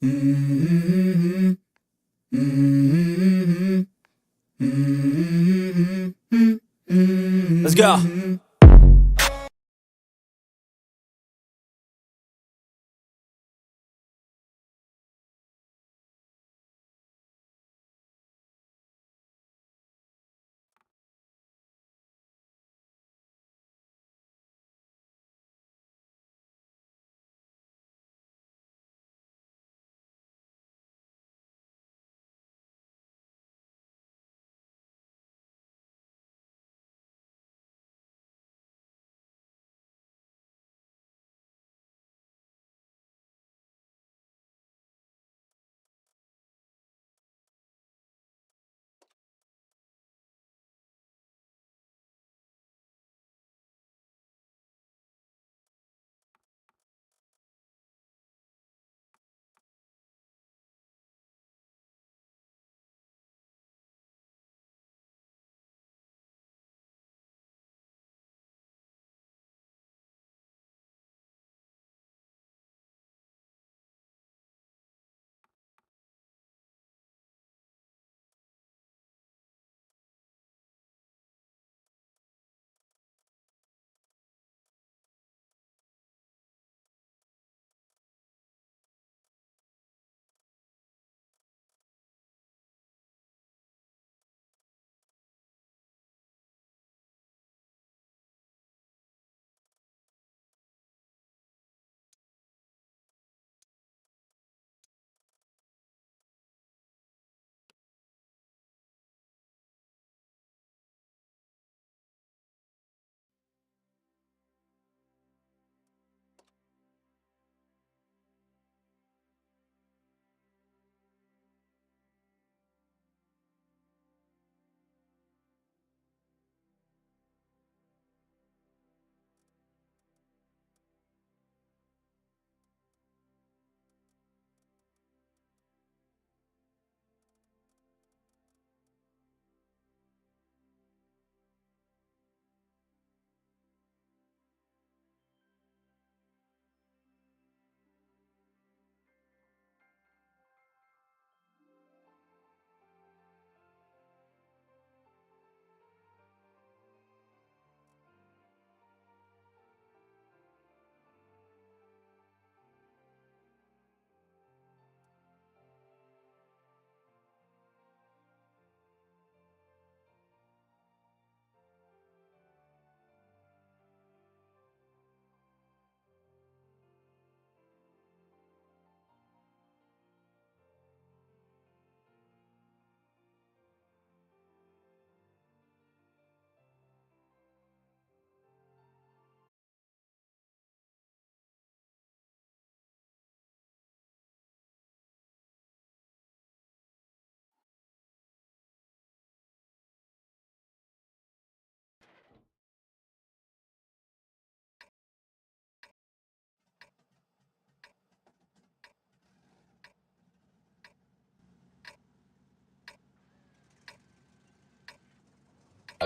Let's go.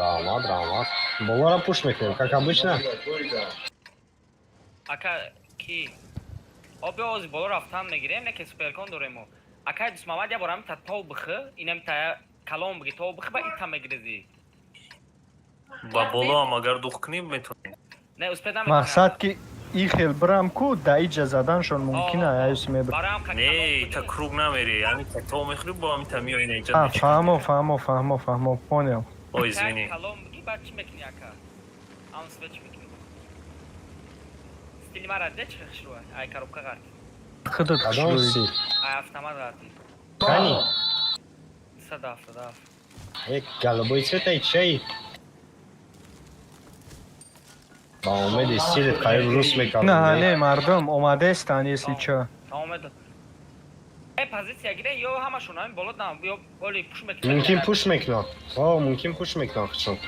Раҳмат, раҳмат. Болоро пуш мекунем, как обычно. Ака, ки оби ози боло рафтан мегирем, не ки суперкон дорему. Ака Дусмамад, я борам та тов бихы, инам та калом биги, тов бихы ба ита мегирези. Ба болоам агар дух кунем, метавонем. Не успед намекунам. Мақсад ки и хел бирам ку да иҷа заданшон мумкин аюс мебр. Барам ка. Не, та круг намери, ами та то мехӯри, бо ами та миёи наиҷа. А, фаҳмо, фаҳмо, фаҳмо, фаҳмо, понял. О, извини. Калом биги, баъд чӣ мекунӣ, ака? Ам свет чӣ мекунӣ? Стили мара де чӣ хушрӯ? Ай коробка ғарти. Худат Кадом хушрӯӣ. си? Ай автомат ғарти. Кани? 177. Э, голубой цвет ай чай? Ба умеди стилет қариб рус мекардам. На, не, мардум омадестан, если чо. Тамом. Э, позиция гире ё ҳамашон ҳамин боло на ё оли пуш мекунӣ. Мумкин пуш мекунам. О, мумкин пуш мекунам худшон.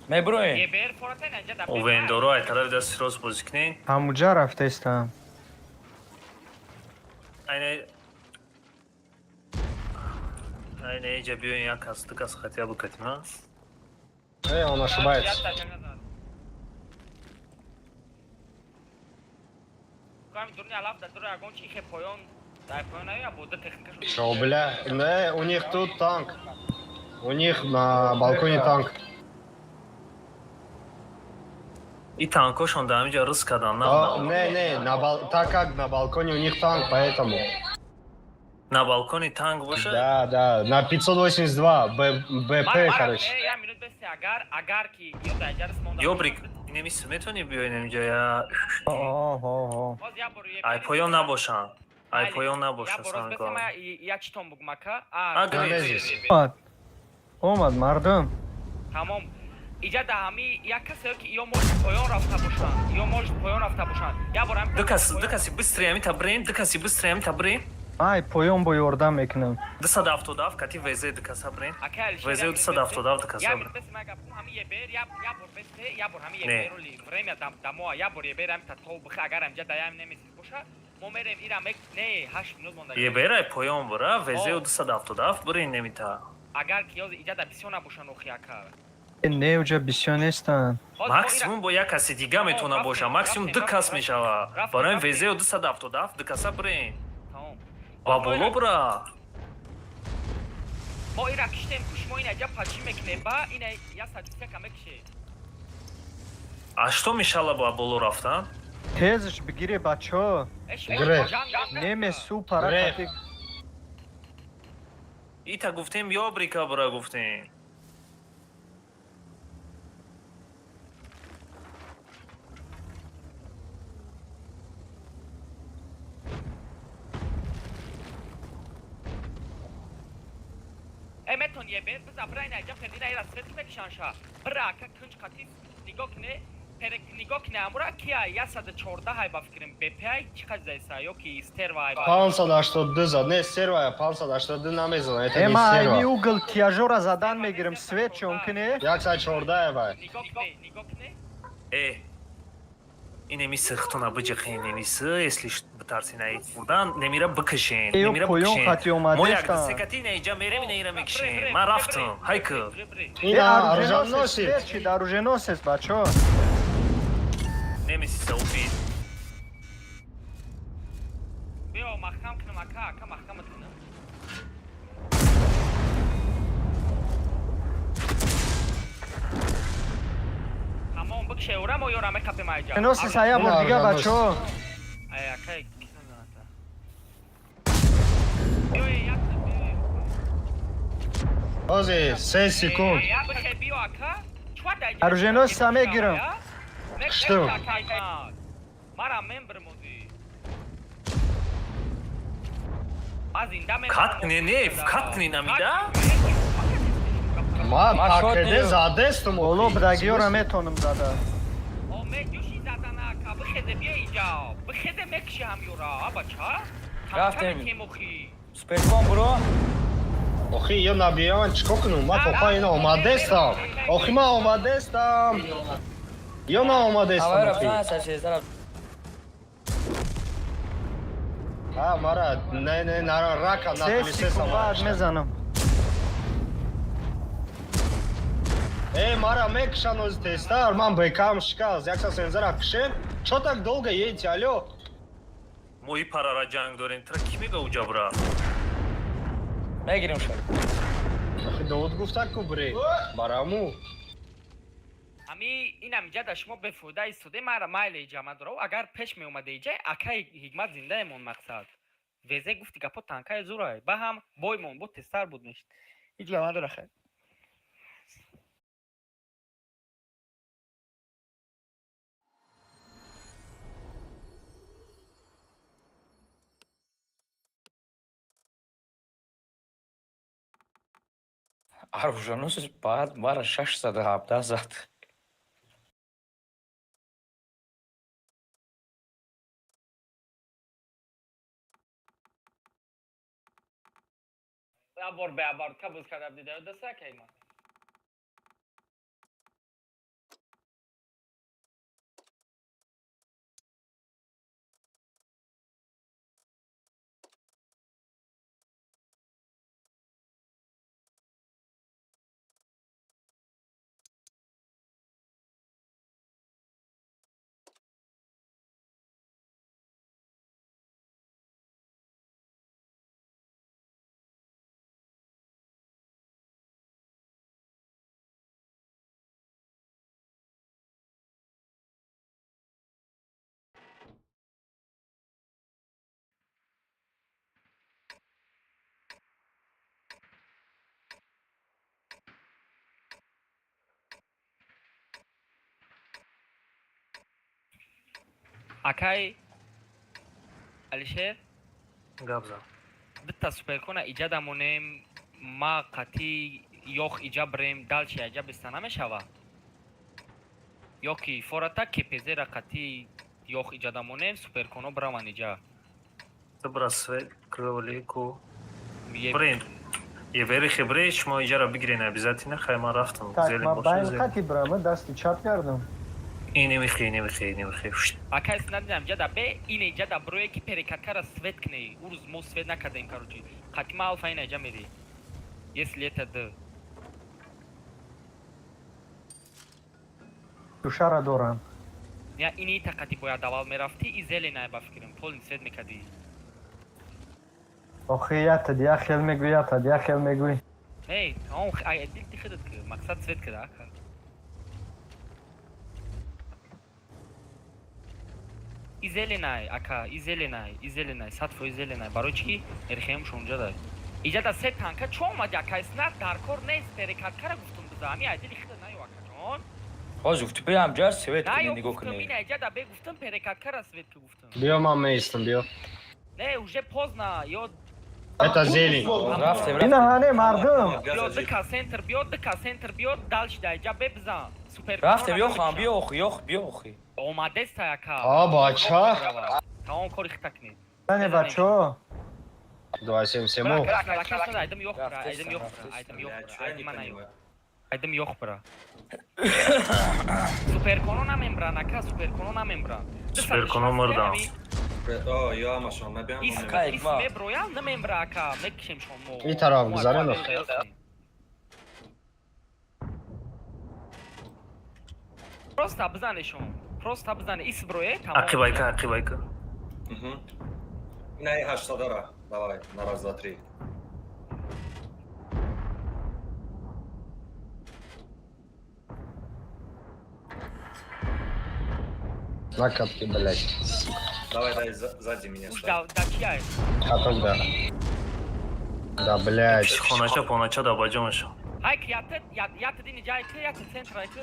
Меброем. ЕБР фората инҷа да. Овендоро ай тарафи дасти рост бозӣ кунем. Ҳамуҷа рафтестам. Айне иҷа биёен, як кас, ду кас хатия букатим, а? Э, он ошибается. Ками дурни алаф да дура ягон чи хе поён. Дай поён ая бо да техникашон. Шо, бля, не, у них тут танк. У них на балконе танк. И танкошон дар ҳаминҷа рис кардан. Да, На не, не, так как на балконе у них танк, поэтому. на балкони танк боша. Да, да, на 582 БП, короче. Я минут бесе агар ки ё дар ҷарс монда. Ёбрик, инемис метавонӣ биёй инҷа я Оҳо. Боз я бор ай поён набошанд. Ай поён набоша Я бор самое бесе главное. ма я читон бугум ака. А, А, Грей. Омад. Омад мардум. Тамом. Иҷа да ҳами як касе ки ё может поён рафта бошанд, ё может поён рафта бошанд. Я бор ҳами Ду кас, ду каси быстрее ҳамита бирем, ду каси быстрее ҳамита бирем. Ай поён бо ёрдам мекунам. 277 кати ВЗ ду каса бирем. Ака Алишер, ВЗ я минут 277 ду бесе. каса Я бирем. минут бесе ма гап кунам, ҳами ебер, я бор бесе, я бор ҳами Не. ебер оли время дам дамоа, я бор ебер ҳами та тов бихе агар ҳамҷа даям немесиз боша, мо мерем ирам як не 8 минут монда. Ебер ай поён бура, ВЗ О. 277 бирем немита. Агар ки ёз иҷа да бисёр набошанд охи ака. Не, уҷа бисёр нестанд. Ҳозир мо ира- Максимум бо як каси дига метавона рафтем, боша, максимум ду рафтем, кас рафтем. мешава. Рафтем, Барои рафтем. ВЗ 277 ду каса бирем. Тамом. Ба боло бура. Мо ира киштем куш мо ина ҷа пачи мекунем ба ина я садиса ка мекише. А что мешала ба боло рафтан? Тезш бигире бачаҳо. Эш, Греф. Неме су пара Греф. кати. Ита гуфтем ёбрика бура гуфтем. Э метон ебер биза бира ина ҷа фердина ира свет мекишан ша. Бира ака кунҷ қатӣ нигоҳ кне перек нигоҳ кне амура кия 114 ҳай ба фикрам БП чӣ қадр зайса ё ки стерва ҳай ба. 582 зад, не, сервая, 582 намезанад, это Э не ма айми серва. угл тяжора задан мегирам. Свет чон кине. 114 вай. Нигоҳ кне, нигоҳ кне. Э, инеми сихтона биҷиқен, инеми если битарси наи хурдан, немира бикашен, Ё немира поён бикашен. хати Мо як омадестанд. се кати ина иҷа мерем, ина ира Бре, мекишем. бре, Ман бре, рафтам. бре, Ҳайку. бре, бре. Э Ина оруженосец оруженосец. свет шид, оруженосец бачаҳо. Немеси убит. Биё маҳкам кунам ака, ака маҳкамат кунам. Тамом бикше ура мо ёра мекапем айҷа. Оруженосец ая бор Ина дига оруженосец. бачаҳо. Ай ака кисан заната. Биё як биё. Ози, 3 секунд. Я бихе биё ака. Чва дай. Оруженосца мегирам. Что? Мара мембр моди. Ма зинда мембр. Кат не, не, кат не намида? Ма Ма шот пакеде не. задестум. Боло будагиёра метонам зада. О меҷӯши задана ака бихезе биё иҷа. Бихезе мекши ҳам ёра, а бача. Рафтем. Кемохи. Суперкон буро. Охи, ё набиён чико кунум? Ма топа ина омадестам. Охи, ма омадестам. Ё на омадестам. Авай охи. рафтан сар А, мара, не, не, нара, рака, Се натонисеса секунд мара. баъд мезанам. Э, мара, мекшан ози тестар, ман бекам шиказ, 170 кишем. Чо так долго едете, алло? Мо и парара ҷанг дорем. Тра ки мега уҷа бура? Мегирем шад. Охи, Довуд гуфта ку бре. Бараму. Ами инам иҷа да шумо бефоида истоде мара майле иҷа ма дорав агар пеш меомаде иҷа акаи ҳикмат зиндаемон мақсад. Везе гуфти гапо танкаи зурай. Ба ҳам боймон бо тезтар буд мешид. Ҳеҷ гап надора хай. Оруженосец баъд мара 617 зад. Я бор бе абар кабуз кардам дида даса кайма. Акай Алишер. Гап зан. Дитта суперкона иҷа дамонем, ма қатӣ ёх иҷа бирем, дальше иҷа беста намешава? Ё ки фората кепезера қатӣ ёх иҷа дамонем, суперконо бираванд иҷа. Добра, свет кролику. Брин. Ебери хебре, шумо иҷаро бигирен обязательно, хай ман рафтам. Так, Зелен ма боша, байн зелен. қати брама, дасти чап кардам. Ин немихе, ин немихе, ин немихе. Шт. Акай, надидам, ҷада бе ин иҷа да бирое ки перекаткара свет кунӣ. Ӯ рӯз мо свет накардем, короче. Қатӣ ма алфа ин иҷа мерӣ. Если это д. Душара дорам. Я ини тақати бояд аввал мерафтӣ, и зеленая ба фикрам, полный свет мекардӣ. Охи, ятад, як хел мегӯй, ятад, як хел мегӯй. Не, тамом, ай дил ти худат ки, мақсад свет кида, ака. И зеленай, ака, и зеленай, и зеленай, 100% зеленай. Барои чӣ ки эрхеем шонҷа дай. Иҷа да се танка чо омади, ака, снат дар кор нест, перекаткара гуфтум биза, ами ай дили худа наё, ака ҷон. Ҳозир гуфти биям ҷар свет кунӣ, Наё нигоҳ гуфтум, кунӣ. ина иҷа да бе гуфтум, перекаткара свет ки гуфтум. Биё, ман меистам, биё. Не, уже поздно, ё. Это зелень. Рафтем, Ина рафтем. ҳане мардум. Биё дика центр, биё дика центр, биё дальше да иҷа бе бизан. Супер. Рафтем, ёхам, биё охи, ёх, биё охи. Омадеста, ака. А, бача. Тамом кори хита кунед. Ане бачо. 277 мо. Айдам ёх бира, айдам ёх бира, айдам ёх бира, айдам мана ёх. Айдам ёх бира. Суперконо намембран, ака, суперконо намембран. Суперконо мурдан. О, ё амашон, мебиям. Ис Ака, ис ма. меброян, намембра, ака, мекишем шон мо. И тараф гузарен, ох. Просто бизанешон. Просто бизане, ис брое, тамом. Ақибайка, ақибайка. Ина и ҳаштадара. Давай, на раз, два, три. Накатки, блядь. Давай, дай сзади меня. Уж Ставь. да чия? Каток, да. Да, блядь. Хонача, понача да баҷо мешав. Ҳай ки ята ята дини ҷай ки ята центр ай ки.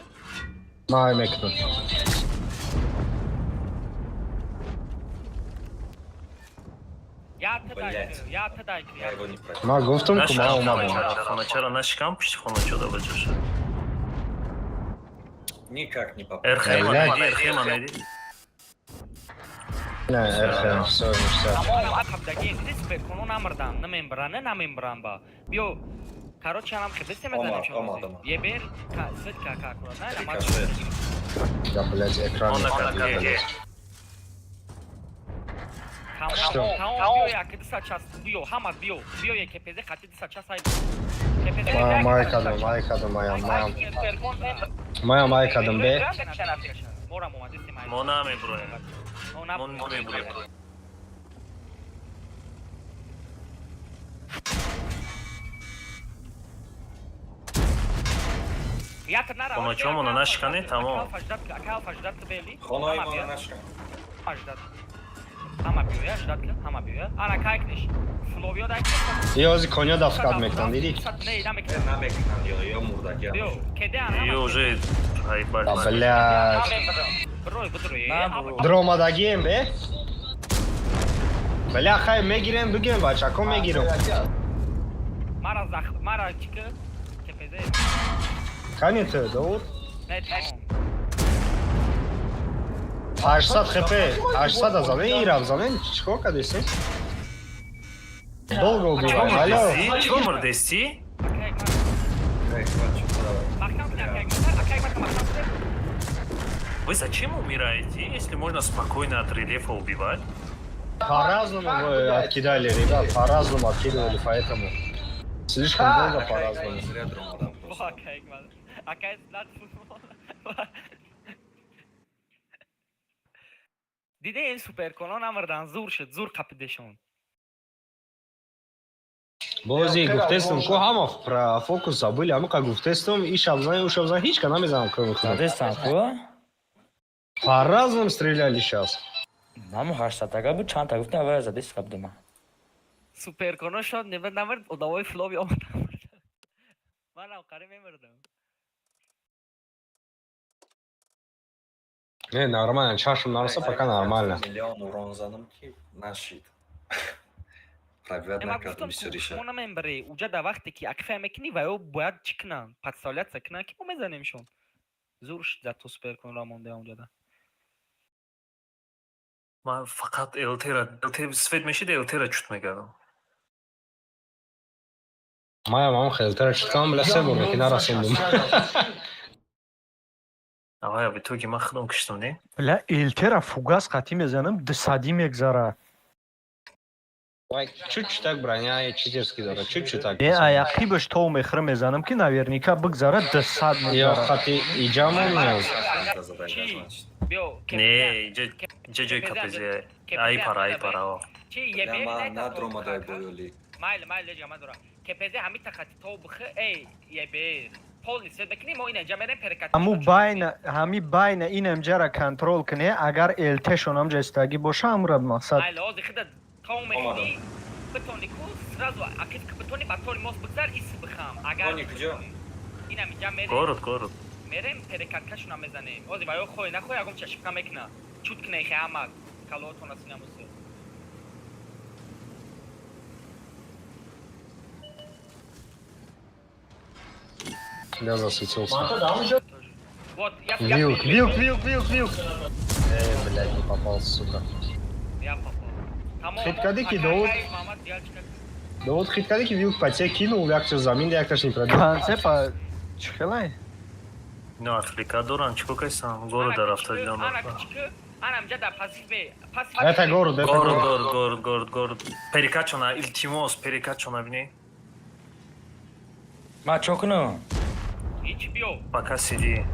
Май мекунам. Ята дай Блядь. ки, ята дай ки. Я его не прочитал. Ма гуфтам ку ма Нашикам омадам. хоначаро, хоначаро нашикам, пушти хоначо да баҷо шав. Никак не попал. Эрхема Блядь. найди, эрхема найди. Не, РХ, всё, всё. Тамом ақабдаги диди суперконо намырдан, намембран, намембран ба. Биё, короче, анам хебесе мезанем Омад, шон. омад, омад. Ебер, свет ка ка аккурат, на Рикошет. Да, блядь, экран Он не накатки. катил, блядь. Тамом, Что? тамом, биё як 260, биё, ҳама биё, биё як КПЗ хати 260 ай. КПЗ. Ма май кадам, май кадам, мая, мая. Мая май кадам, бе. Морам омадесем ай. Мо намеброем. Мо Мо намеброем. Ята нара. Хоначомона нашикане, тамом. Ака алфа ждат бели. Хонаи Ҳама мона биё. нашкан. Ҳама ждат. Ҳама биё, ждат ки, ҳама биё. Ана кайкниш. Фловио дай. Ёзи коня дафкат мекунам, диди? Не, Э, намекунам. намекунанд ё, ё мурдаки. Биё, кеде ана. Ё уже айбал. Да, блядь. Брой, бдрой. На, бро. Дромадагием, бе? Бля, хай мегирем, бигем, бачако мегирем. Мара зах, мара чики. КПЗ. Кани ту, Давуд? Не, тамом. 800 хп, 800 занен, ирав занен, чикор кардеси? Долго убивай, алло. Чо мурдести? Акай, Эй, хватит, давай. махкам кунӣ, акай, акай, мака махкам кунӣ. Вы зачем умираете, если можно спокойно от рельефа убивать? По-разному вы откидали, ребят, по-разному откидывали, поэтому. Слишком долго по-разному. Зря дромадам просто. Акай, акай, знат футбол. Диде ин суперконо намырдан, зур шуд, зур қапидешон. Бози гуфтестум, ку ҳама про фокус забыли, ҳамақа гуфтестум, и шабзан, у шабзан ҳеч ка намезанам, кроме худа. Задестам ку? По-разному стреляли сейчас. Наму ҳаштадага буд, чанд та гуфтам, аввал задест қабдума. Суперконо шод, небар намырд, одамои флови омад намырд. Манам қари мемырдам. Не, нормально, чашм нараса, пока нормально. Миллион урон занам, ки нашид. Пробивать Ман накардам гуфтам, бисёриша. шумо намембаре. Уҷа дар вақте ки акфая мекунӣ, ва ё бояд чӣ кунанд? Подставляться кунанд, ки мо мезанемшон. Зур шуд, зато супер кун рамонда онҷада. Ман фақат ЛТ-ра, ЛТ свет мешид, ЛТ-ра чут мекардам. Маям ам хелтара чуткам, бля, се бор ки нарасондум. Авая в итоге ман худам киштам, не? Бля, элтера фугас қатӣ мезанам, дусадӣ мегзара. Вай, чуть-чутак броня читерский дора, чуть-чутак. Не, аяқибаш то мехӯра мезанам, ки наверняка бигзара, 200 Ё мегзара. хати иҷамон. Задага, значит. Биё. Не, иҷа иҷа ҷои КПЗ. Ай пара, ай пара. О. Чи Бля, ебер ма надромадай боёли. Майли, майли, ҷама дора. КПЗ ҳами тахати то бих, эй, ебер. Полный свет мекунӣ, мо ина ҷа мерем перекат. Ҳаму байна, ҳами байна инамҷара контрол кунӣ, агар ЛТшон ҳамҷа истагӣ боша, ҳамура мақсад. Майли, ҳозир хида то мекунӣ, битони ку сразу акид ки битони ба тори мост бигзар, ис бихам. Агар Тони куҷо? Инам ҷа мерем. Город, город. Мерем, перекаткашона мезанем. Ҳозир ва ё хоҳӣ нахоҳӣ, ягон чашипка мекуна. Чут кунай хе ҳама калоотона синамусе. Я засветился. Вот, я Вилк, вилк, вилк, вилк, вилк. Блядь, не попал, сука. Я попал. Тамом. Хит кади ки Акай, Давуд? акай, Мамад, дигар чӣ кар- Да вот хит кади ки вилк по те кинул, якташ замин, якташ не пробил. Концепа чӣ хелай? Ино отвлека доран, чико кайсан? Города рафта дидам. Ана кичик, ана амҷа дар пасиф бе, пасиф. Это город, это Город, город. город, город, город, город. Перекачона, илтимос, перекачона бини. Ман чо кунам? Ҳеч, биё. Пока сиди.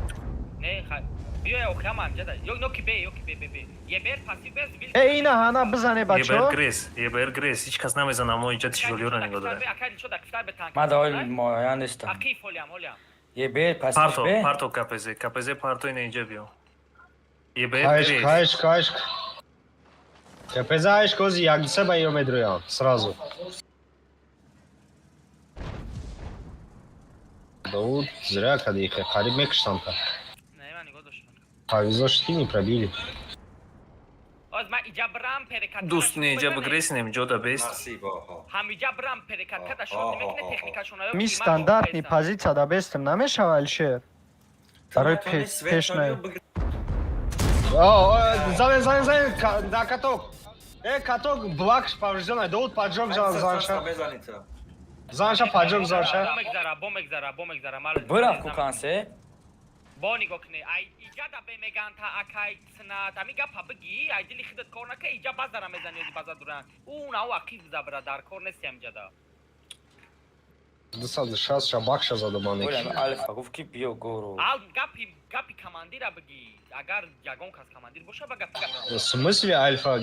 Не, хай. Биё, охи ҳама амҷа дар. Ё ноки бе, ёки бе, бе, бе. Ебер пасиф без вил. Э, ина ҳана бизане, Ебер бачо. грес, ебер грес. Ҳеч кас намезана, мо иҷа тишолиёра нигоҳ дорем. Акай дилшод акифтар бе танк. Ман дар ҳоли муайян нестам. Ақиф ҳолиам, ҳолиам. Ебер пасиш Парто, бе. парто КПЗ, КПЗ парто, ина иҷа биё. Ебер Айшк, грес. айшк, айшк. КПЗ айшк, ози як се ба ё медроям, сразу. Давуд, зря кади, қариб мекуштам та. Не, ман нигоҳ доштам. Повезло, что ты не пробили. Оз ман иҷа брам перекат. Дӯст, не иҷа бигресинем, ҷода бест. Насиб, оҳо. Ҳам иҷа брам перекатка да шот мекуне техникашона. Ми стандартни позиция да бестем намешава, Алишер. Барои пеш най. О, занен, занен, занен, да, каток. Э, каток, блак поврежден, Давуд поджог занша. Мезаница. Занша поджог занша. Бо мегзара, бо мегзара, бо мегзара. Бирафт ку кансе. Бо нигоҳ кунӣ. Ай иҷа да бе меган та акай цнат. Ами гапа бигӣ, ай дили худат кор нака, иҷа базара мезани ози база дуран. Ӯ на ӯ ақиб забра дар кор нести амҷа да. 260 шабакша задуман. Олям Алфа гуфт, ки биё гору. Ал гапи командира бигӣ. Агар ягон кас командир боша, ба гапи В смысле Альфа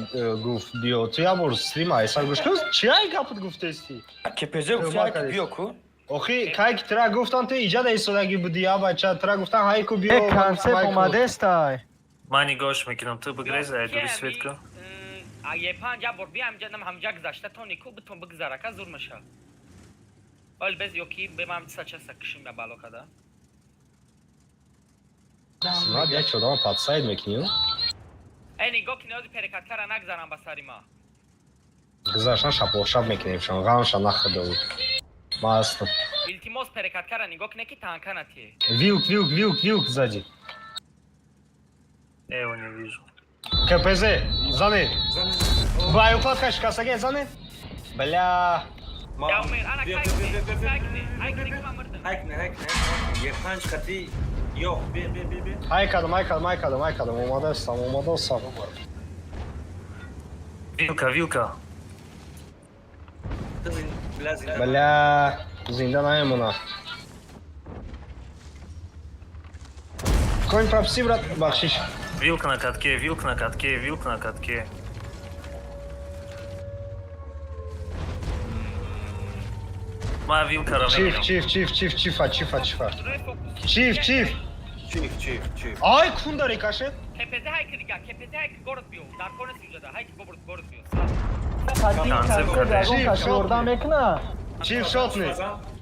гуфт биё? Ту я бор стрим айсар гӯш кун. Чи ай гапат гуфтести? КПЗ гуфт, ки биё ку. Охи, кай ки тра гуфтан, ту иҷа да истодагӣ буди, я бача, тра гуфтан ҳайку биё. Э, концеп омадестай. Ман нигоҳш мекунам, ту бигрез, ай дури свет ку. Е панҷ бор би ҳамҷа нам ҳамҷа гузашта то нику битон бигзара ка зур меша. Ол без ёки бе мам чиса часа кишим ба бало када. Над як чодама подсайд мекунӣ? Эй, нигоҳ кунӣ, ози перекаткара нагзарам ба сари ма. Гузаштан шаплошап мекунем шон, ғамша нахӯрда буд. Ма ҳастам. Илтимос, перекаткара нигоҳ кунӣ, ки танка натие. Вилк, вилк, вилк, вилк сзади. Я его не вижу. КПЗ, зане. Бля, укладка шикастаги, зане. Бля. Я умер, ана кай кунӣ, кай кунӣ, ай кунӣ ки ман мурдам. Ҳайкне, ҳайкне, е панҷ хати. Ё, бе, бе, бе, бе. Ай кадам, ай кадам, ай кадам, ай кадам. Омадастам, омадастам. Вилка, вилка. Ту бля, зинда. Бля, зинда намемона. Конь пропси, брат, бахшиш. Вилка на катке, вилка на катке, вилка на катке. Ма вилкара Чиф, мегирам. чиф, чиф, чиф, чифа, чифа, чифа. Рӯи фокус. Чиф, чиф. Чиф, чиф, чиф. Ай, кун дари кашед. КПЗ ҳайки дига, КПЗ ҳайки город биё. Дар кор нест иҷода, ҳайки город город биё. Қадим Концеп концеп карда. ягон кас ёрдам мекуна. Чиф шотни.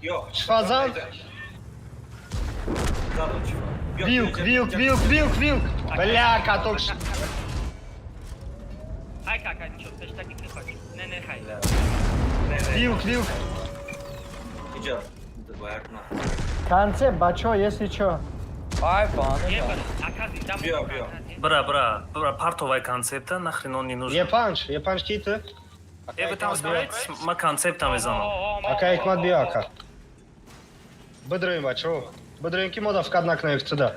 Ё. Шифазан. Задам чифа. Вилк, вилк, вилк, вилк, вилк. Бля, каток. Ай, какай, чё, пештаки ты хочешь? Не, не, хай. Вилк, вилк. Иҷа ба як на. Концепт, бачаҳо, если чо. Ай, фаҳмидам. Ебар, ака зинда Биё, мон, биё. ака. Бра, бра, бра, партовай концепта, нахрен он не нужен. Е5, Е5 ки ту? Э, вы там справитесь, ма концепта мезанам. Ака Ҳикмат, биё, ака. Бидроем, бачаҳо. Бидроем, ки мо да фақат накунем туда.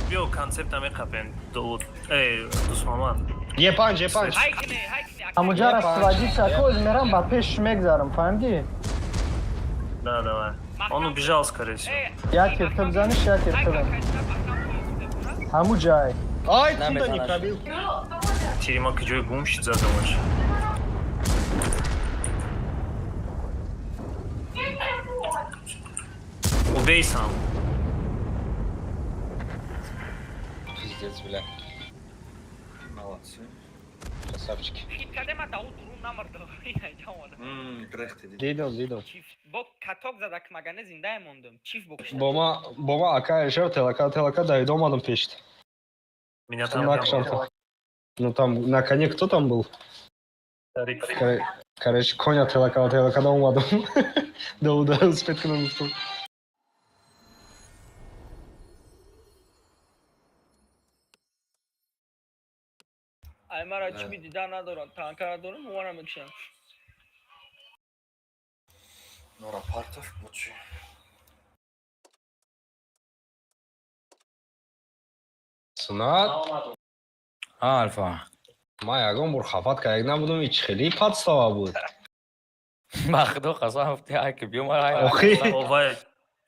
Биё, концепта меқапем. Довуд. Эй, Дусмамад. Е5, Е5. Ҳай кине, ҳай кине, ака. Ҳамуҷара Е5. сводиться, коз мерам ба пеш мегзарам, фаҳмидӣ? Да, давай. Он убежал, скорее всего. Э, Як кирта бизаниш, як ай, кирта какай, бизан. маҳкам кун, Ҳаму ҷай. Ай, туда Намезанаш. не пробил. Тирима ки ҷои гум шид задамаш. Убей сам. Пиздец, бля. Молодцы. Красавчики. Хит кардем, а Дауд дурун намард. Ина иҷа омада. Грехти дид. Дидам, дидам. Чиф бо каток зада, ки магане зиндае мондум. Чиф бо кушта. Бо ма ака решил телака, телака давид омадам пешт. Меня там На не было. кшанта. Ну там на коне кто там был? Тарик. Короче, коня телака, телака да омадам. Да ударил спет кунам гуфтам. Ай, мара чӣ дида надорам, танка надорам, мовара мекушам. Нора партов бучи. Сунат, Ҳа, Алфа. ма ягон бор хафат карда набудам, ич хеле подстава буд. Ба худо қасам, гуфти ай ки биё, мара ай. Охи. О, вай,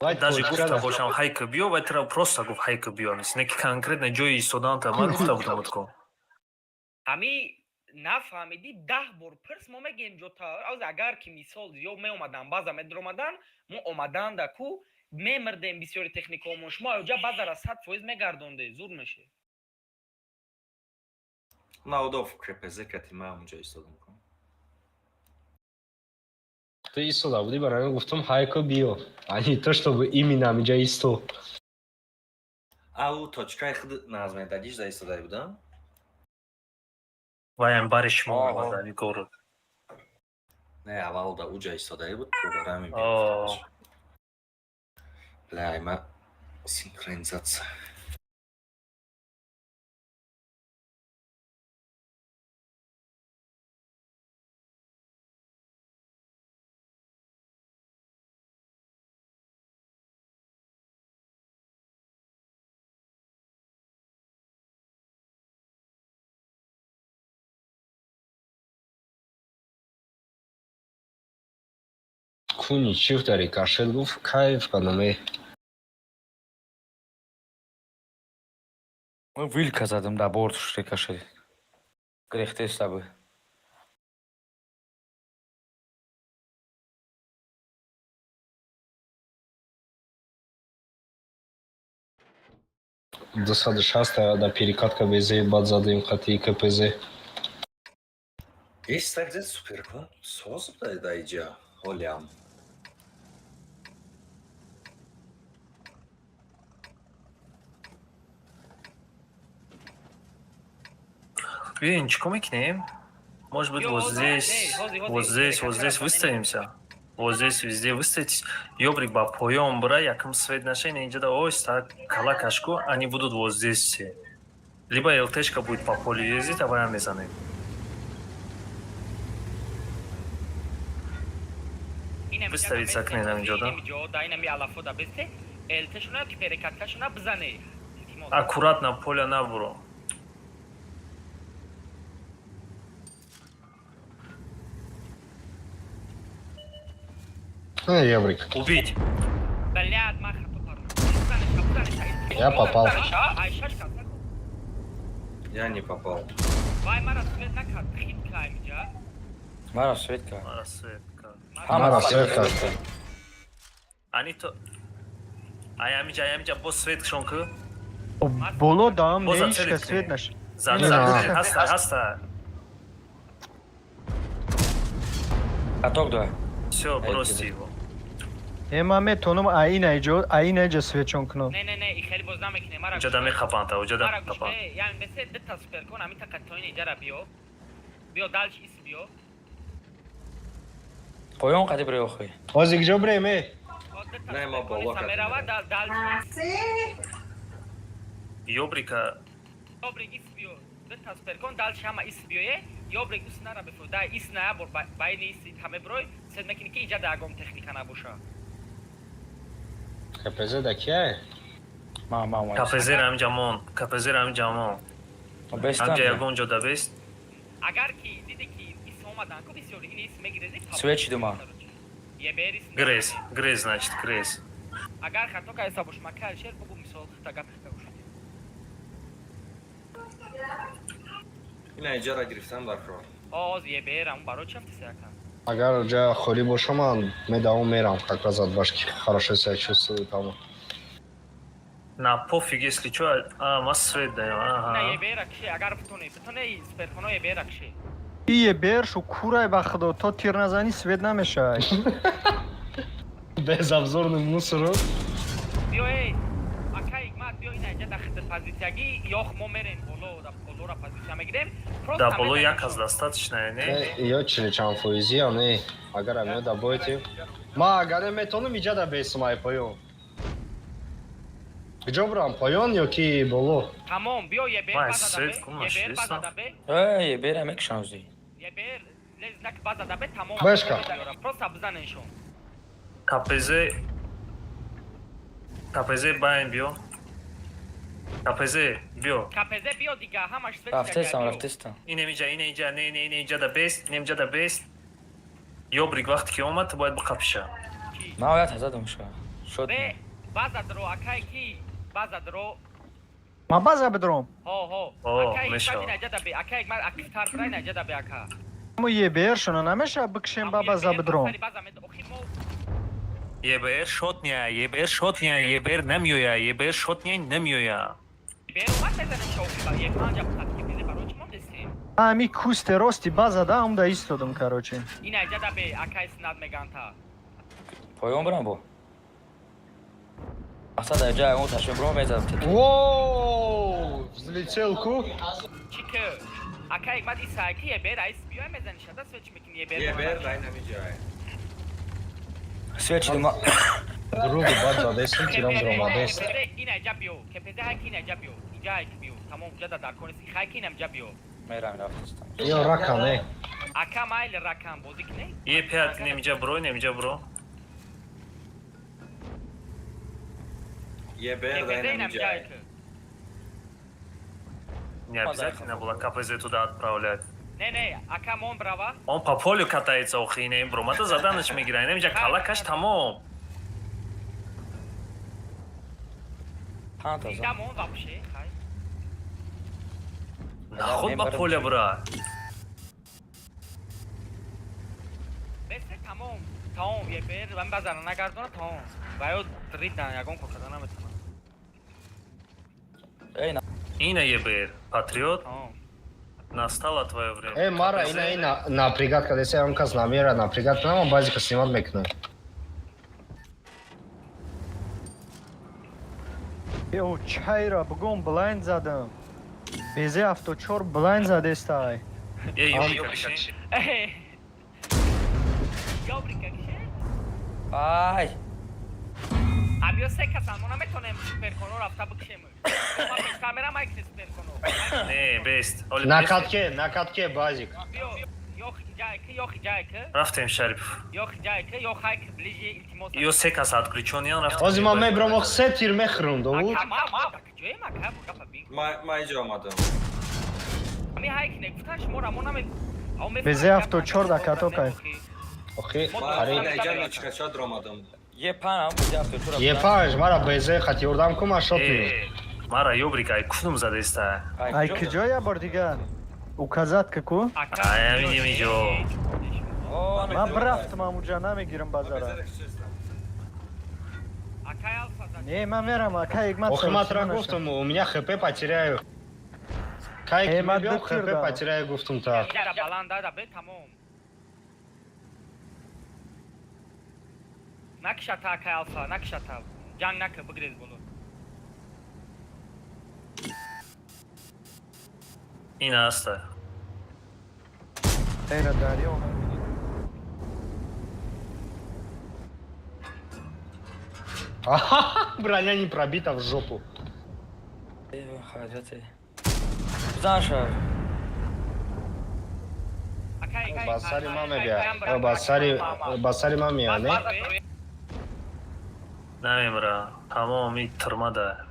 Вай, даже точка гуфта да. бошам, ҳайка биё, вай тра просто гуфт ҳайка биё. Не ки конкретно ҷои истоданта ман гуфта будам утко. Ҳами нафаҳмидӣ, 10 бор пирс, мо мегӯем ҷота. Оз агар ки мисол ё меомадан, база медаромадан, мо омаданда ку мемирдем, бисёри техникаомон шумо аёҷа базара 100% мегардонде, зур меше. Наудов КПЗ кати ма онҷо истодам кун. Ту истода будӣ, барои ҳамин гуфтам ҳайко биё. А не то, чтобы именно ҳаминҷа исто. А ӯ точкаи худ назмедагиш да истода будам. Ваям бари шумо О, омада ами город. Не, аввал да уҷа истода буд, то барои ҳамин О. биёфтамаш. Бля, ма синхронизация. Куни чиф дар рикошет гуфт, кайф кардам, э. Ма вилка задам да бортш рикошет. Грехтеста буд. 260 да перекатка ВЗ баъд задем қати КПЗ. Иш так зе суперкон соз буда да иҷа ҳолиам. Биёин, чӣ кор мекунем? Может быть, Ё, вот ҳозир, здесь, эй, ҳозир, ҳозир, вот здесь, вот здесь перекатка выставимся. Вот здесь везде выставитесь. Ёбрик ба поён бра, якм свет нашение инҷа да ось так калакашку, они будут вот здесь все. Либо ЛТшка будет по полю ездить, а вая мезанем. Выставиться кунед ҳаминҷо, да? Инамиҷо да, инами алафо да бесте, ЛТшуна ки перекаткашуна бизане. Илтимос. Аккуратно поля набуро. Э, Еврик. Убить. Блядь, ман хато кардам. Бизанеша, бизанеша, илтимос. Я попал. Бизанеша, ай шаш кас. Я не попал. Вай, мара свет накард, хит ка ҳаминҷа. Мара свет кард. Мара свет кард. Мара свет кард. Они то. Ай ҳаминҷа, ай ҳаминҷа боз свет кшон ку. Боло даам Боз не зацелит ҳеч кас свет кунед. наш. Зад, Не. зад, ҳаста, ҳаста. Каток да. Всё, бросьте его. Э, ман метавонам аинаҷо, аинаҷа свечон кунам. Не, не, не, и хеле боз намекунем. Мара Уҷада мехапанд, уҷада мара гӯш мехапанд. не, яъне бесе дта суперкон ами та қаттоин иҷара биё. Биё дальше ис биё. Поён қади бирё охи. Ҳозир киҷо бирем, э? О, дта Не, ма суперкони боло кардем. Самерава дальше. Ёбрика Ёбрик ис биё. Дта суперкон дальше ҳама ис биёе. Ёбрик ус нара бифу. Да ис на бор байни ис ҳаме брой. Сед мекини ки иҷа да ягон техника набоша. КПЗ да кия? Ма ма ма. КПЗ ҳамҷа мон, КПЗ ҳамҷа мон. Бестам. Ҳамҷа ягон ҷо да бест. Агар ки диди ки ис омадан ку бисёр ин ис мегирези. Свечи дума. Ебер ис. Грез, грез, значит, грез. Агар хато кайса бош макал шер бугу мисол хата гап хата бош. Ина иҷара гирифтам дар кор. Оз ебер ам баро чафти сака. Агар ҷа холӣ бошам, ман медавам мерам, как раз от башки хорошо себя чувствую там. На пофиг, если чё, а, ма свет даем, На ага. ебера кше агар бутоне бутоне суперконо ебера кше. Ие бершу курай ба худо, то тир назанӣ свет намешавад. Без обзорный мусору. Биё эй ака ҳикмат биё ина иҷа дахт позитсияги ёх мо мерем боло да болора позитсия мегирем. Да боло як аз достаточно, не? Ё чили чанд фоизия, не? Агар амиё да бойтим. Ма агар метавонам иҷа да бесум ай поён. Киҷо бирам, поён ё ки боло? Тамом биё ебер Май, база свет да кун, бе. Ебер машинист, база да бе. Эй, бера мекшан узи. Ебер лез знак база да бе тамом. Бешка. Просто бизаненшон. КПЗ КПЗ баем биё. КПЗ биё. КПЗ биё дига ҳамаш свет. Рафтестам, рафтестам. Инем иҷа, ине иҷа, не, не, ине иҷа да бест, инем иҷа да бест. Ёбрик вақте ки омад, ту бояд биқапиша. Ма оят задам ша. Шод. Бе база дро акай ки база дро. Ма база бидром. Ҳо ҳо. О, Акай ҳикмат мешавад. ина иҷа да бе. Акай ҳикмат активтар бира ина иҷа да бе ака. Мо ебершона намешавад бикшем ба база бидром. База мед охи мо ЕБР шотня, ЕБР шотня, ЕБР намеоя, ЕБР шотня намеоя. бер омад мезанем шофи ба е панҷа бухат ки бизе барои чӣ мондестем? Ами кусте рости база да омда истодам, короче. Ина иҷа да бе акай снад меганта. Поён бирам бо. Мақсад дар ҷа ягон ташвим биром мезадам. Воу! Взлетел ку? Чӣ ки? Акай ҳикмат исай ки ебер айс биёй мезани шада свеч мекини ебер. Ебер да ина миҷае. Свечи дума. Дуруғи бад задестам, тирам биромадест. Ина иҷа биё. КПЗ ҳайки ина иҷа биё. Иҷа ҳайки биё. Тамом иҷа да дар конеси хайки ина иҷа биё. Мерам рафтестам. Ё ракам, не? Ака майл ракам бозӣ кине? Е5 инем иҷа бро, инем иҷа бро. Ебер да КПЗ ина ина иҷа миҷае. ҳайки. Не обязательно было КПЗ туда отправлять. Не, не, ака мон брава. Он по полю катается, охи, инем бро. Мата заданыш мегира, инем иҷа калакаш тамом. Панта Зинда зад. мон вообще. Хай. Наход ба поле бра. Бесе тамом. Тамом ебер ман базара нагардона тамом. Ва ё ридан ягон кор карда наметавонам. Эй, на. Ина ЕБР, патриот, Тамом. настало твое время. Э, мара, КПЗ ина, ина, напрягат кадеса, ягон кас намера, напрягат кунам, баъзе кас снимат мекунам. Ё чайра бугом блайнд задам. Безе 74 блайнд задестай. Э, ёбрика, кши. Ёбрика кше? Ай. Абиё се касан, мо наметонем суперконо рафта бикшем. Ма пеш камера майкне суперконо. Не, бест. Оли, На бест. катке, на катке, базик. Биё, ё хиҷайки, ё хиҷайки, Рафтем, Шарипов. ё хиҷайки, ё хайк ближе илтимос. Ё се кас отключёниян рафтем. Ҳозир ман мебирам, ох, се тир мехӯрам, Довуд. Ака, ма, ма, ҷоем ака, гапа бин. Ма иҷа омадам. Ами хайк не, гуфтан шумо мо наме. Безе 74 да катокай. Охи, Ма қариб. ина иҷа ночкача омадам. Е панам безе 74. Е5, мара безе хати ёрдам кун, ман шот меём. Э, мара ёбрика, ай кунум задаиста. Ай киҷо я бор дига? Указат ку? Ай, ами немиҷо. Ман бирафтам амуҷа намегирам базара. Акай алфа зад. Не, ман мерам, ака ҳикмат. Охи, ман тра гуфтам, у меня хп потеряю. Кай Э, ки ман мебиём, ду тир хп дорам. потеряю, гуфтум та. Иҷара баланд да бе тамом. Накишата, акай Алфа, накишата. Ҷанг нака, бигрез боло. Ин аста. Эра дарё омад. Ахаха, броня не пробита в жопу. Хаҷате. Бизан. Акай, Ба сари ман мебия. Ба сари ман мея, не? Намемра. Тамоми тирмада.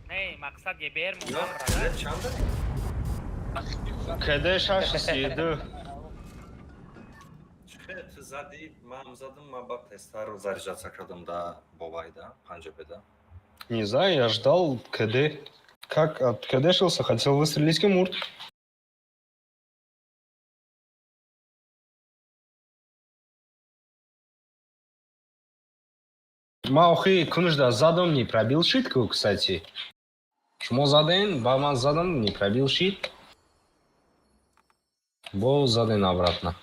Не, мақсад ЕБР Ё, КД чанда? КД 632. Чихе, ту зади, ман задам, ман ба тестар заряжаться кардам да бобайда, панҷабеда. Не знаю, я ждал КД. Как откдшился, хотел выстрелить Кемур. Ма охи кунужда задом не пробил щитку, кстати. Шумо заден, ба ман задом не пробил щит. Бо заден обратно.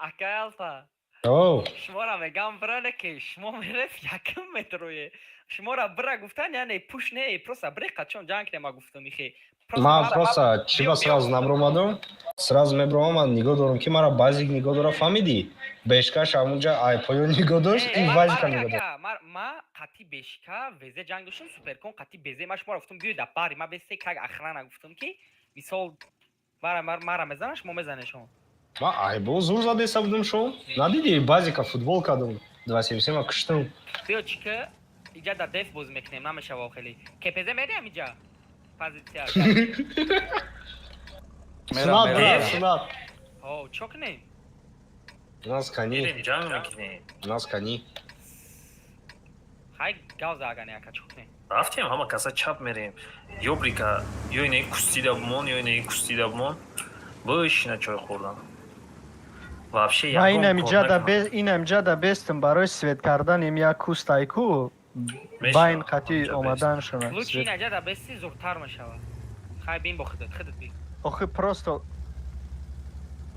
Акай Алфа. Оу, Шуморо мегам, бира, не ки шумо мереф якм метрое. Шуморо бира гуфтан, яъне пуш не, просто бре қачон ҷанг не, ма гуфтам ихе. Ма просто чиба сразу набромадам, сразу мебромам, нигоҳ дорам, ки мара базик нигоҳ дора, фаҳмидӣ? Бешкаш ҳамунҷа ай поён нигоҳ дошт, ин базика нигоҳ дошт. Ма қати бешка везе ҷанг доштам, суперкон қати безе. Ма шуморо гуфтам, биёй да бари ма бесте, как охрана гуфтам, ки мисол мара мезанам, шумо мезанед шумо. Ма айбо зур задеса будам шо. Надидӣ, базика футбол кардам. 277 ма куштам. Биё, чӣ ки иҷа да деф бозӣ мекунем, намешава хеле. КПЗ мериам иҷа. Позиция. Сунат, Мера. брат, сунат. Ҳо, чо кунем? У нас кони, Мерем, ҷанг мекунем. у нас кони. Хай гавза агане, ака, чо кунем? Рафтем, ҳама каса чап мерем. Ёбрика, ё инаи кустида бимон, ё инаи кустида бимон. Бишина чой хӯрдан. Вообще Ма ягон инам кор иҷа да накунам. инам иҷа да бестам барои свет кардан им як кустайку Мешавад, байн қати онҷа бест. омадан шона. Лучи ин аҷа да бести зуртар мешавад. Хай бин бо худат, худат бин. Охи просто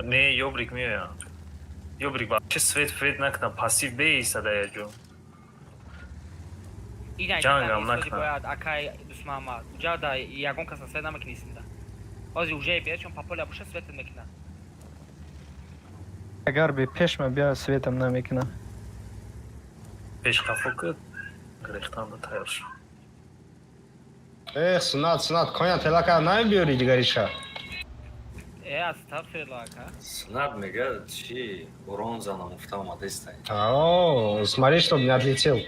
Не, ёбрик меояд. Ёбрик вообще свет фет накунам, пассив беиста да яҷо. Ин аҷа Ҷангам да накунам. Бояд акай Дусмаҳамад. Уҷа да ягон каса свет намекунӣ синда. Ҳозир уже биё, чун паполя боша, светат мекунад. Агар бе пешма бия, светам намекунам. Пеш қафо ки гирехтан да тайёр шуд. Эх, сунат, сунат, коня телака намебиёри дигариша. Э, астағфируллоҳ, ака. Сунат мега, чи урон занам уфта омадестай. О, смотри, чтоб не отлетел.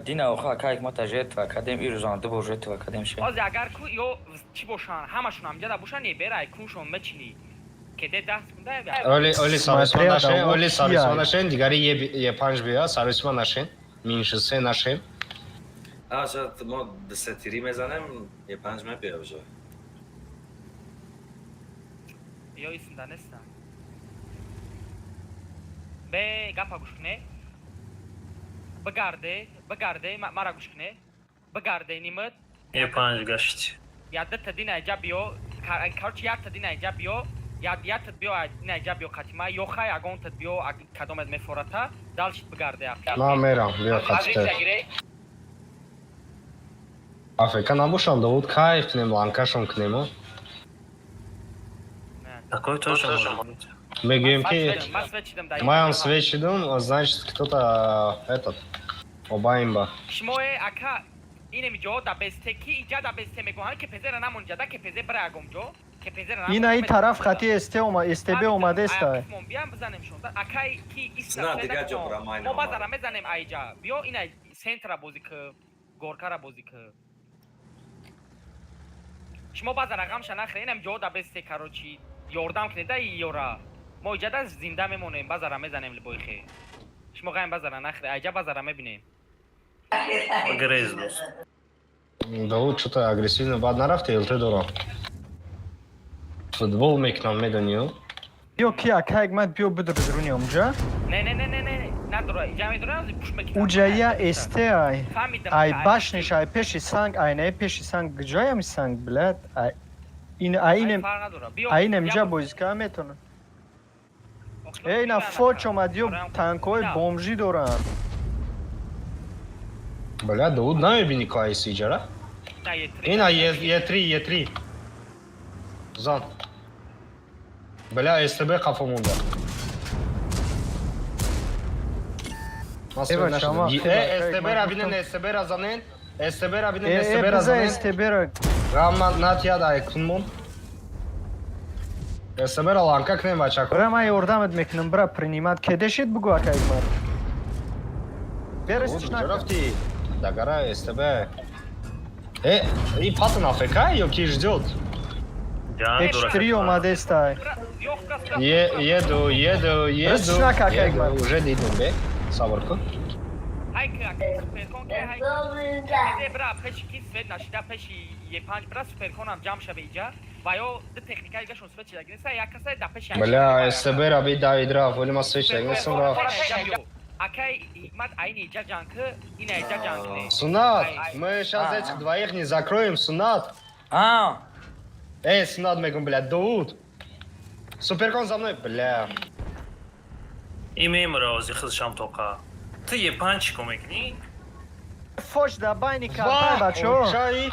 Дина охо ака ҳикмата жертва кардем, ирӯзон ду бор жертва кардем ше. Ҳозир агар ку ё чӣ бошанд, ҳамашон ҳамҷа да бошанд, ебера куншон мечинӣ. Кеде 10 секунда. Оли, оли саросима Смотря нашен, да, оли вот саросима я. нашен, дигари е панҷ бия, саросима нашен, минши се нашен. А, шад мо десетири мезанем, е панҷ мебия уже. Ё исмда нестам. Бе гапа гӯш куне. Бигарде, бигарде, мара гӯш куне. Бигарде нимат. Е панҷ гашт. Я дата дина иҷа биё, короче, якта дина иҷа биё, якта биё, дина иҷа биё қатима, ё хай ягонта биё, кадомет мефората, дальше бигарде ака. Ман мерам, биё қатита. Африка набошам, Давуд, кайф кунем, ланкашон кунем, о. Такое тоже может быть. Мегӯем ки Ман свет шидам да. маям свет шидум, значит, кто-то этот обаимба. Шумое ака инеми ҷо да бесте ки иҷа да бесте мегӯянд, ки пезера намон ҷада, ки пезе бира ягом ҷо, ки пезера. Ина и тараф хати СТ ома, СТБ омадеста. Биям бизанем шон. Акай ки иста. На, дигар ҷо бира, май Мо намад. базара мезанем айҷа. Биё ина центра бозӣ ки, горкара бозӣ ки. Шумо базара ғамша нахӯре, инам ҷо да бесте, короче, ёрдам кунед да ёра. Мо иҷада зинда мемонем, базара мезанем либоихе. Шумо ғайм базара нахӯре, айҷа базара мебинем. Грез дӯст. Давуд, что-то агрессивно бад нарафти, ЛТ дорам. Футбол мекунам, медонӣ? Биё ки ака ҳикмат биё бидр бируни омҷа. Не, не, не, не, не, надора, иҷа медорам, пуш мекунам. Уҷая СТ ай. Фаҳмидам. Ай башниш, ай пеши санг, ай не пеши санг, ҷоями санг, блядь. Ай ин ай инем Фарқ надора. Биё. ай инем ҷа бозӣ кара метавонам. Эй, на фоч омад, ё танкҳои бомжӣ доранд. Бля, Дауд намебини клайси иҷара? Ина Е3, Е3. Зан. Бля, СТБ қафо монда. СТБ-ра бинен, СТБ-ра занен. СТБ-ра бинен, СТБ-ра занен. СТБ-ра. Рамма натияд айкунмон. СТБ-ра ланка кнем бачако. Бра, ман ёрдамат мекунам, бра, принимат. Кедешид бугу ака Ҳикмат. Берестиш накун. Рафти? Дагара СТБ. И патн АФК ё ки ждёт? H3 омадестай. Еду, еду, еду. Уже дидум, бе. Сабр кун. Бра, пеши ки свет нашида, пеши Е5 бра суперконам ҷамъ шаве иҷа. Ва ё ду техника дигашон свет шида гиреса, як каса да пеши. Бля, СТБ-ра би давид рафт, вале ма свет шида гиресам рафт. Акай Ҳикмат айни иҷа ҷанг ки, ина иҷа ҷанг не. Сунат, мы сейчас этих двоих не закроем, Сунат. А. Эй, Сунат мегум, бля, Дауд. Суперкон за мной, бля. И мемра ози хизшам тоқа. Ты Е5 чико мекунӣ? Фош да байни картай, бачо. Чай.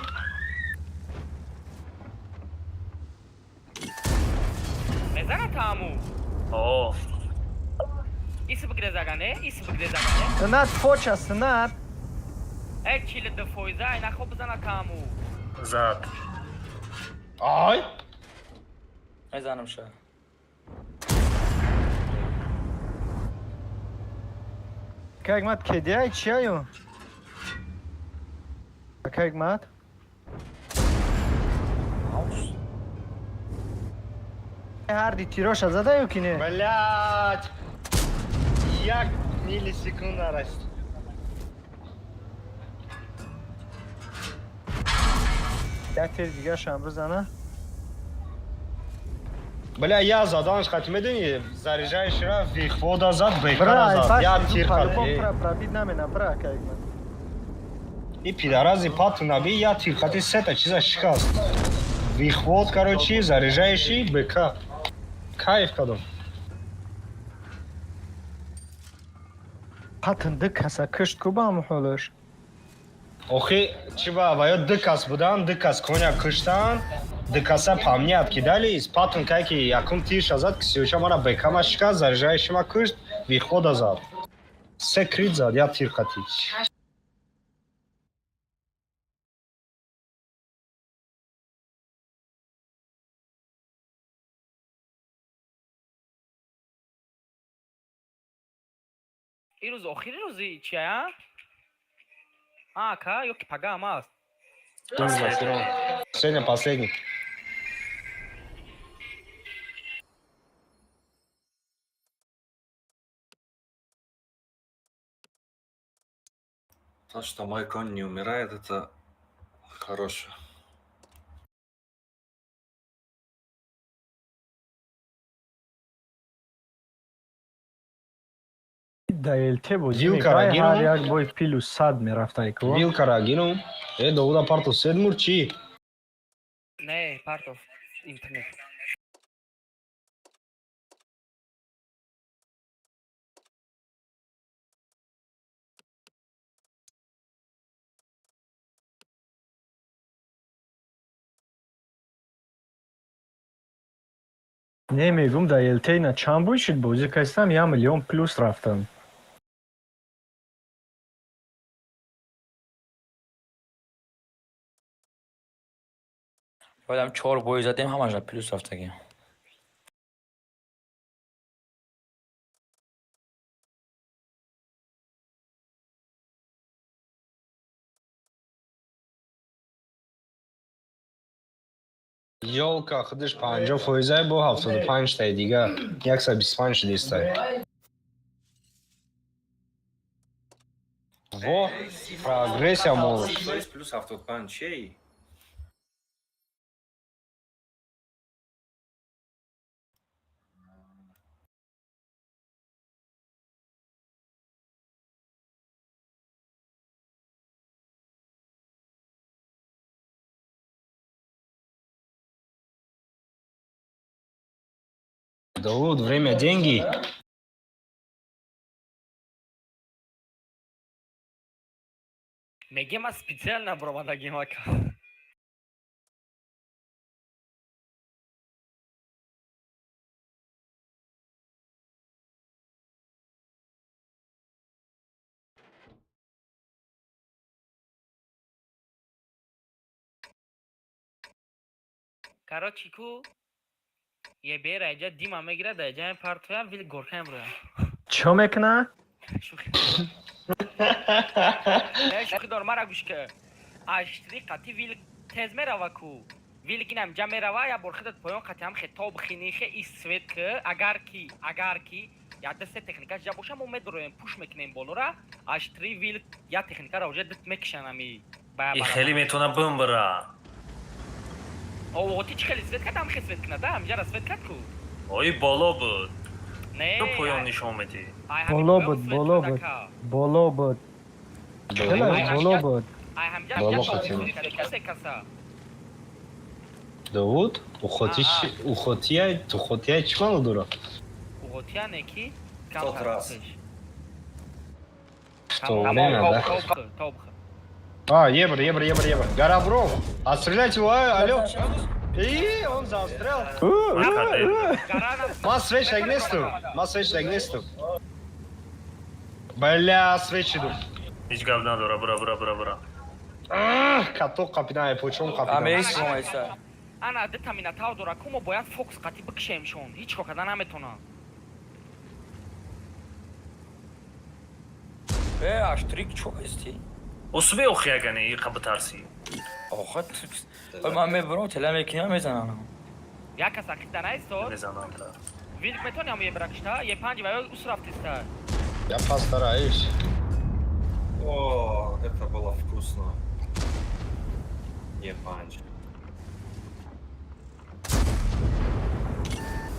Мезана таму. О. Иси бигрезагане, иси бигрезагане. Сунат фоча, Сунат. Э, 42 фоиза, ай нахо бизана таму. Зад. Ай. Мезанам ша. Ака Ҳикмат кедиай чияю? Ака Ҳикмат? Ҳарди тироша задаю ки не? Блядь! Як миллисекунда раст. Як тир дигашам бизана. Бля, я заданш хати медони, заряжаешь ра, вихвода зад, бекара зад. Я тир хати. Пробид намена, бра, ака Ҳикмат. И пидорази пату наби, я тир хати сета чиза шикаст. Вихвод, короче, заряжающий БК. Кайф кадом. Патн ду каса кишт ку ба ҳолаш. Охи, чи ба, ва ё ду кас будан, ду кас коня киштан, ду каса по мне откидались, патн кай ки якум тирша зад, ки сиёча мара БК ма шикаст, заряжающий ма кишт, вихвода зад. Се крит зад, я тир хати. Ирӯз охири рӯзи чия? А, ака, ё ки пага ам аст. Сегодня последний. То, что мой конь не умирает, это хорошо. Да ЛТ бозӣ Вилкара мекард, ҳар гирам. як бой плюс 100 мерафта ку. Вилкара гирум. Э, Дауда парту седмур чи? Не, партов интернет. Не мегум, да ЛТ на чанд бой шуд бозӣ кастам, 1 миллион плюс рафтам. Боядам 4 бой задем, ҳамаша плюс рафтагӣ. Ёлка худаш 50 фоизай бо 75 таи дига 125 шудистай. Во, прогрессия мол. Плюс 75 чей? Давуд, время — деньги. Мегем, ман специально баромадагим, ака. Короче, ку ебера иҷа дима мегирад, да иҷа партоя вил горкаем роя. Чо мекуна? Шӯхи. Не, шӯхи дор, мара гӯш ки. Аштри қати вил тез мерава ку. Вил кинам ҷа мерава, я бор хидат поён қати ҳам хетоб хинихе и свет ки, агар ки я даст техника ҷа боша, мо медроем, пуш мекунем болора, аштри вил я техникара уже дит мекишан ами. И хеле метавона бимбира. О, ти чи хеле свет кард, ҳам хе свет кунад, да, ҳамҷара свет кард ку. Ой, боло буд. Не. Ту поён нишон медиҳӣ. Ай, ҳамин Боло поён буд, свет боло кард, буд. ака. Боло буд. Хеле боло буд. Ай, ҳамҷара Боло ҷа хотим. свет кард, касе каса. Давуд, ухоти, ухотия, тухотия чӣ маъно дорад? Уғотия не ки Тот раз. Что время, да? Тоб. А, ебр, ебр, ебр, ебр. Горобров! Отстрелять его, а, алло! И он застрял. Ма свеч нагнесту, ма свеч нагнесту. Бля, свеч иду. Ҳеҷ гап надора, бура, бура, бура, бура. Каток қапидан, почом қапидан. Амеис омайса. Ана дитамина тав дора ку, мо бояд фокус қати бикшемшон. Ҳеҷ кор карда наметонам. Э, аштрик чо исти? Усубе охи ягане иқа битарсӣ. Охот. Ман мебурам, тела мекунам, мезанам. Як кас ақида наистод. Мезанам та. Вилк метони ҳам ебра кишта, е панҷ ва ё ус рафтиста. Я постараюсь. О, это было вкусно. Не панч.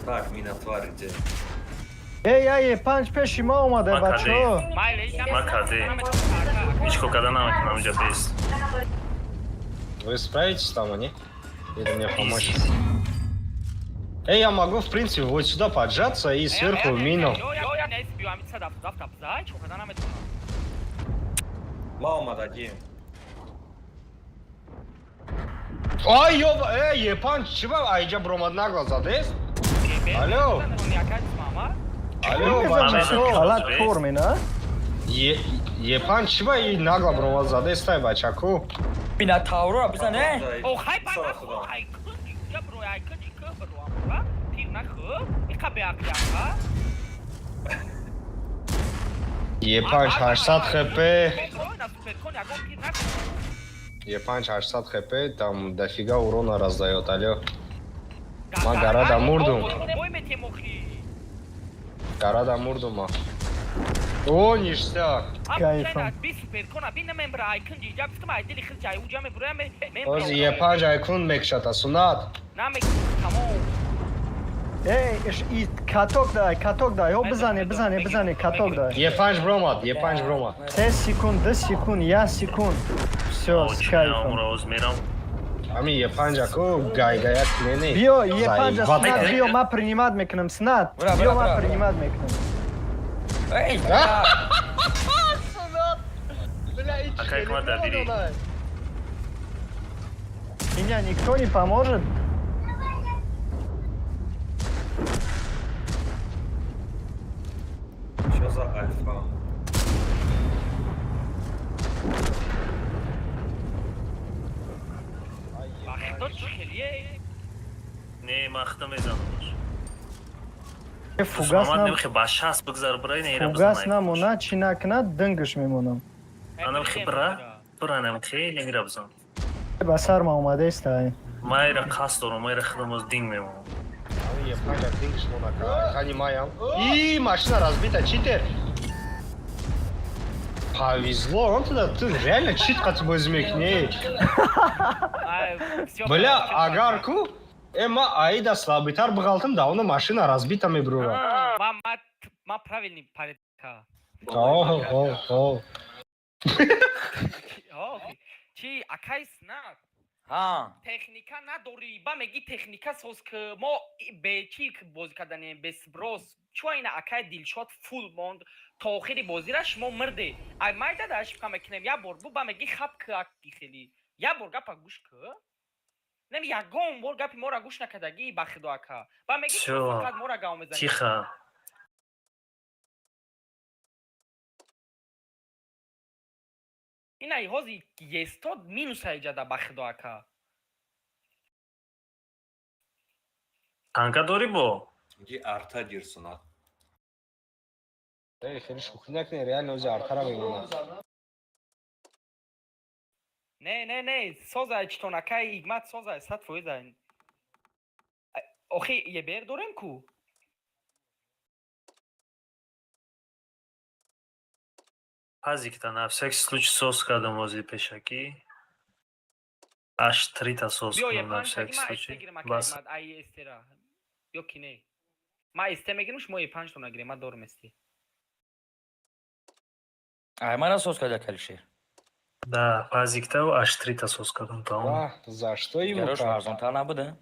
Так, мина тварь где? Эй, ай, панҷ пеши ма омада, Ма бачаҳо. Майле. Ма каде. Ҳеҷ кор карда наметавонам инҷа бес. Вы справитесь там, а не? Или мне помочь? Эй, я могу, в принципе, вот сюда поджаться и сверху мину. Ҳеҷ кор карда наметонам. Ма омадагим. Ай, ёба, эй, епан, чиба, айҷа бромад нагло задест? Алло. Алло, бачаҳо. Калат кор мена? Епан, чиба и нагло бромад задест, ай, бачаку? Мина тавро бизан, э? О, хай ба нахо, ай кунҷи ҷабро, ай кунҷи ки бро амра, тир нахо, иқа беақли ака. Епан 800 хп. На суперкон ягон тир нахо. Е5 800 хп, там дофига урона раздает, алло. Ма гора мурдум. Бой метем охи. Гора мурдума. О, ништяк. Кайфом. Би суперкона, би намембра, ай кунҷи ҷа гуфтам, ай дили хилҷа, ай уҷа меброя мембра. Ози Е5 айкун мекшата, сунат. Намек тамом. Эй, и каток дай, каток дай. Ҳо, бизане, бизане, бизане, каток дай. Е5 бромад, Е5 бромад. 3 секунд, 2 секунд, 1 секунд. Всё, с кайфом. Умра оз мерам. Ами Е5 аку гайгая кунене. Биё, Е5 снат, биё, ма принимать мекунам, снат. Бра, бра, Биё, ма бра, бра. принимать мекунам. Эй, Ака Ҳикмат дабири. Меня никто не поможет? Что за альфа? Вақто чӣ хелие? Не, ман худам мезанам. Фугас Мамад нам, немихе ба 60 бигзар, бира, ина ира фугас бизан. намона, чӣ накунад, дынгаш мемонам. Анам хе бира, бира намихе, ина ира бизан. Ба сар ма омадаест, ай. Ман ира қасд дорам, ман ира худам оз динг мемонам. Ами Е5 дингш монака. Хани маям. И машина разбита, читер. Повезло, он туда, ты реально чит қати бози мекунӣ. Бля, агар ку, ма аида слабитар бғалтым, да, она машина разбита мебрура. Ма правильный порядка. О, о, о. Чи акай снак. Ҳа. Техника надорӣ, ба меги техника соз, ки мо бе чӣ бозӣ карданем, без сброс. Чӯ ина акай Дилшод фул монд то охири бозира, шумо мирде. Ай майда да ошибка мекунем, як бор бу ба меги хап ки, аки хели як бор гапа гӯш ки. Неми ягон бор гапи мора гӯш накардагӣ, ба худо, ака, ба меги Всё. фақат мора гав мезанӣ. Тихо. Ина ҳози естод минуса иҷада, ба худо, ака. Танка дорӣ бо? Ги арта гирсунад. Эй, хеле шӯхӣ накунед, реально ози артара мемонад. Не, не, не, созай читон, акай Ҳикмат, созай 100%. Охи ебер дорем ку. Пазикта на всякий случай соз кардам ози пешакӣ. Аш трита соз Биё. кунам на Е5 всякий ма СТ случай. гирем, акай Бас. Ҳикмат, ай СТра ё ки не? Ма СТ мегирам, шумо Е5 то нагирем, ма дорам СТ. Ай мана соз карда, Калишер. Да, пазиктау аш трита соз кардам, тамом. Ва, за что ему Ярош так? арзонтар набуда?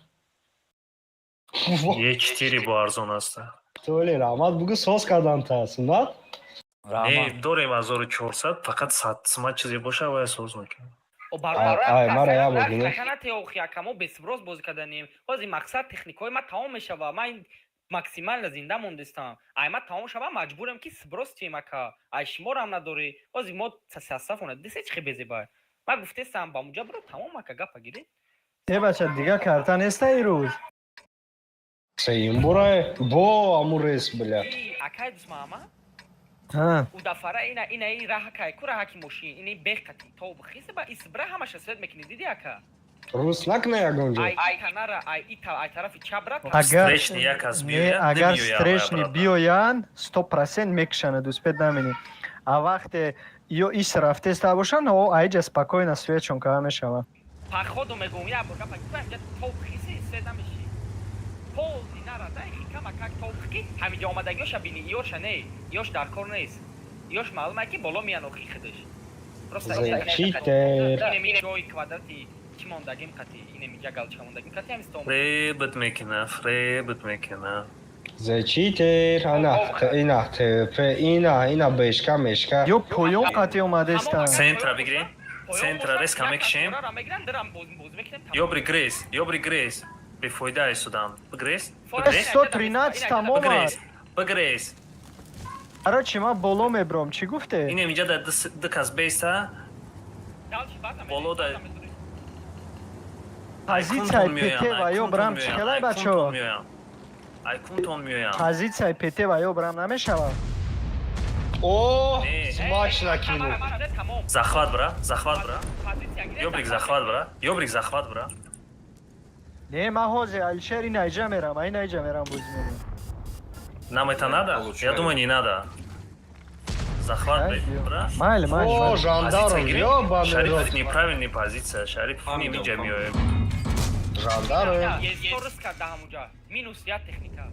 Е4 бо арзон аста. Толи, раҳмат, бугӯ, соз кардан та, суннат? Не, Раҳмат. дорем 1400, фақат 100 сима чизе боша, вая соз мекунем. Ай, мара як бор бинем. Теохи, ака, мо без сброс бозӣ карданем. Ҳози мақсад техникаҳои ма тамом мешава, ман ин максимально зинда мондестам. Ай ма тамом шава, маҷбурем ки сброс тием, ака. Ай шуморам надорӣ. Ҳози мо састафона дисе чӣ безебай. Ма гуфтестам, ба муҷа биро, тамом, ака, гапа гирӣ. Э, бача, дига карта неста ирӯз. Сеюм бора бо аму рес, бля. Акай Дусмаҳама. Ҳа. У дафара ина ина и раҳакай ку, раҳаки мошин ини беқати то бихисе ба исбра ҳамаша свет мекунӣ, диди, ака? Рус накна ягон ҷо. Ай и танара, ай и ай тарафи чабра. Агар Встречный як аз не, биёяд, агар намеояд, встречный обратно. биёянд, 100% мекушанд, успеть намени. А вақте ё ис рафтеста бошанд, о айҷа спокойно светшон кава мешавад. Походу мегӯм, як бор гапа ку, инҷа то бихисе свет намеши. Пол динара дай кама как то бихи ҳаминҷа омадагиёша бини, иёша не, иёш дар кор нест. Иёш маълум ки боло меян охи худаш. Просто Читер. Инем ҷои квадрати чӣ мондагим қати, инем инҷа галчка мондагим қати ҳамин стом. Фребт мекуна, фребт мекуна. Зе читер, ана, ина, ТП, ина, ина бешка, мешка. Ё поён қати омадестанд. Центра бигирем. Центра резко мекушем. Ёбри грез, ёбри грез. Бефоида истодам. Бигрез, бигрез, 113 тамом бигрез, аст. бигрез. Короче, ман боло мебром, чӣ гуфте? Инем инҷа да ду кас беста. Боло да- Позитсияи ПТ ва ё брам чӣ хелай, бачаҳо? Айкунтон меоям. Позитсияи ПТ ва ё брам намешавад. О, Не. смачно кинул. Захват бра, захват бра. Ёбрик, захват бра. Ёбрик, захват бра. Не, ман ҳозир Алишер ин айҷа мерам, ин айҷа мерам, бозӣ мерам. Нам это надо? Я думаю, не надо. Захват бра. Майли, майли, О, майли. жандарм, Позиция гирем. ёбаный Шарипов рот. неправильный позиция. Шарипов Фаҳмидам, немиҷа фаҳмидам. меоем. Жандарм. Минус як техника.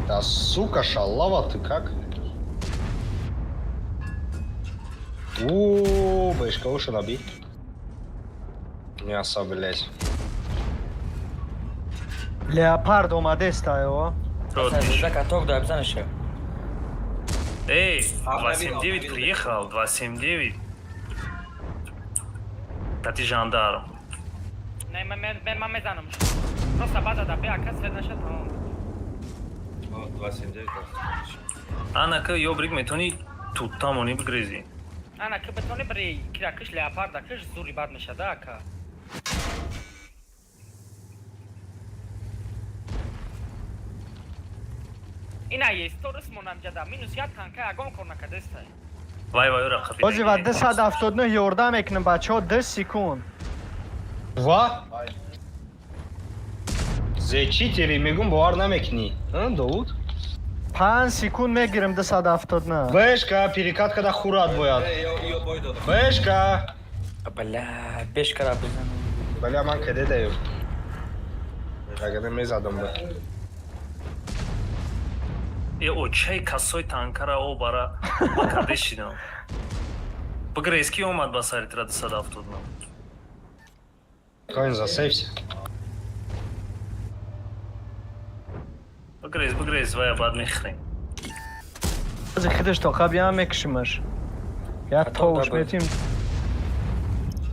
Да сука, шалава, ты как? О, бешка уши наби. Мясо, блядь. Леопард омадеста, ё. За каток да бизаниша. Эй, А, 279 обновил. приехал, 279. Тати жандарм. Не, ман мезанам. Просто база да бе, ака, свет наша, тамом. О, 279. Анака ёбрик метони туттамони бигрези. Ана ки битони бири кира киш, леопарда киш, зури бад мешада, ака. Ина есторис монам ҷада минус як танка, ягон кор накардестай. Вай вай рақаби. Ҳозир ва 279 ёрдам мекунем, бачаҳо, 2 секунд. Ва? Зе читери мегум, бовар намекунӣ. А, Довуд? 5 секунд мегирем 279. Бешка, перекат када хурат бояд. Ё бой додам. Бешка. Бля, бешкара бизан. Бля, ман кеде даю. Агар мезадам ба. Э, очай касои танкара о бара макарде шидам. Бигрез, ки омад ба сари тира 279? Коин, засейвся. Бигрез, бигрез, вая баъд мехӯрем. Ази хидаш то қаб ям мекушимаш. Я Хато товуш дабл. метим.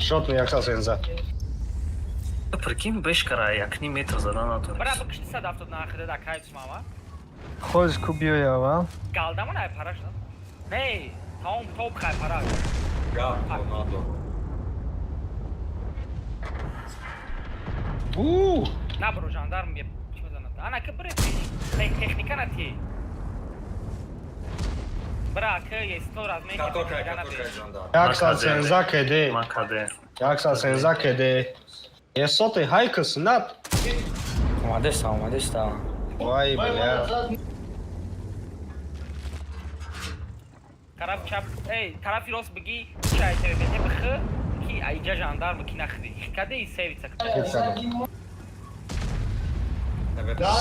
Шотну як сад сенза. Прикинь, бешкара якним метр зада Бра натонест. бикши 179 хида да кайс мама. Хоз ку биёй аввал. Галдамон ай параш. Не, таом топ хай параш. Гап, надо. У! На бро жандарм е чӣ мезанад? Ана ки бре техника на ти. Бра ки е 100 размен. Катокай, катокай, жандарм. Як сад сенза кеде. Макаде. Як сад сенза кеде. Есоты хайка сунат. Омадеста, омадеста. Вай, бля. Тараф чап, эй, тарафи рост бигӣ, чай тебе бих, ки айҷа жандарм ки нахри. Каде и севица.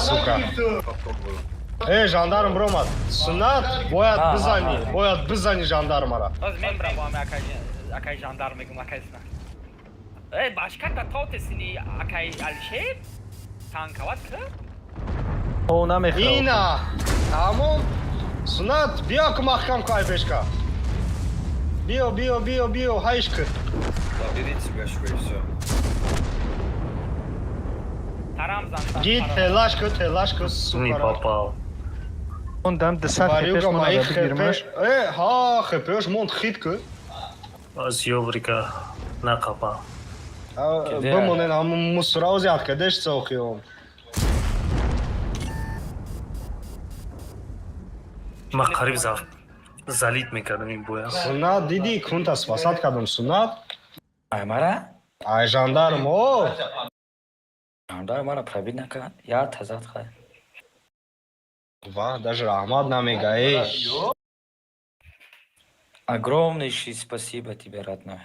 Сука. Попробую. Э, жандарм бромад. Сунат бояд А, бизани, а, а. бояд бизани жандармара. Боз мен бра бо акай акай жандарм мегум акай сна. Эй, башка та тотесини акай Алишер? Танкават ки? О намехӯрад. Ина! Тамом. Сунат, биё ку маҳкам ку ай бешка. Биё, биё, биё, биё, ҳайш ку. Заберите гашку и все. Тарам зан. Гид, телаш ку, телаш ку, Не сука. попал. Он дам 200 Варюга хпш маи монада хп. бигирмаш. Э, ҳа, хпш монд хит ку. Аз ёврика нақапа. Кеде? Бимонен ҳамун мусура зиёд кадеш цохиём. Ма қариб залит мекардам ин боя. Сунат диди кунта спасат кардам сунат. Ай мара? Ай жандарм, о! Жандарм мара пробить накард. Я тазад хай. Ва, даже раҳмат намега, эй. Огромнейший спасибо тебе, родной.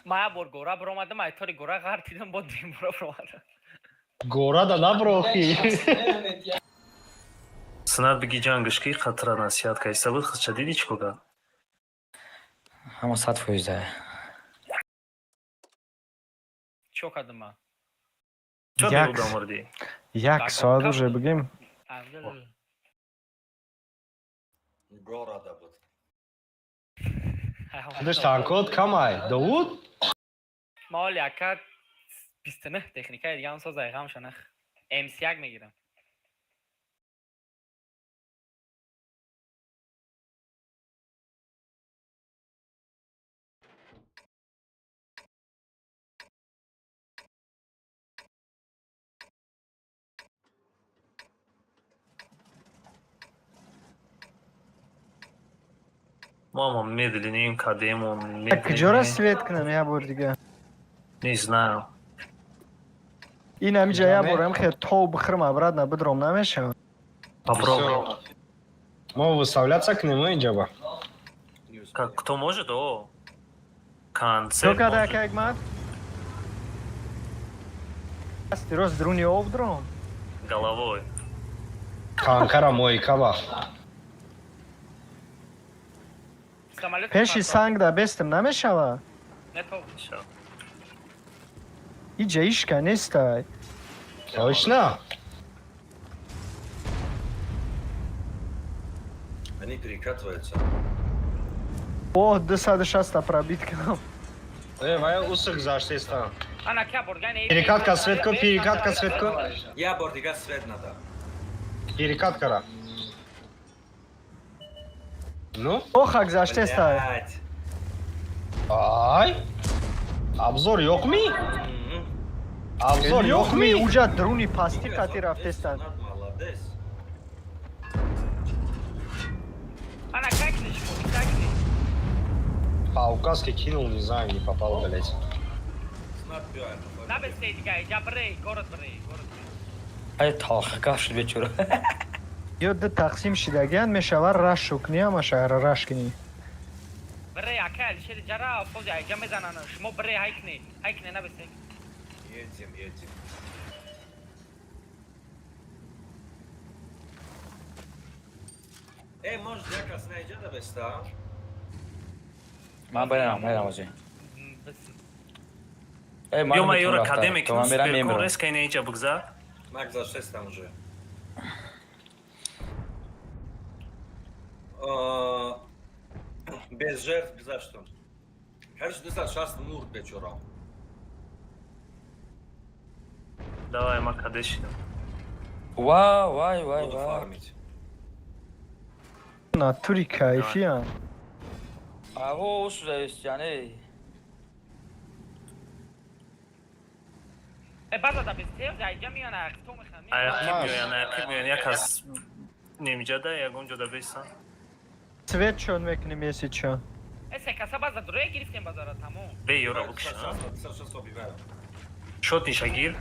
Ма бор гора бромадам, ай тори гора ғартидам, бо дим бора бромадам. Гора да наброхи. Сунат биги ҷангаш ки хатра насиҳат кайста буд, хача диди чӣ кор кард? Ҳама 100%. Чо кардам ма? Чо Як. беуда мурдӣ? Як соат уже бигем. Города буд. Даш танкот камай. Давуд? Ма оли ака 29 техникаи дига ҳам созай ғам шанах. MC1 мегирам. Мо ҳама медлинем, кадемон, Куҷора медлинем. свет кунам я бор дига? Не знаю. Ин ҳамиҷа я борам хе тов бихӯрам обратно бидром намешавад. Попробуй. Мо выставляться к нему инҷаба. Не успеем. Как кто может, о. Чо Концерт када может. ака Ҳикмат? Дасти рост дуруни об дром. Головой. Танкара моикаба. Самолет Пеши санг да бестам намешавад. Не то. Всё. Иҷа ишка нестай. Точно? Они перекатываются. О, 260 пробит кунам. Э, вая усук заштеста. Ана ка боргани. Перекатка светко, перекатка светко. Я бордига свет надо. Перекаткара. Ну? О, хак заштестай. Блядь. Ай! Обзор yo'qmi? М-м. Обзор yo'qmi? Уҷа дуруни пасти қати рафтестанд. Сунат молодец. Ана как не шмо, как не. По указке кинул, не знаю, не попал, блядь. Сунат биё, это На бесте дига, иҷа бре, город бре, город. Ай талха гап шуд бечора. Ё ду тақсим шидагиан мешавад рашу кунӣ ҳамаша раш кунӣ. Бре ака Алишер ҷара фози айҷа мезанан. Шумо бре ҳайкне, ҳайкне на бесте. Едем, едем. Э, может, як кас наиҷа да беста? Ман барам, мерам ози. Э, ман Ё ма наметавонам ёра рафта. каде То мекунам, ман мерам суперкон мемирам. резко ина иҷа бигзар. Ман гузаштаистам уже. Без жертв гузаштам. Короче, 260 мурд бечора. Давай, ма каде шидам. Ва, вай, вай, Буду вай. фармить. Натури кайфиян. Аво, усуда есть, яъне. Э, база да бестев, да иҷа меян, аяқто механ. Аяқи меоян, аяқи меоян. Як аз немиҷада, ягон ҷода бесан. Свет чон мекунем, если чо. Э, се каса база дуре гирифтем базара, тамом. Бе ёра букши. 260 убиваю. Шот нишагир.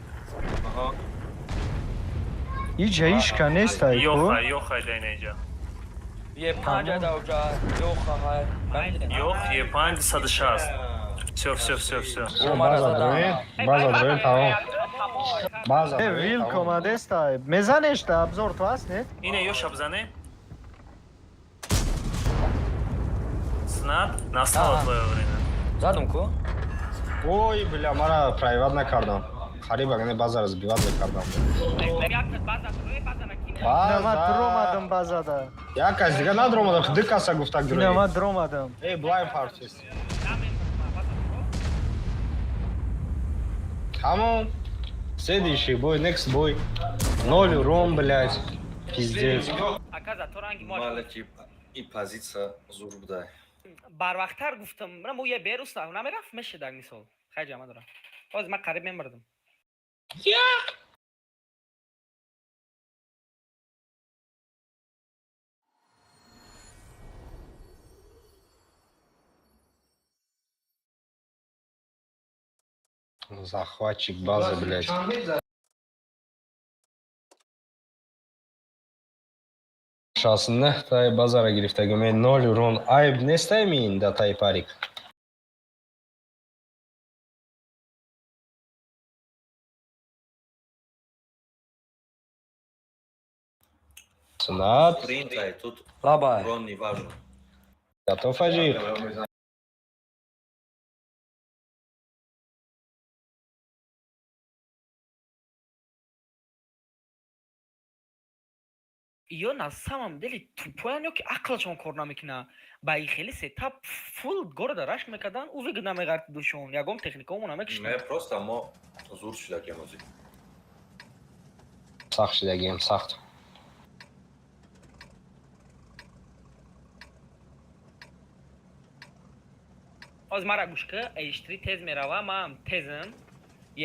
Ага. Иҷа ишка нестай ку. Ёхай, ёхай да ина иҷа. Е панҷа давҷа, ёха хай. Ёх, е панҷ, 160. Всё, всё, всё, всё. О, мара База задам. дроин, база дроин, тамом. База Э, дроин, вилк тамом. омадестай. Мезанеш да обзор ту аст, не? Ина ёша бзане. Знат, настало Ага. твоё время. Задум ку? Ой, бля, мара прайват накардам. Қариб агане база разбиват мекардам. База дуре, база накин. Ина ман База. дромадам базада. Як кас дига надромадам, ду каса гуфтак Ина дроин. ман дромадам. Эй, блайн партист. Тамом. Следующий бой, next бой. Ноль урон, блядь. Пиздец. Ака за то ранги мо Малаки и позиция зур будай. Барвақттар гуфтам, ман мо я берус намерафт мешидаг мисол. Хай ҷама дорам. Ҳозир ман қариб мемурдам. Захватчик базы, блядь. 69 тай базара гирифтагим. Э, ноль урон. Айб нестай мин да тай парик. Сунат. Принтай, тут Лабай. урон не важен. Готов, Ажиев? Ё на самом деле тупоян ё ки ақлашон кор намекунад. Ба и хели сетап фул города рашк мекардан, ӯ вигд намеғард душон, ягон техникаомо Не, намекишнад. просто мо зур шудагем ози. Сахт шудагем, сахт. Ҳозир мара гӯш ки, H3 тез мерава, ман тезм.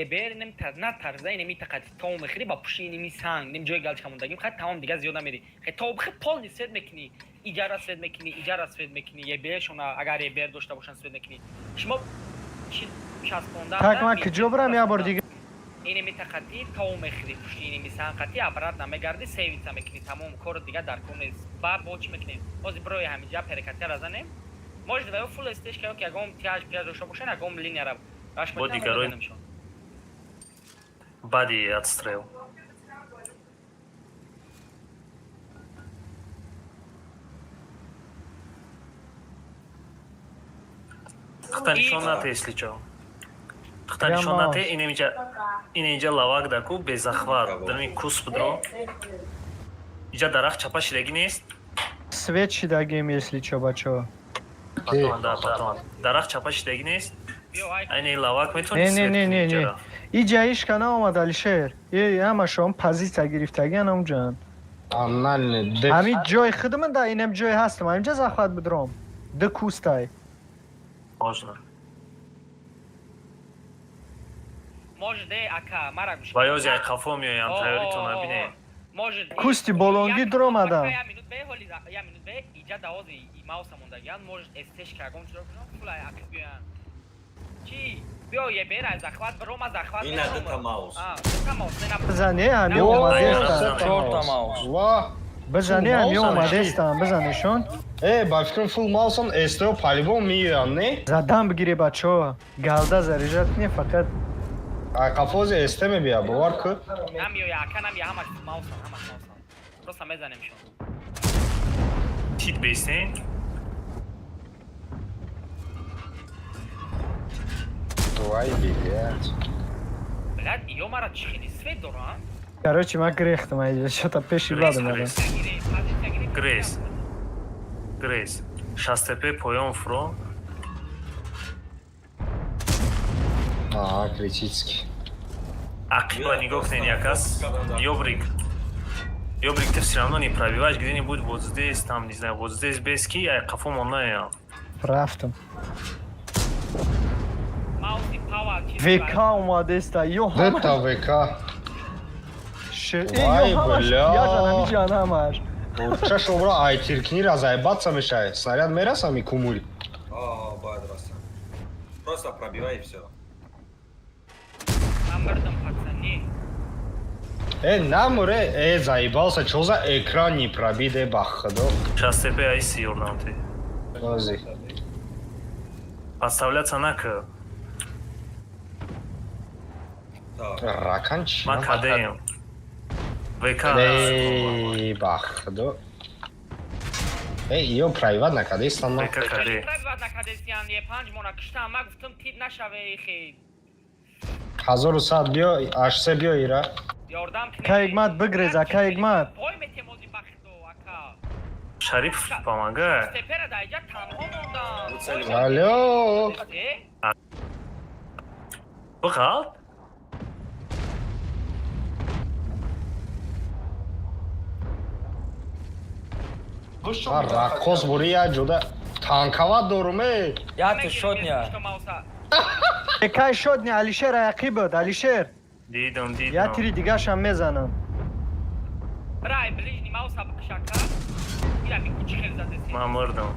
Ебер нем на тарза инеми тақати то мехӯри ба пушти инеми санг, нем ҷои галчка мондагим, хай тамом дига зиёд намери. Хай то бихе полный свет мекунӣ, иҷара свет мекунӣ, иҷара свет мекунӣ, ебершона агар ебер дошта бошанд свет мекунӣ. Шумо чи часпонда Так ман куҷо бирам як бор дига? Инеми тақати то мехӯри пушти инеми санг қати обратно мегарди, сейвица мекунӣ, тамом кор дига дар кор нест. Ба бо чӣ мекунем? Ҳозир бирои ҳамиҷа перекатияра занем. Может, ва ё фулл стешка ё ки ягон тяж пяж дошта бошанд, ягон линияра раш Бо мекунам, дигарои мезанемшон. Баъди отстрел. Хта нишон нате, если чо. Хта Прямо. нишон нате, инемиҷа лавак даку, безахват. Дарми кус будро. Иҷа дарахт чапа шидагӣ нест? Свет шидагем, если чо, бачо. Потом, да, потом. Дарахт чапа шидагӣ нест? Биё, ай. Айни лавак метавонӣ Не, не, свет не, кунӣ не, не. иҷара? Иҷа ишка наомад, Алишер. Е, ҳамашон позитсия гирифтагиан онҷан. Анальный деф. Ҳамин ҷои худман да инам ҷои ҳастам. Ҳаминҷа захват бидром. Ду кустай. Можно. Может, э, ака, мара гӯш. Ва ёзи ай қафо меоям, О, тайёритон о, о, набине. о. Может, Кусти болонгӣ дромадам. Я минут бе, ҳоли я минут бе, иҷа давози и мауса мондагиан, может, эстешка ягон чизо кунам, фулай аки биёян. Чи? Биё, ебера, захват, бирома, захват. Ина бирома. дута маус. А, дута маус, не на. Бизане ҳами О, омадестан. Чорта чорта маус. Ва. Бизане Фул ҳами маусан, омадестан, бизанешон. Э, ба фикрам фул маусан СТО по-любому меоянд, не? Задан бигире бачо. Галда заряжать не фақат. Ай қафози СТ мебия, бовар ку. Намеоя, ака намея, ҳамаш маусан, ҳамаш маусан. Просто мезанемшон. Тит бестен. Вай, блядь. Блядь, ё мара чӣ хели свет доранд? Короче, ман грехтам айҷа, чё-то пеши Грейс, бад омадам. Грейс. Грейс. Грейс. Шастепе поён фуро. Аа, критически. Ақиба нигоҳ кунед, якас. Ёбрик. Ёбрик, ты все равно не пробиваешь где-нибудь вот здесь, там, не знаю, вот здесь без ки, ай қафо мондаям. Рафтам. Мауси пава чиз. ВК омадеста, ё ҳама. Дета ВК. Э, Вай, ё ҳамаш бля. яжан ҳамиҷан ҳамаш. Чашо бро, ай тиркнира заебаться мешай. Снаряд мераса ми кумуль. А, бояд раса. Просто пробивай и всё. Ман бардам, пацани. Э, намуре, э, заебался, чё за экран не пробит, э, бахдо. Шастепе айси ёрдам ти. Ози. Подставляться нака. Так. Ракан чи? Ман кадаем. ВК. Эй, бахдо. Эй, ё пробивать накадестан ма. ВК каде. Пробивать накадестиян, е панҷ мона киштам, ман гуфтам тит нашаве хе. 1100 биё, 800 биё ира. Ёрдам кунед. Каигмат бигрез, акаигмат. Пой метемози бахдо, ака. Шарипов помогай. Степера дар иҷа танҳо мондам. Алло. Э? Бығалт? Ман раққос бури як ҷода танкават дорум, э. Я ты шотня. Что мауса? ВК шотни Алишер аяқӣ буд, Алишер. Дидам, Я дидам. тири дигашам мезанам. Рай, ближний мауса бикшака. Ира ми кучи хел задеси. Ман мурдам.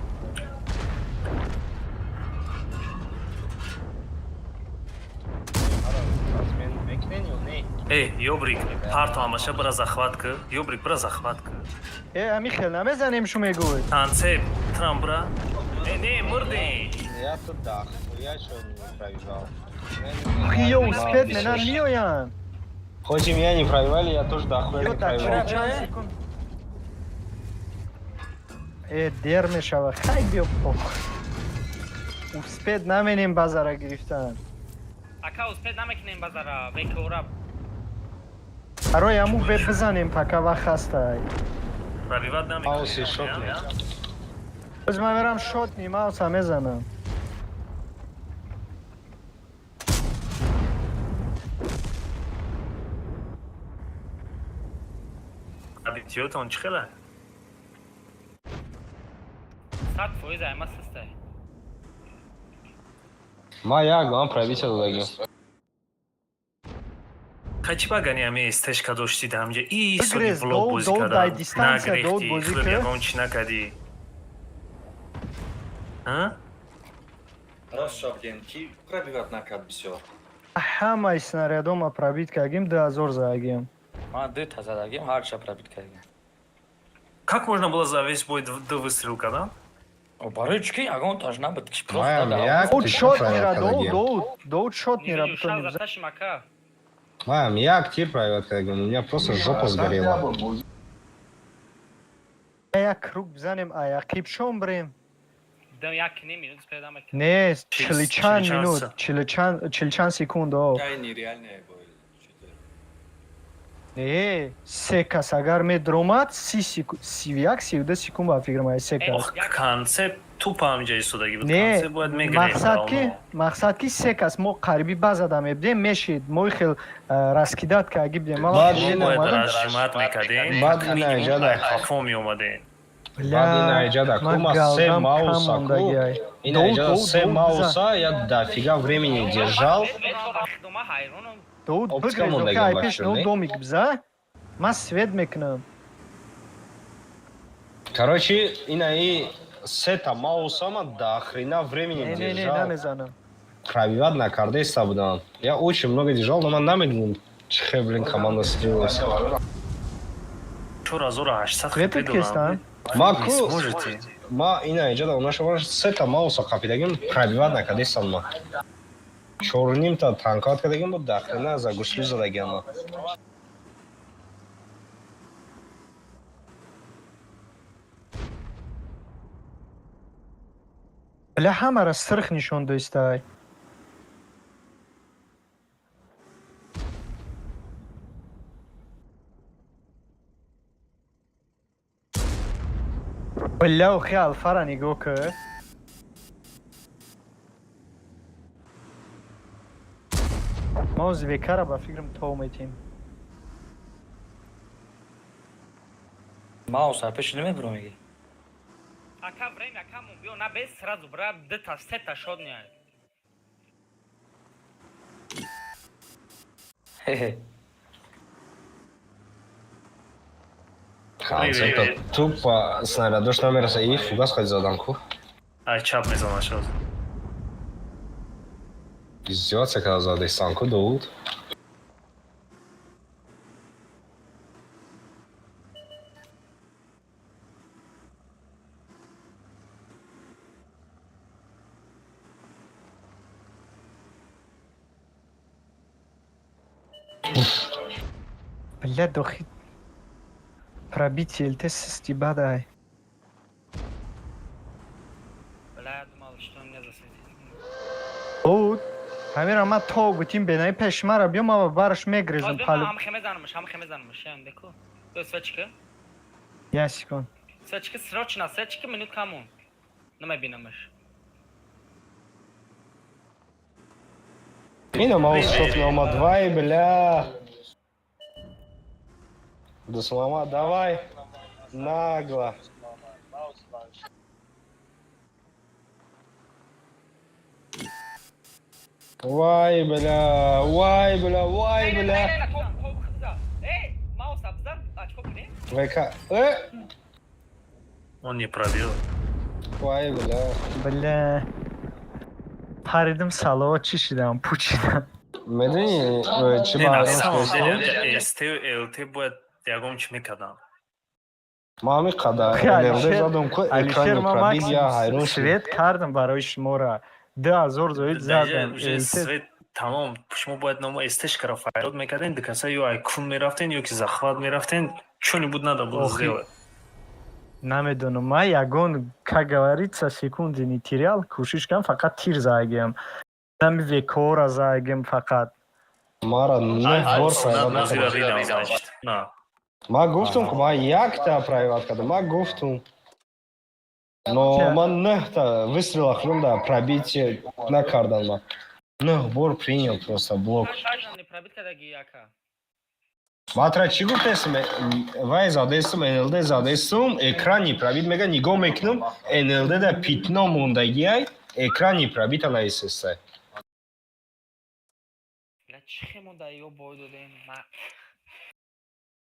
Эй, Ёбрик, парту ҳамаша бира захват кӣ. Ёбрик, бира захват кӣ. Э, ами хел намезанем шу мегӯй. Танцеп, трам бира. Э, не, мурдем. Я тут дохуя чё не пробивал. Охи ё успеть мена меоянд. Хоть и меня не пробивали, я тоже дохуя Ё не дар пробивал. чанд секунд. Э, дер мешава. Хай биё пох. Успеть наменем базара гирифтан. Ака успеть намекунем базара, векора. Барои ҳамун веб бизанем, пока вақт ҳастай. Пробивать намекунем. Мауси шотни. Боз ман мерам шотни мауса мезанам. Абитиётон чӣ хела? 100% айма систай. Ма як ман пробитие додагим. Хай чӣ багани ҳами стежка доштӣ дар ҳамҷа? И соли Бигрез, влог дов, бозӣ дов, дай кардан. дистанция, дов Нагрехтӣ, бозӣ худат кар. ягон чӣ накардӣ. А? Рост шавген, ки пробивать накард бисёр. Ҳамаи снарядома пробить кардем, 2000 задагем. Ман ду та задагим, ҳарча пробить кардем. Как можно было за весь бой ду выстрел кардан? О, барои чӣ ки ягон таш набуд, ки Маям просто як Дод тишка шот пробивать мера, дод, кардагим. дод, дод шот мера, Не бутонем шал заташим, ака. Маям як тир пробивать кардагим, у меня просто жопа сгорела. Як круг бизанем, аяқиб шом бирем. Дам як ним минут успеть намекунем. Не, Чил- чили чанд чили чанд минут, са. чили чанд секунд, о. Кай нереальная бой. Чё-то. Не, се кас агар медромад, 30 секунд, 31, 32 секунд ба фикр май, се кас. Ох, концепт тупо ҳамҷа истодагӣ буд. Не, Концепт бояд мегирехт. мақсад ки се кас мо қариби базада мебудем, мешид, мо хел раскидать карги будем. Ман Баъд вақте ин Бояд омадам, разжимать мекардем. Баъд ин айҷада. Қафо меомадем. Баъд ин айҷада ман кума се галдам кам мауса ку. мондагиай. Ин Дод, айҷада дод, се дод, бизан. мауса я дофига времени держал. Дома ҳайронам. Дод Оптика бигрез, мондагиам ай пеш бачо, но не? домик биза. Ман свет мекунам. Короче, инаи сета мауса ман до хрена времени Не, не, не, держал. намезанам. Пробивать накардеста будам. Я очень много держал, но ман намедонам, чихе, блин, команда слилась. 4800 Светот кестан? Ма Не ку сможете. ма ина иҷода унаша баш сета мауса қапидагим пробивать накардестам ма. Чорнимта танкат кардагим буд до хрена за гуслю задагиам ма. Бля, ҳамара сирх нишон достай. Бля, охи алфара нигоҳ кӯ. Ма ӯзбекара ба фикрам то метем. Маус пеш намебурам меги. Ака время камон биё на без сразу бра дта сета шот неай. Хе-хе. Концепта тупо снарядош намераса и фугас ходи задан ку. Ай чап мезанаш ҳозир. Издеваться когда задесан ку Довуд. Бля, дохи пробитие ЛТ систи бадай. Бля, я думал, что он меня засветит. Оуд, ҳамира ма то гутим бенаи пеш мара биё ма ба бараш мегрезам палу. Ҳам хемезанамш, ҳам хемезанамш, ян деку. Ё свечка. Я секунд. Свечка срочно, свечка минут камон. Намебинамш. Ина маус шот наомад. Вай, бля. Дусмама, давай. Нагло. Вай, бля, вай, бля, вай, бля. Маус абзан, очко кунем. ВК. Э! Он не пробил. Вай, бля. Бля. Паридим салавот чӣ шидам, пучидам. Медони чӣ Не, на ба самом деле СТ ЛТ бояд ягон чӣ мекардам. Ма ҳамин қадар НЛД задам ку Алишер, экрани ма пробит я максимум ҳайрон шудам. свет кардам барои шумора. 2000 зоид задам. Уже ЛТ свет тамом. Шумо бояд номо СТшкара файрод мекардем, дикаса ё айкун мерафтен, ё ки захват мерафтен, чё-нибудь надо было Охи. сделать. Намедонам, ма ягон, как говорится, секунды не терял, кӯшиш кардам фақат тир загиям. Нами векора загиям фақат. Мара нӯҳ бор прайват Назира накардам. ридам, значит. На. Ма гуфтум ку ма якта прайват кардам. Ма гуфтум. Но ман нӯҳта выстрела хӯрдам, пробитие накардам ма. Нӯҳ бор принял просто блок. Не пробит кадаги ака. Матра чӣ гуфтесм? Вай задесум, НЛД задесум, экрани пробит мега нигоҳ мекунам, НЛД да пятно мондагиай, экрани пробита наисеста. Бля, чӣ хемонда ё бой додем? Ма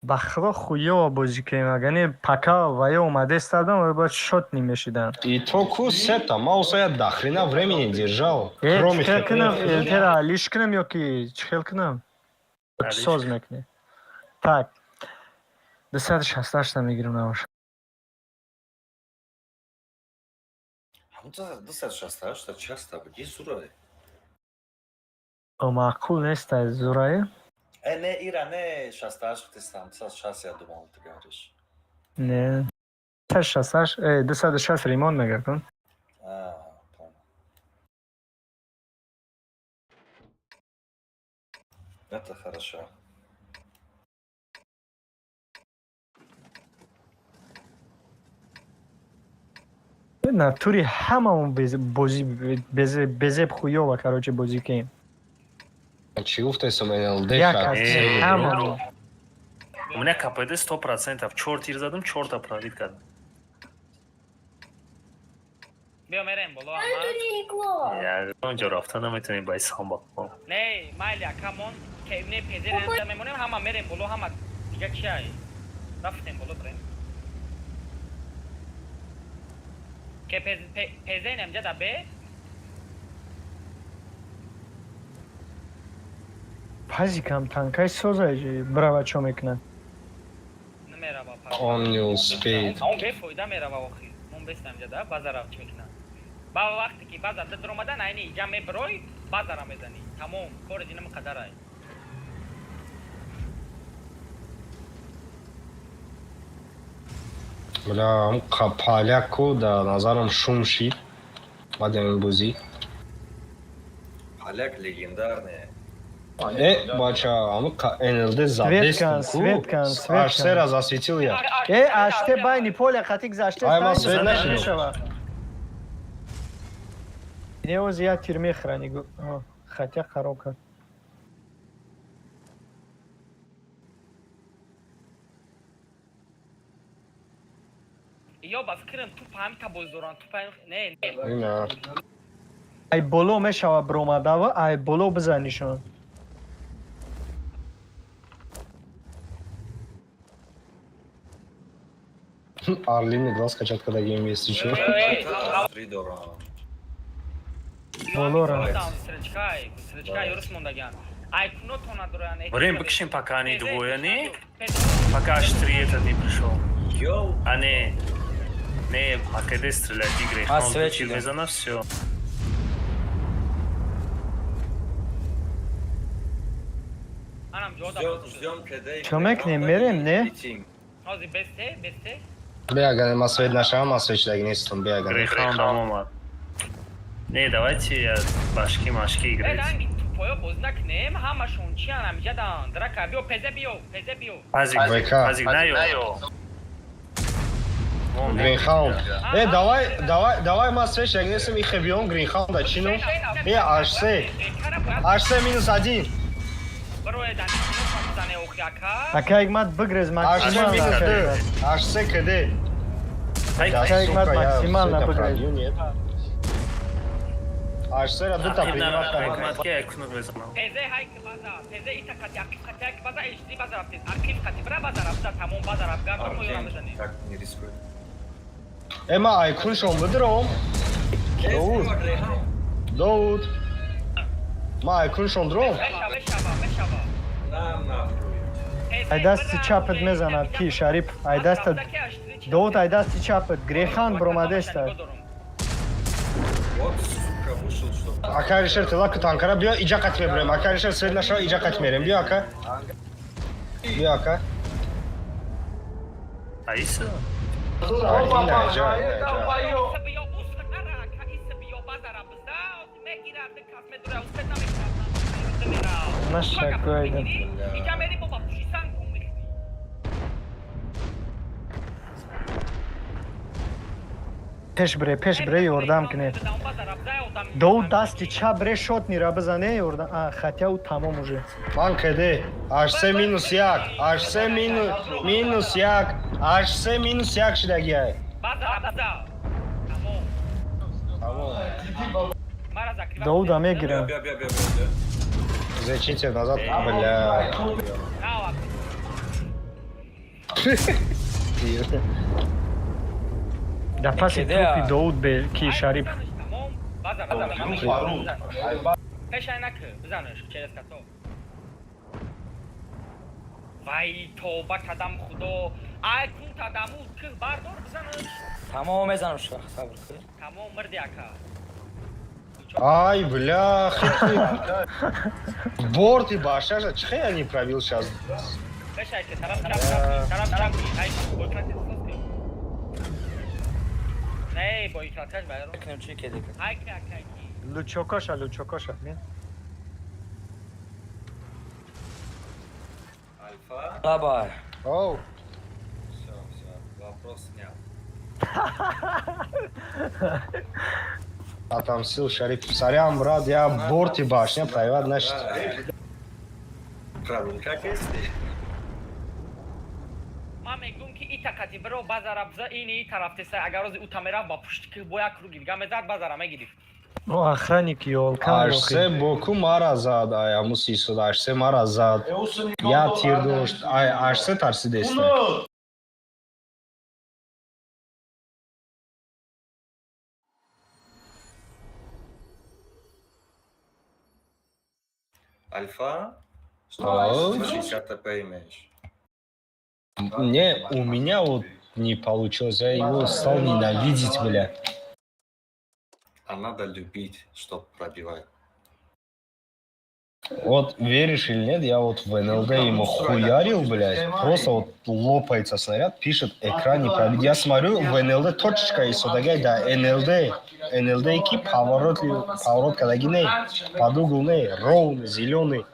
Ба худо хуёва бозӣ кунем, агар не пока ва ё омадестадам, ва бояд шот немешидан. И то ку сета, ма усая дохрена времени держал. Э, Кроме чӣ хел кунам? хепнех. ЛТ-ра алиш кунам ё ки чӣ хел кунам? Ё ки Алиш. соз мекунем? Так. 268 мегирам набошад. Ҳамун 268 часта буди зурае. Маъқул нест аз зурае? Э, не, Ира, не, 68 гуфтестам, 260 я думал, ты говоришь. Не. 268, 260 ремонт мега кун. А, понял. Это хорошо. Натури ҳамамон бозӣ безеб хуёва, короче, бозӣ кунем. Чӣ гуфтесум НЛД Як шад? аз Э, ҳамамон. У меня КПД 100%. Чор тир задам, чорта пробит кардам. Биё мерем боло ама. Ягон ҷо рафта наметавонем ба самба. Не, майли акамон, ке не пезер мемонем, ҳама мерем боло, ҳама дига чи ай? Рафтем боло брем. Ке пезенем ҷада бе? Пазикам танкай соза брава чо мекунад. Намерава. Он не успеет. Он бефоида мерава охир. Мон бестам ҷада, базара чӣ мекунад. Ба вақте ки базар дар омадан, айни иҷа мебирой, базара мезанӣ. Тамом, кори динам қадарай. Бля, ам поляку да назарам шум шид. Баъди ин бозӣ. Поляк легендарный. Э, бача, аму НЛД Свет кан, задестам. свет кан, свет Аж се кан. раз осветил я. Э, аште байни поля қатӣ гузаште. Ай, ма станг свет зада нашидам. мешава. Неоз я тир мехӯра, нигоҳ. О, хотя хароб кард. Ё ба фикрам тупа ҳамита боз доранд, тупа не, не. Ина. Ай боло мешава бромадава, ай боло бизанишон. Орлиный глаз качать, когда гейм есть еще. Эй, Три дорам. Болора. Стрелочка, стрелочка юрус мондаган. Ай кунотона доран. Время быкшим, пока они двое, не? Пока аж три этот не пришел. Йоу. А не... Не, по КД стрелять игры. А, Он свечи, включил да. Мезона, все. Анам ҷода. Ждем, ждем КД. Чё мекунем, мерем, не? Летим. Ҳозир бесте, бесте. Беагане, ма свет нашава, ма свет шидаги нестам, беагане. Грейхаунд омад. Не, давайте я башки машки Э, играть. ранги тупоё боз накунем, ҳамашон чиян ҳамиҷадан. Драка, биё, пезе биё, пезе биё. Пазик, ВК. пазик, наё. Вон, Гринхаунд. Э, давай, давай, давай, ма свет шидаги нестам, ихе биём Гринхаунда чину. Э, аш се. Аш се минус один. Барои дани кунотон бизане охи ака. Ака Ҳикмат, бигрез Аш се максимально. минус Ака ду. Ҳикмат. Аш се КД. Ай, Да, Ака Ҳикмат, сука, я максимально всё это бигрез. пробью, нет? Аш се ра дута принимать кардам. Ҳикмат ки айкунур мезанам. Пезе ҳайк база, пезе ита қати ақиб қати ҳайк база, эшди база рафтед. Ақиб қати бира база рафта, тамом база рафт. Гардон мо ёра мезанем. Так, не рискуй. Э, ма айкун шон бидиром. Доуд. Доуд. Ма айкун шон диром. Мешава, мешава, мешава. На, нахуй. Ай дасти чапат мезанад ки Шарип, ай даста Довуд, ай дасти чапат, Грехан бромадеста. Вот, сука, вышел, что... Ака Алишер, тела ку танкара биё, иҷа қат мебурем. Ака Алишер, свет нашава, иҷа қат мерем. Биё, ака. Биё, ака. Аиса? Ай, ина, иҷа, ина, иҷа. Наша койда. Иҷа мери бо ба пушисан кун мехӯрӣ. Пеш бре, пеш бре, ёрдам кунед. Довуд дасти чап бре, шотнира бизане, ёрдам. А, хотя ӯ тамом уже. Ман КД. Аш се минус як. Аш се минус як. Аш се минус як шидагиай. База, база. Тамом. Тамом. Мара закрива. Довуда мегирам. Бя, бя, бя, бя, бя. Зачите назад, бля. Нава. Дар паси Кеде, трупи а? Довуд бе ки Шарип. Тамом. База, база. База. Пешай накы, бизанеш через като. Вай, тоба кадам худо. Ай кун тадаму ких бардор бизанеш. Тамом мезанам шух, сабр кун. Тамом мирди ака. Ай, бля, хитрый. Борт и башаша, чхе я не пробил сейчас. Пешай ки тараф чап чап, тараф чап. Ай бойкрат соски. Не, бойкраташ байро. Кунем чи кеде ка. Ай ки ака ки. Лучокоша, лучокоша. Не? Альфа. Лаба. Оу. Все, все, вопрос снял. Отомстил Шарип. Сорян, брат, я борт и башня пробивать, значит. Правильно, как есть. Ман мегӯм ки ита қати биро базара биза ини и тараф теса агар рози ута мерафт ба пушти ки бо як круги дига мезад базара мегирифт. О, охранник ёлкан. Аш се боку мара зад, ай, аму сисуд, аш се мара зад. Я тир дошт, ай, аш се тарсидесте. Альфа? Ау. Что 60 ТП имеешь? Не, у меня вот не получилось, я его стал ненавидеть, бля. А надо любить, чтоб пробивать. Вот веришь или нет, я вот в НЛД ему хуярил, блядь, просто вот лопается снаряд, пишет, экран не пробит. Я смотрю, в НЛД точечка и содагай, да, НЛД, НЛД ки поворот, поворот кадаги не, под угол не, ровный, зеленый.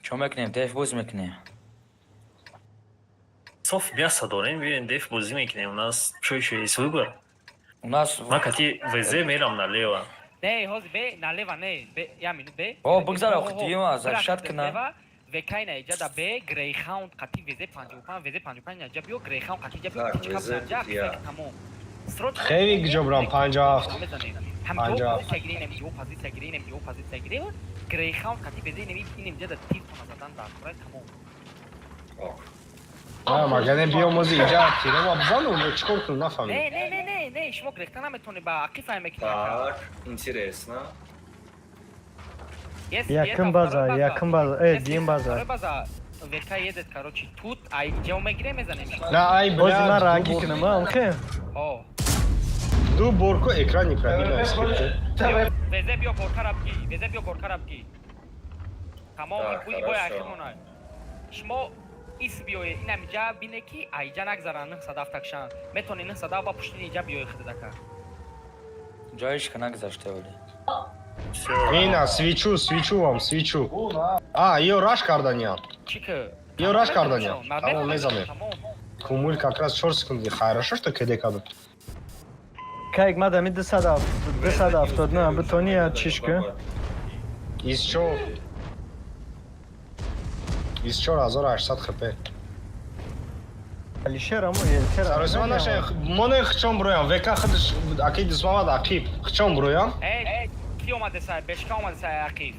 Чо мекунем? Деф бозӣ мекунем. Соф мясо дорем, биёем деф бозӣ мекунем. У нас чё ещё есть выбор? У нас Ма кати ВЗ мерам налево. Не, ҳозир бе налево не, бе я минут бе. О, бигзар, охи, дима, заршат кина. ВК на иҷа да бе Грейхаунд қати ВЗ 55, ВЗ 55 на иҷа биё, Грейхаунд қати иҷа биё, Так, тичка ВЗ бизан ҷа, я. тамом. Срочно Хеле гиҷо брам, 57. мезанем. Ҳам 57. позиция гирем, ё позиция гирем, ё позиция гирем. Грейхаунд қати ВЗ инем инем ҷа да тир тона задан дар кора тамом. Ок. А, магане биёмози иҷа тирама бизану, чикор кунам, нафаҳмидам. Не, не, не, не, не, шумо грехта наметонед, ба ақиф ҳам мекунед. Так, интересно. Якум база, якум база, дим база. База. ВК едет, короче, тут, а иҷа мегирем, мезанем. На, ай, Бози ман блядь, ранги кунам, амхе. О. Ду борку экран не пробил. ВЗ биё горкара бги, ВЗ биё горкара бги. Тамом, Так, буи бой хорошо. ахирмона. Шумо ис биёе, инам иҷа бине ки а иҷа нагзаран 907 такшан. Метони 907 ба пуштини иҷа биёе хидадака. Ҷоиш ка нагзашта вале. Всё. Ина, свечу, свечу вам, свечу. А, ё раш карданиям. Чӣ ки? Ё раш карданиям. Тамом, мезанем. Кумул как раз 4 секунды. Хорошо, что кеде каду. Кайк мадами 270, 279 битони я чиш ки. Из чо? Из 4800 хп. Алишер амо Елтер. Саросима наша, моне хчон броям, ВК худш, аки дисмамад ақиб, хчон броям. Э, ки омаде сай, бешка омаде сай ақиб.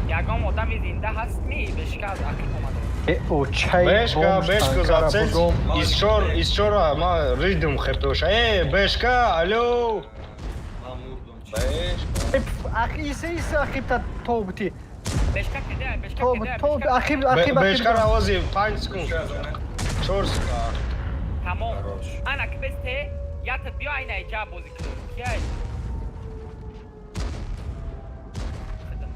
Ягон одами зинда ҳаст ми, бешка аз ақиб омада. Э, о чай. Бешка, бешка зацель. Бугом. Из чор, из чора, ма ридм хп. Э, бешка, алло. Ман мурдум. Бешка. Ах, иса иса ақиб та тобти. Бешка киде, бешка Тоб, киде. тоб, ақиб, ақиб, Бешка ақиб. равози 5 секунд. 4 секунд. Тамом. Хорош. Ана ки бесте, ятат биё айна иҷа бозӣ кун. Кияй? Хидам.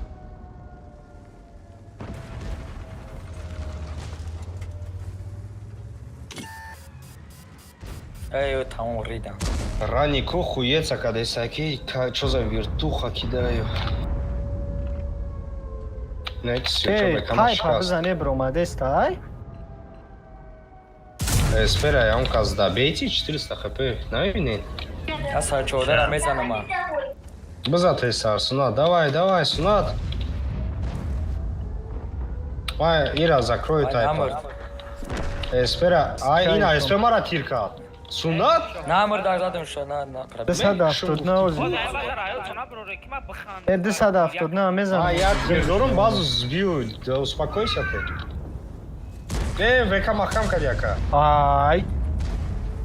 Эй, тамом ридам. Ранико хуеца кадесаки, чо за вертуха кидаю. Некс, чо Эй, бекама пай па шикаст. бизане бромадеста, ай? Эспера, я он каз добейте 400 хп. Навинен. Аз 14 мезанам ма. Биза тесар, Сунат, давай, давай, Сунат. Ай, Ира, закрой Ай, тайпа. намурд. Эспера, ай, ина, эспера мара тирка. Сунат? Намурд задам ша, на на. 279 ози. Боз ай базар аё тона броре ки ма биханд. Э, 279 мезанам. А, я тир дорум, базу сбью. Да успокойся ты. Э, ВК махкам кадяка. Ай.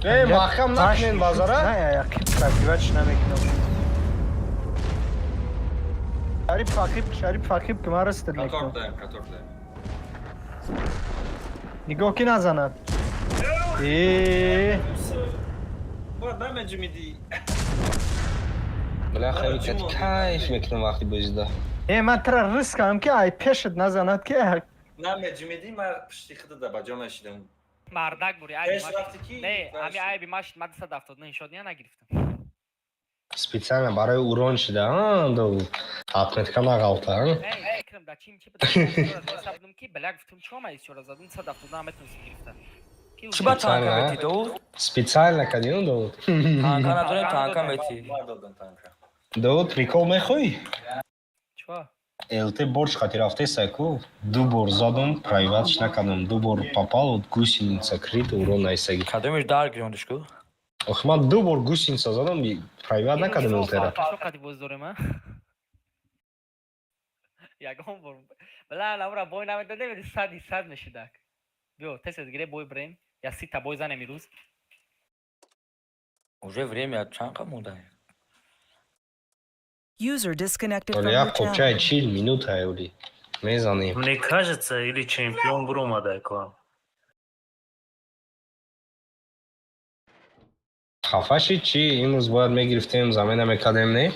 Э, махкам накнен базара. Не, ақиб пробивач намекунам. Шариф ақиб, Шариф ақиб ки мара стед Катор мекунам. даем, катор даем. Нигоҳ ки назанад. Э, Ба дамеджи миди. Бля, хеле кайф мекунам вақти бозида. э, ман тра риск кардам ки ай пешат назанад ки Намеджи миди, ма пишти хида да ба ҷо мешидам. Мардак бури, айби Пеш маш. рафти ки? Не, ами айби маш, ма 279 шод не нагирифтам. Специально барои урон шида, а, ду отметка нағалта, а? Не, фикрам да чим чи буда. Будум ки бля гуфтум чо ма исёра задум 279 метонистам гирифта. Ки Чӣ ба танка Специально, мети, Довуд? Специально кадиён Довуд. Танка надорем, танка мети. Ма додам танка. Довуд, прикол мехоҳӣ? Чо? ЛТ борч хати рафтеса ку, ду бор задум, прайватш накардам, ду бор попал, вот гусеница крит, урон найсаги. Кадомиш дар гирондиш ку? Ох, ман ду бор гусеница задам, прайват накардам ЛТ-ра. Чо қади боз дорем, а? Ягон бор бла лавра бой намедодем, сади сад мешидак. Биё, тез гире бой бирем. Я 30-та бой занем имрӯз. Уже время чанд қа монда? User disconnected from Оли your як қопчаи channel. 40 минута оли. Мезанем. Мне кажется, или чемпион буромада к вам. Хафа шид чӣ? Имрӯз бояд мегирифтем, замена мекардем, не?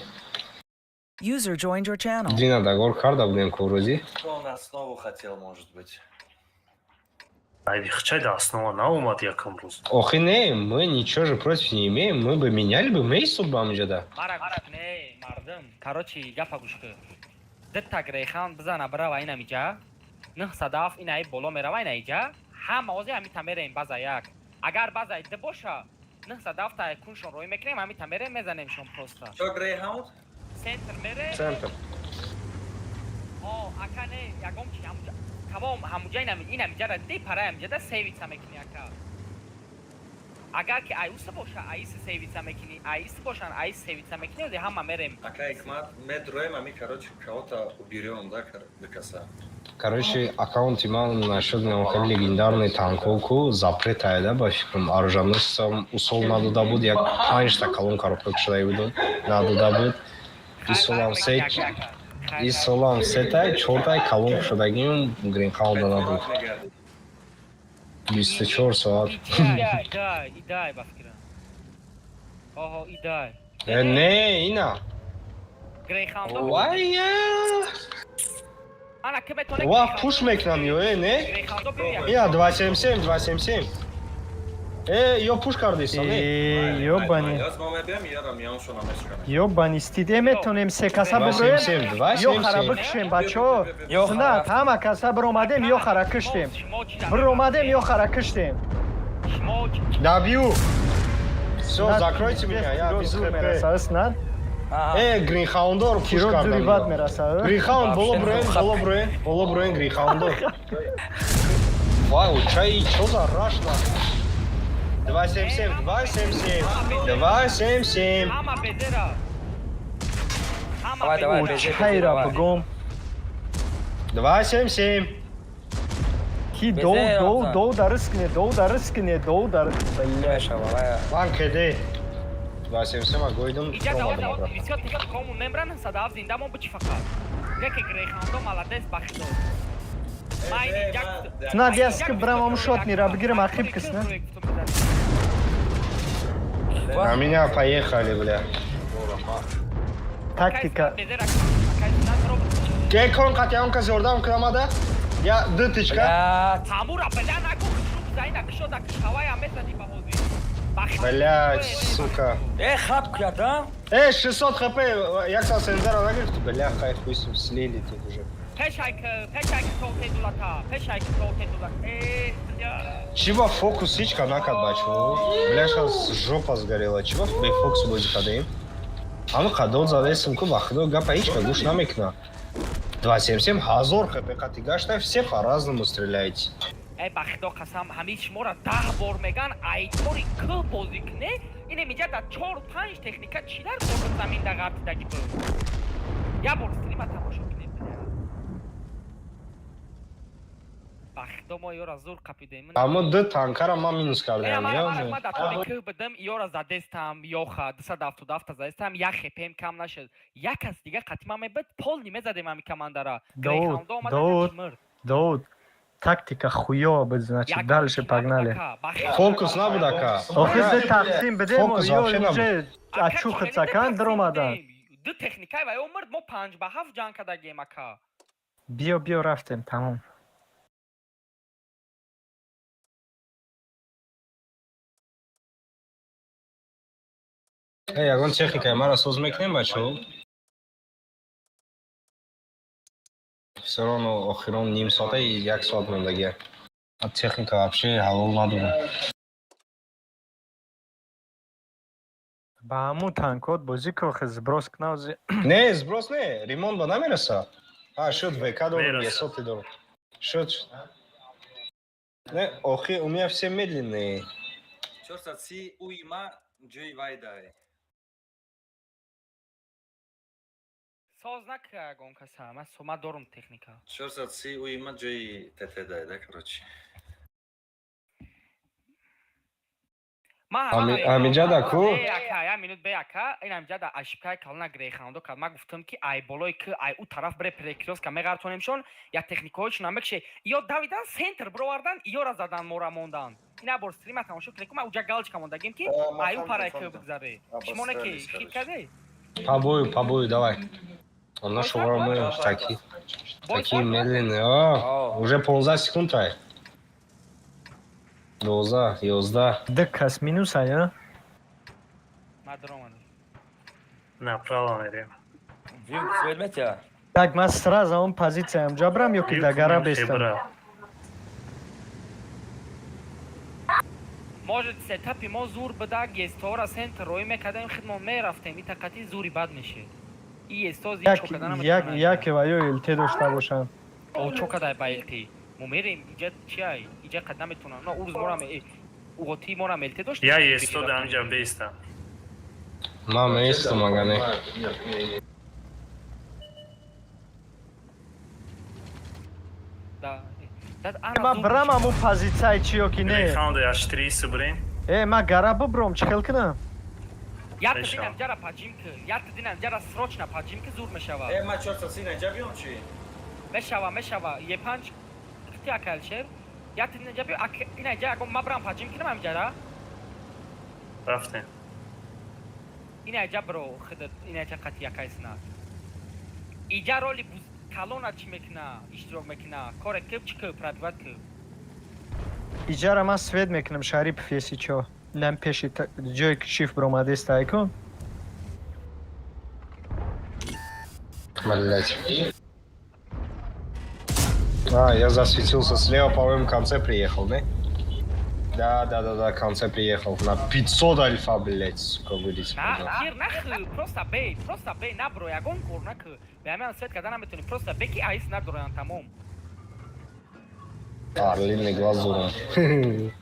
User joined your channel. Дина договор карда будем ку рӯзӣ. Кто он основу хотел, может быть? Ай, чай да основа наомад якум рӯз. Охи не, мы ничего же против не имеем, мы бы меняли бы Мейсу ба ҳамҷода. Мара гӯш не, мардум. Короче, гапа гӯш кун. Дитта грейхаунд бизана бирава инамиҷа. 907 инаи боло мерава инаиҷа. Ҳама ози ҳамита мерем база як. Агар базаи ду боша, 907 та куншон роӣ мекунем, ҳамита мерем мезанемшон просто. Чё, Грейхаунд? Центр мере. Центр. О, ака не, ягон чи ҳамуҷа. Тамом ҳамуҷа инами инамиҷара ди парай ҳамиҷада сейвица мекунӣ, ака. Агар ки аюса боша, аиси сейвица мекунӣ, аиси бошан, аис сейвица мекунӣ, ози ҳама мерем. Ака Икмат, медроем, а мы, короче, кого-то уберем, да, до коса. Короче, аккаунти ман нашуд хеле легендарный танковку запрет аяда, ба фикрам, оруженосцам усол надода буд, як панҷта колонка ро шуда будум, надода буд. Исолам се, исолам сетай, чортай колонка шудагим, гринхаунда набуд. 24 соат. Идай, идай, ба фикрам. Оҳо, идай. Э, не, ина. Грейхаунд. Вая! Ана ки метоне. Ва, пуш мекунан ё, э, не? Грейхаундо биё. Ина 277, 277. Э, ё пуш кардиса, не? Э, ёбани. Ёз мо мебием, ёра миёншона мешканем. Ёбани стид. Э, метонем се каса биброем. 277, Ё хара 277. бикушем, бачаҳо. Ё Сунат, хара. ҳама каса биромадем, ё хара киштем. Биромадем, ё хара киштем. Шумо Добью. Все, закройте меня, я без зур хп. мераса, снад. Э, Гринхаундор пуш Тирот зури бад кардан. мераса. Гринхаунд, боло Вообще броен, ну, боло броен, боло броен, Гринхаундор. Вау, чай, чё за раш нахуй? 277, 277, 277. ҳама безера. Ҳама Давай, давай, безера. безе, безе, Чайра давай. бигом. 277. Ки Безе, доу доу Рамзан. доу дар рискне, доу дар рискне, доу дар. Бля. Мешава, вая. Ман КД. 277 а гойдум, Иҷа давай, омадам давай, обратно. бисёр техникаҳомон мембран, садаф зиндамон бичи фақат. Неке грейхаундо молодец, бахидо. Ман ин инҷа Снад, я ски брам ам шот мира бигирам ақиб кис, на? На меня поехали, бля. Тактика. Гекон қатъян кас ёрдам кунамада? Я дытычка. Блядь. Ҳамура бля нагу хушру бизаина кишода кишавая мезади ба ҳозир. Блядь, сука. Э, хап кардам. Э, 600 хп, як сензора нагирифт. Бля, хай хуй с ним, слили тут уже. Пешайк, пешайк толте дулата, пешайк толте дулата. Э, бля. Чего фокус ҳичка накард, бачо? Бля, сейчас жопа сгорела. Чего бе фокус бозӣ кардем? Ҳама қадод задесим ку, ба худо гапа ҳичка гӯш намекуна. 277 ҳазор хп қати гашта, все по-разному стреляете. Э, ба худо қасам, ҳамин шуморо 10 бор меган, айтори кӯ бозӣ куне, ине миҷа дар чор панҷ техника чӣ дар кор замин да ғартидаги буд. Як бор стрима тамошо кунед, бля. Ба худо мо ёра зур қапидем. Аммо ду танкара ман минус Э, кардам. Ма дар тори кӯ бидам, ёра задестам, ёха 277 задестам, як хпм кам нашуд. Як кас дига қатима мебид, полни мезадем ҳами командара. Дауд, Дауд. Дауд. Тактика хуёва буд, значит, дальше погнали. Фокус набуд, ака. Охир ду тақсим бидем, Фокус ё вообще набуд. уже ачухацакан даромадан. Ду техникаи ва омрд, мо 5 ба 7 ҷанг кардагем, ака. Биё, биё, рафтем, тамом. Э, ягон техникаи мара соз мекунем, бачо? Всё равно охирон ним соата и як соат мондагия. А техника вообще ҳалол надорам. Ба ҳамун танкот бозӣ ку, охир сброс кунавзи. Не, сброс не, ремонт ба намераса. А, шуд, ВК дорам, Мераса. есоти дорам. Шуд. Не, охи, у меня все медленные. 430 уима ҷои вайдай. Соз нака ягон каса. Ман сома дорум техника. 430 уи ма ҷои ТТ да, короче. Амиҷада ку? Ака, я минут бе, ака, ин амиҷада ошибкаи калона грехандо кард. Ман гуфтам, ки ай болои ки ай ӯ тараф бре перекрёстка меғартонемшон, я техникаҳояшон мекше. Ё давидан центр бировардан, иёра задан, мора мондан. Ина бор стрима тамошо кунед, ман уҷа галочка мондагим, ки ай ӯ парай ки бигзаре. Шумо не ки хит карде? По бою, по бою, давай. Он нашего мы такие, такие медленные. О, уже 15 секунд ай. 12, 11. Ду кас минус ая. Ман даромадам. Направо мерем. Вилк свет метя. Так, ман сразу он позитсиям ҷабрам ё ки дагара бестам? Может, сетапи мо зур буда, гестора центр роӣ мекардем, хидмон мерафтем, и тақати зури бад мешед. И естоз Як як яке ва ё ЛТ дошта бошам. О, чо кадай ба ЛТ? Мо мерем, иҷа чиай? Иҷа қад наметонам. На, урӯз морам уғоти морам ЛТ дошт. Я есто да ҳамҷа беистам. Ман меистам, ага не. Да. Ман брам аму позитсияи чи ё ки не? Грехаунда H3 бирем. Э, ман гара бубром, чӣ хел кунам? Як динам ҷара поджим ки, як динам ҷара срочно поджим ки, зур мешава. Э, ма 430 инҷа биём чи? Мешава, мешава. Е5 хти акалшер. Як динам ҷа биё, ина ҷа ягон ма брам поджим кунам ҳамҷара. Рафтем. Ина ҷа бро, хидат, ина ҷа қати якайсна. Иҷа роли калона чӣ мекуна, иштирок мекуна. Коре киб чӣ киб, пробивать киб. Иҷара ман свет мекунам, Шарипов, если чо. Нам пеши ҷое ки шиф бромадест айкун. Блять. А, я засветился слева, по-моему, в конце приехал, да? Да, в конце приехал. На 500 альфа, блять, сука, вылез. На, тир нахы, просто бей, набро, ягон кор накы. Бе ҳамин свет карда наметонӣ, просто бе ки айс надороян, тамом. Орлиный глаз дуран.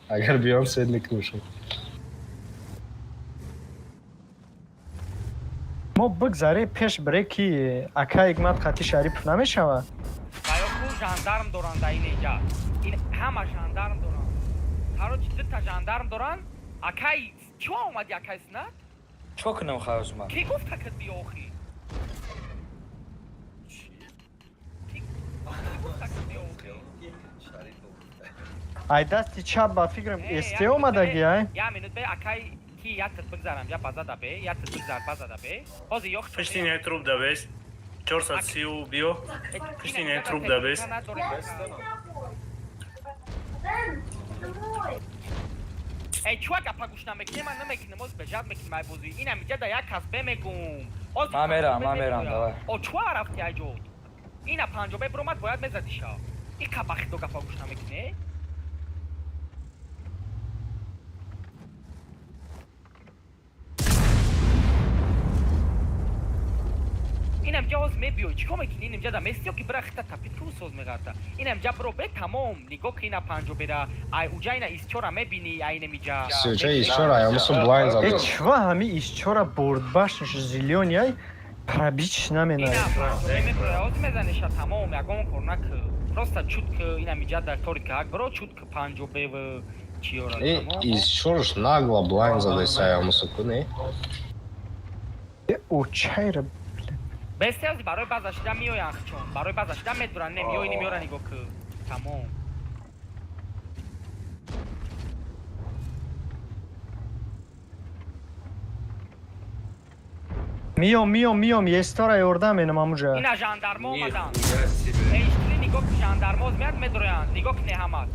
Агар биён свет мекунушам. Мо бигзаре пеш бире, ки ака Ҳикмат хати Шарипов намешавад. Ва ё ку жандарм доранд дар ин иҷа. Ин ҳама жандарм доранд. Короче, дута жандарм доранд. Акай, чӣ омади, акай снат? Чо кунам хаёз ма? Ки гуфт такат биё охи? Ки гуфт такат биё охи? Ай дасти чап, ба фикрам, Э, СТ як минут омадаги бе, ай. Я минут бе, акай ки як тит бигзарам, я базада бе, як тит бигзар базада бе. Ҳозир ёх Пишти не труп да бес. 430 биё. Пишти не труп да бес. Эй, чуа гапа гӯш намекунӣ, ман намекунам, оз бежад мекунем ай бозӣ. Инам иҷа да як кас бе мегум. Оз Ман мерам, ман мерам, давай. О, чуа рафти ай ҷо? Ина панҷобе биромад, бояд мезадиша. И қабахидо гапа гӯш намекунӣ? Инам ҷа ҳоз мебиёй, чӣ кор мекунӣ? Инам ҷа да местиё ки бира хита тапит ку соз меғарта. Инам ҷа биро бе, тамом, нигоҳ ки ина панҷобера, ай уҷа ина исчора мебинӣ, ай инамиҷа. Сюча исчора, я мусу блайн Э, задал. чва ҳами исчора бордбашнш зелёный ай пробить наменай. Ина панҷобе мебироя, ҳоз мезаниша, тамом, ягон кор накӣ. Просто чут ки инамиҷа да тори ки ҳак биро, чут ки панҷобеву чиёра. Э, Тамом. исчорш нагло блайн задайся, я мусу куне. Э, очайра. Бестиази барои база шида меоянд хчон, барои база шида медуранд, не меои, не меёра, нигоҳ ки. Тамом. Миём, миём, миём, естора ёрдам менам амуҷа. Ина жандармо омаданд. Нихуя себе. Эйштри нигоҳ ки жандармоз меяд, медуроянд. Нигоҳ ки не ҳамад.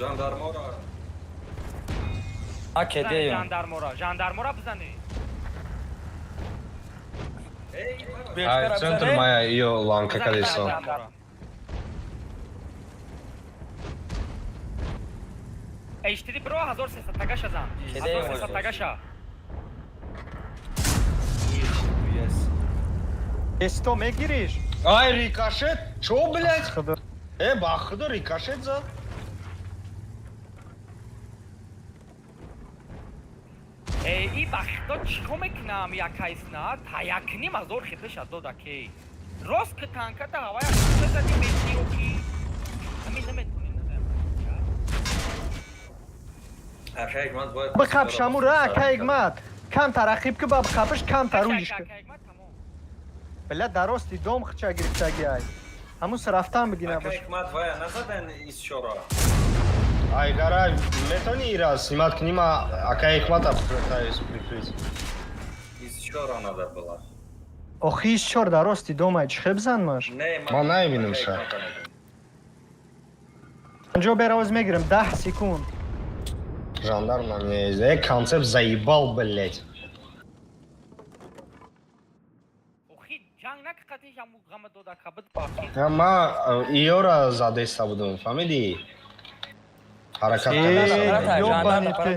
Жандармора. Ма Бизане кедеем. жандармора, жандармора бизане. Ай, центр моя ее ланка Бизане колесо. жандармора. Эйштри биро 1300 тагаша зан. Кедеем. 1300 тагаша. Нихуя себе. Есто мегириш? Ай, рикошет? Чо, блядь? Худо. Э, бахуда рикошет зад. Э, И ба худо, чӣ кор мекунам? Якайсна та 1,5 ҳазор хипеша дод, аке. Рост ки танката ҳавая мезади, метиёки ҳамин наметонем. Ака Ҳикмат бояд Бихап шамура, ака Ҳикмат. Камтар рақиб ки, ба бихапиш, камтар уйиш ки. Бля, дарости дом хча гирифтаги ай. Ҳамун рафтан бигина Ака бош. Ҳикмат, вая назадан исчора. Айгара, метавонӣ ира снимать кунӣ? Ма ака Ҳикмата пытаюсь прикрыть. Исчора надо было. Охи, исчор дарости дом ай, чӣ хеб занмаш? Не, Ман намебинам ака ша. Ҳикмата мегӯям. Панҷо беравоз мегирем, 10 секунд. Жандарм на меня ездит. Концепт заебал, блядь. Охи, ҷанг накақатиш, ҳаму ғама дода кабид. Я ма иёра задеста будум, фаҳмидӣ? Ҳаракат Э, кардам. ёбани те.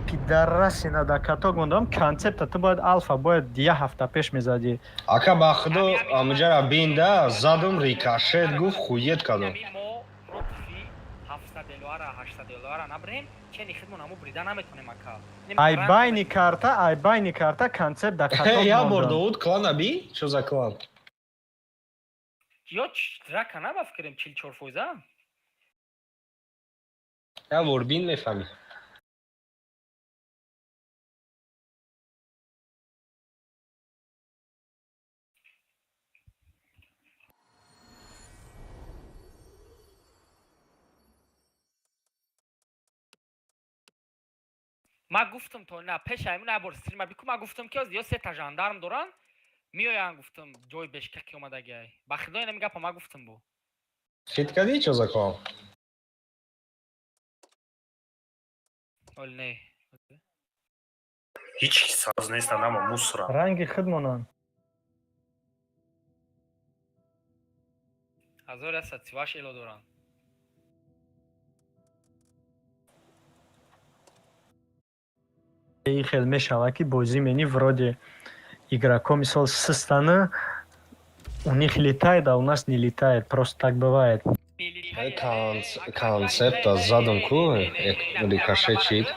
Пидарасина, да каток мондам. Концепта ту бояд, алфа бояд я ҳафта пеш мезадӣ. Ака, ба худо, амҷара бинда задум, рикошет гуфт, хует кардум. Мо против 700 доллара, 800 доллара набрем, чени хидмон ҳаму брида наметонем, ака. Ай байни карта, ай байни карта концепт да каток Я бор мондам. Довуд клан аби? Чо за клан? Ё драка наба фикрем 44 фоиза. Я бор бин, мефаҳмӣ. Ма гуфтам то на пеш аймун абор стрима бику, ма гуфтам, ки ё сета жандарм доран, меоян, гуфтам, ҷои бешкаки омадагиай. Ба худо, инами гапа ма гуфтам бу. Хит кардӣ, чо за клан? Ол не. Ҳеҷ ки сабз нестанд, ама мусора. Ранги худмонанд. 1138 эло доранд. И хел мешава, ки бозӣ мени, вроде игроко мисол систаны, у них летает, а у нас не летает. Просто так бывает. Концепта задум ку, рикошет чид.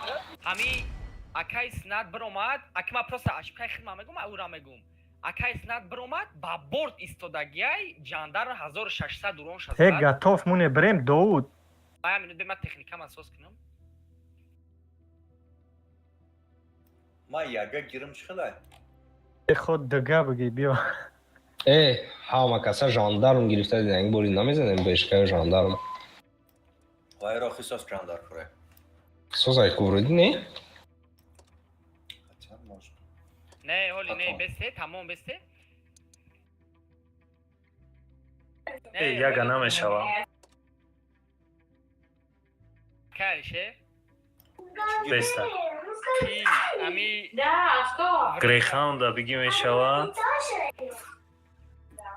Ҳами акай снат биромад, аки ма просто ашкай хидма мегум, аура мегум. Акай снат биромад, ба борт истодагиай ҷандар 1600 урон Э, шазад. Готов муне брем, Доуд. Бая минут, бе, ма техникама соз кунам. Ма яга гирим, чӣ хелай? Э, ход дага бигӣ, биё. Э, ҳама каса жандарм гирифта диданд, бори намезанем бешкаи жандарм. Вайро хисос ҷандар куре. Созай ку вроде не? Хотя может. Не, ҳоли не. Потом. Бесте, тамом, бесте. Э, яга намешава. Кайше. Беста. Ки ами Грейхаунда бигӣ, мешава.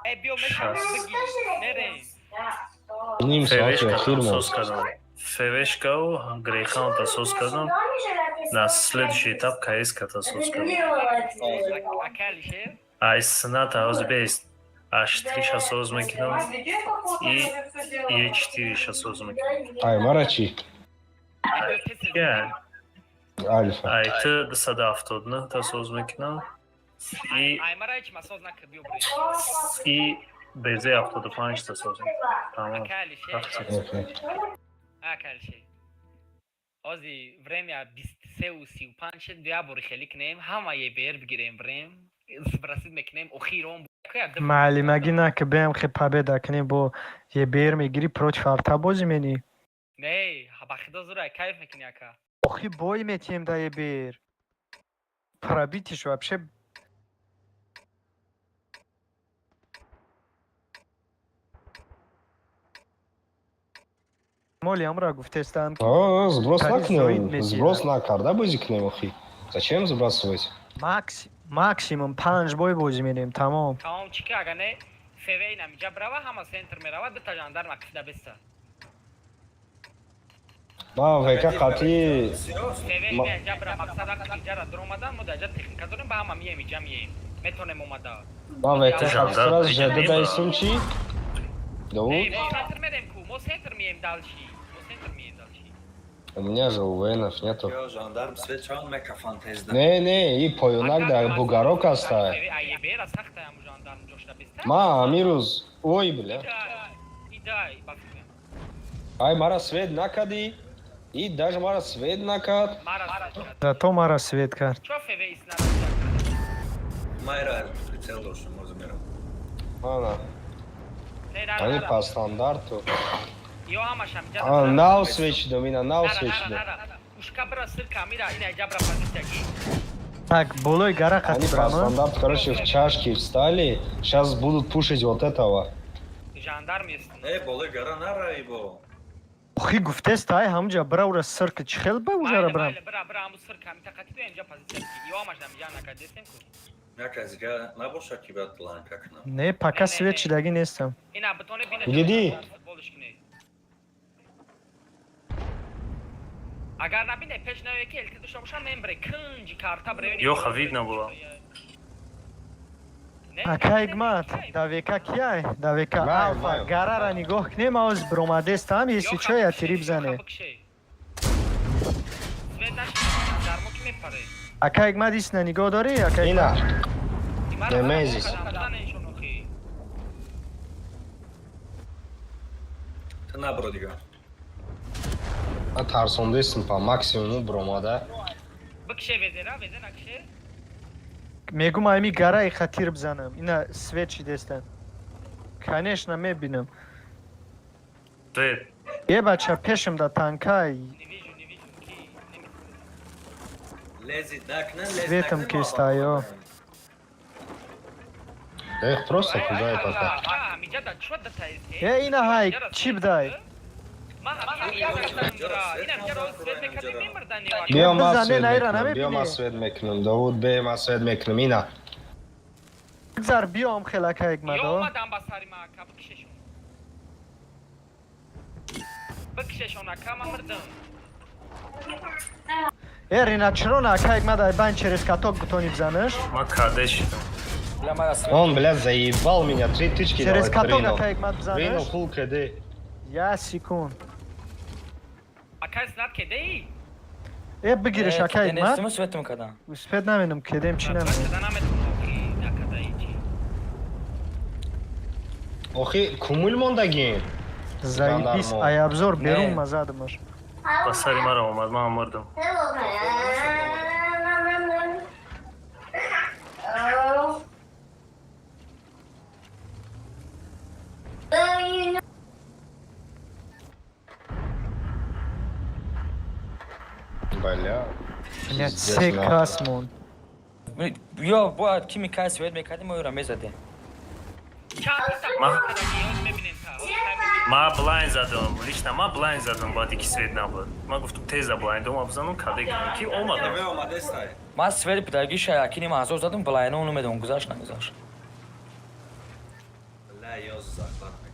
Э, биё, мешава, Шаст. бигӣ мерем. Ним соати ФВшка охир монд. соз кардам. ФВшкау Грейхаунда соз кардам. На следующий этап КСКта соз кардам. Акалише. Ай сната ҳози бест. H3 соз мекунам и Е4 соз мекунам. Ай, мара чӣ? Я, Альфа. ай т 279 та соз мекунам и Аймара ҳеч масоз накард, биё бирем. и БЗ 75 та соз мекунам. Тамом. Акалише. Окей. Акалише. Ози время 23:35 шид, дуя бори хелӣ кунем, ҳама ебер бигирем, бирем сбросить мекунем охирон. Маълимагӣ на ки бем хе победа кунем, бо ебер мегирӣ, против арта бозӣ менӣ. Не, ба худо, зура кайф мекунӣ, ака. Охи, бой метиҳем да ебер. Пробитиш вообще. Моли амра гуфтестам. О, сброс Тариф зоид накунем. метиҳад. Сброс накарда бозӣ кунем охи. Зачем сбрасывать? Максимум панҷ бой бозӣ мерем, тамом. Тамом, чӣ ки ага не, ФВ инамиҷа брава, ҳама центр мерава, дута жандарм акида беста. Ма ВК қатъи ФВ инҷа бра, мақсад вақте ки иҷара дуромадан, мо даҷа техника дорем, ба ҳама мием, иҷа мием. Метонем омада. Ма ВК қатъи сразу же Жандарм дадаисум чӣ? Не, Довуд? мо центр мерем ку, мо центр мием дальше. Мо центр мием дальше. У меня же УВНов нету. Ё жандарм свет чанд мекафан тезда. Не, не, и поюнак дар бугарок аста. Аебера сахта ам жандарм ҷошта беста. Ма амирӯз, ой, бля. Идай, ба фикрам. Ай, мара свет накади. И даже мара свет накад. Мара свет кард. Зато мара свет кард. Чо ФВ иснад? Майра прицел доштам, озмерам. Ана, Не, нара, они нара. по стандарту. Ё ҳамаш ҳамҷа. А, нав свет шидом, ина нав Нара, свет нара, шидом. нара. Ушка бра сир камира, ина ҷабра позиция ги. Так, болои гара Они қати по брама. стандарту, короче, в чашки встали. Сейчас будут пушить вот этого. Жандарм ест. Э, болои гара нара ибо. Охи, гуфтест, ай ҳамҷа бра ура сир ки чӣ хел ба ужара брам. Майли, бра, бра, ҳаму сир камита қати бия инҷа позиция ги. Ё ҳамаш ҳамҷа накардестем ку. Як аз дига набоша ки баъд ланка кунам. Не, пока Не, не, свет не. шидагӣ нестам. Ина битоне бина. Гиди. Футболиш кине. Агар набине пеш наёе ки ЛТ дошта бошам, мен бре кунҷи карта бре. Ёха, видно было. Ака Ҳикмат, да ВК кияй? Да ВК Май, Алфа, май. гарара нигоҳ кунем, авз бромадестам, если чо я тири бизане. Свет наши дармо ки мепаре. Ака Ҳикмат, истина нигоҳ дорӣ? Ака Ина, Ҳикмат? Немезис. Ту набро дига. А тарсондестим по максимуму бромада. Бикше везера, везе накше. Мегум, ами гара иха тир бизанам. Ина свет шидестам. Конечно, мебинам. Свет. Е, бача, пешам да танкай. Не вижу, не вижу, ки не Лези накна, лези Светом накна, киста, ё. Да их просто пугает пока. Е, ина ҳай, чӣ бидай? Биё, ма Бизане, свет наира, мекунам, биё, намебинӣ? ма свет мекунам. Давуд, бе, ма свет мекунам. Ина. Бигзар биём хел, ака Ҳикмат, Ё о. омадам ба сари ма, ака, бикшешон. Бикшешон, ака, ма мирдам. Э, рина, чаро на, ака Ҳикмат, ай байн через каток бутони бизанаш? Ма каде шидам. Бля, мара свет. Он, бля, заебал меня. Три тычки Через дал, каток, Рино. ака Ҳикмат, Рино бизанаш? фул КД. Я секунд. Ака, снат кедеи? Э, бигириш, ака Э, Ҳикмат. нестиму светм кадан. Успед намедонам, кедем чӣ намедонам. Када наметонам, ки накадаи чи. Охи, кумул мондагин. Заебись, Жандармо. ай обзор берун Не. ма задамаш. Ба сари мара омад, ман мурдам. Бля. Блядь, Пиздец, се нахуй. кас мон. Ё, бояд ки микай свет мекардем, мо юра мезадем. Чанд та кадаги, ёз мебинем та. Ма блайн задам, лично ма блайн задам, баъде ки свет набуд. Ма гуфтам, теза блайн дома бизанам, каде кунам, ки омадам. Ве омадестай. Ман свет бидаги шаякини ма ҳазор задам, блайно намедонам гузашт нагузашт. Бля, ёз захват мекунам.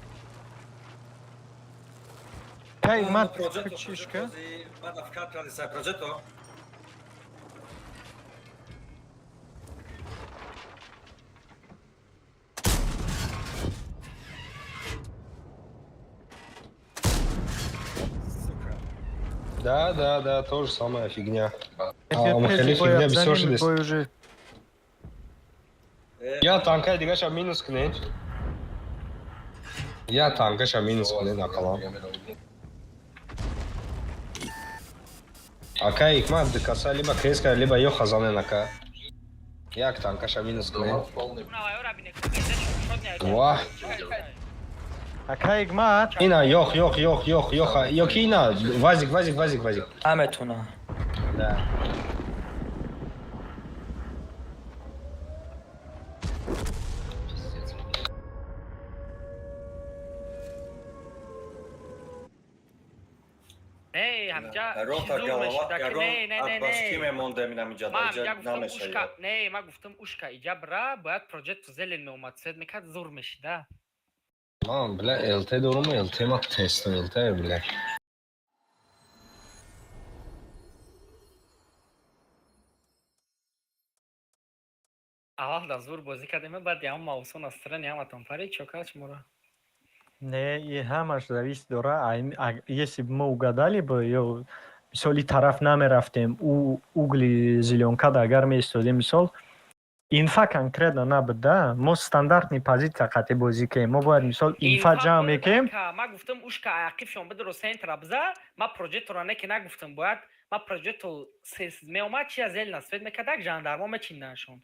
Ака Ҳикмат, Проджето, чишка. Мада в картали са проджето. Сука. Да, тоже самая фигня. А, Э, махали пеши боя фигня бисёр бизанем, шудест. бой уже. Э, Я танкай дигаша минус кунед. Я танкаша минус кунед ақаллан. Ака Ҳикмат, дикаса либо креска, либо ё хазанен, ака. Як танкаша минус кунед. Уна вайора бине, ки везе шод не. Ваҳ. Ака Ҳикмат, Ина, ёх, ёх, ёх, ёх, ёх, ёки ина, вазик, вазик, вазик, вазик. Наметона. Да. Не, ҳамҷа Рота чизур голова, мешида ки ягон не, не, не, атбашки не. мемондем ина миҷа Ма да ҳамҷа иҷа гуфтам намешава. ушка, не, ма гуфтам ушка иҷа бра, бояд проҷекто зелен меомад, свет мекард, зур мешида. Ман, бля, ЛТ дорум, ЛТ ма тесто, ЛТ, бля. Аввал да зур бозӣ кардем, баъд ям мавсон аз страни ҳаматон парид, чо кард шуморо? Не, и ҳамаш зависит дора. Если бы мы угадали бы, ё Мисол, и тараф намерафтем, ӯ угли зелёнкада агар меистодем, мисол, инфа конкретно набуд да. Мо стандартный позиция қатъи бозӣ кунем, мо бояд, мисол, инфа ҷамъ мекунем. Ма гуфтам, ушка ақибшон бидро, центра биза. Ма прожектора не ки нагуфтам, бояд ма прожектор меомад, чи аз ел свет мекардак, жандармо мечинданшон.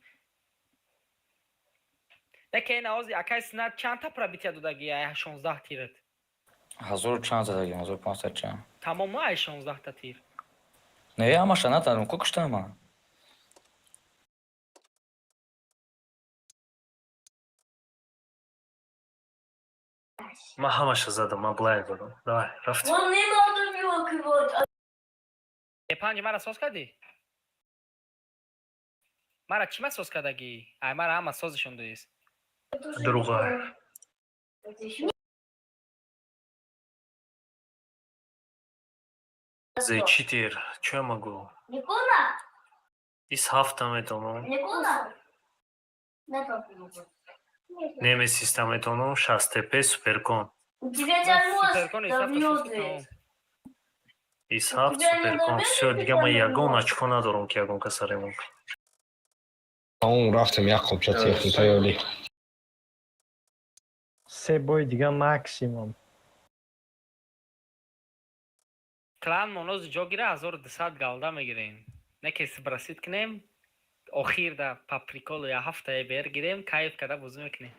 Яке ин ози акай сина чандта пробития додаги ай 16 тират? Ҳазору чанд задагим, 1500 чанд. Тамом, ай 16-та тир? Не, ҳамаша натадам, ку куштам ман. Ман ҳамаша задам, ман блайнд додам. Давай, рафтем. Е панҷ мара соз кардӣ? Мара чӣ ма соз кардагӣ? Ай мара ҳама созишон дуист. Дурӯға. Зе читер, чё я могу? Ис ҳафта метавонам. Немесиста метавонам, 60 ТП суперкон. Суперкон ис ҳафта соз тамом. Ис ҳафт суперкон. Всё, дига ман ягон очко надорам, ки ягон каса ремонт кунам. Тамом, рафтем, як қопча техника ёли. Се бой дига максимум. Клан монози ҷо гира, 1200 галда мегирем. Не ки сбросить кунем, охир да по приколу я ҳафтае бер гирем, кайф карда бозӣ мекунем.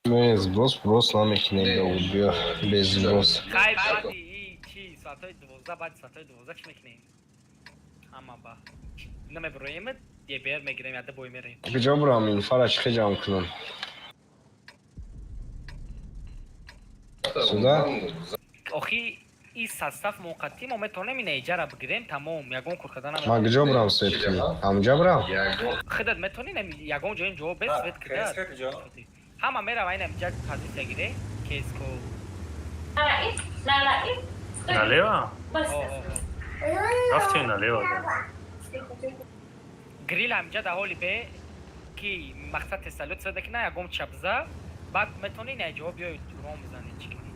Не, сброс брос намекунем, Давуд, биё, без сброс. Кайф баъди и чи соатҳои 12, баъди соатҳои 12 чӣ мекунем? Ҳама ба намеброем, ебер мегирем, яда бой мерем. Куҷо бурам, инфара чӣ ҷамъ кунам? Сюда? Охи и состав муваққатӣ мо метавонем ина иҷара бигирем, тамом, ягон кор карда Ман наметавонем. куҷо бурам свет кунам? Ҳамҷа бурам? Худат метавонӣ ягон ҷоим ҷавоб бед свет кида. КСК куҷо? Ҳама мерава, ина ҷа позиция гире, кеско. Налево? Рафтем налево. Грил ҳамҷа да ҳоли бе ки мақсад тесталёт света кина, ягон чабза, баъд метавонӣ ина ҷавоб биёй, ром бизанӣ, чӣ кунӣ.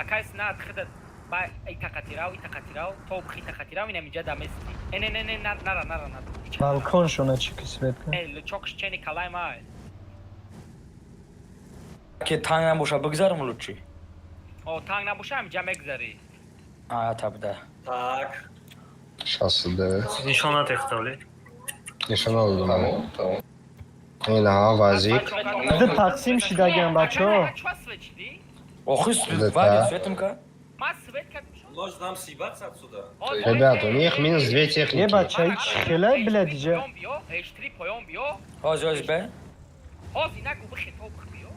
Акайс на худат ба итақатирав, итақатирав, то бихи итақатирав, ина миҷа да мести. Э, не, не, не, нара, нара, нара. Балконшона чӣ ки свет кун. Э, лучокш чени калай май. Ки танг набоша, бигзарам лучи. О, танг набоша, ҳамҷа мегзарӣ. А, табда. Так. 69. Нишон натехтавли. Нишон надодам. Инаҳа вазик. Ду тақсим шидагиам, бачаҳо. Чва свет шидӣ? Охи Да, ваги да. светим ка? Ма свет кардем. Может, нам съебаться отсюда? Ребят, у них минус две Е, техники. бача, ич хелай, блядь, иҷа. Поён биё, H3 поён биё. Ҳози, ҳози бе. Ҳози нагу, бихе то бих биё.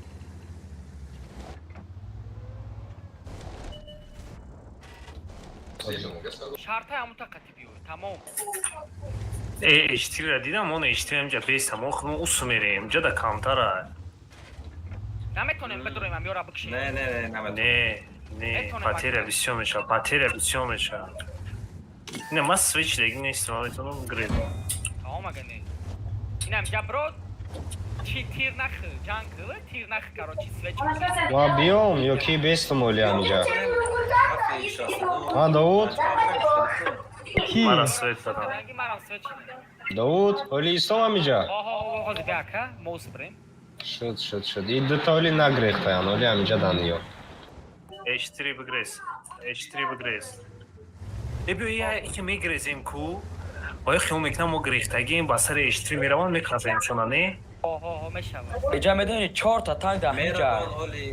Шартай ҳамун тақати биё, тамом. Э, H3-ра дидам, он H3 ҳамҷа бестам. Ох, мо усу мерем, ҷа да камтара. Наметонем бидроем ам ёра бикшем. Не, не, не, наметонем. Не, не, Метонем, потеря ака. бисёр мешавад, потеря бисёр мешавад. Не, ман свеч деги нестам, ман метавонам греб. Тамом, ага не. Инам ҷа бро, чи тир нах, ҷанг кы, тир нах, короче, свеч. Ма биём ё ки бестам оли ҳамиҷа? А, Давуд? Ки? Мара свет дадам. Ранги марам свеч. Давуд, оли истом ҳамиҷа? Ҳо, ҳо, ҳози бе, ака, мо ус бирем. Шуд, шуд, шуд. И дута оли нагрехтаян, оли ҳамиҷа даниё. H3 бигрез. H3 бигрез. Э, биё, я ки мегрезем ку. Оё хиёл мекунам, мо грехтагием, ба сари H3 мераванд, меқазем шона, не? Ҳо, ҳо, ҳо, мешавад. Иҷа медони, чорта танг да ҳамиҷа. Меравон оли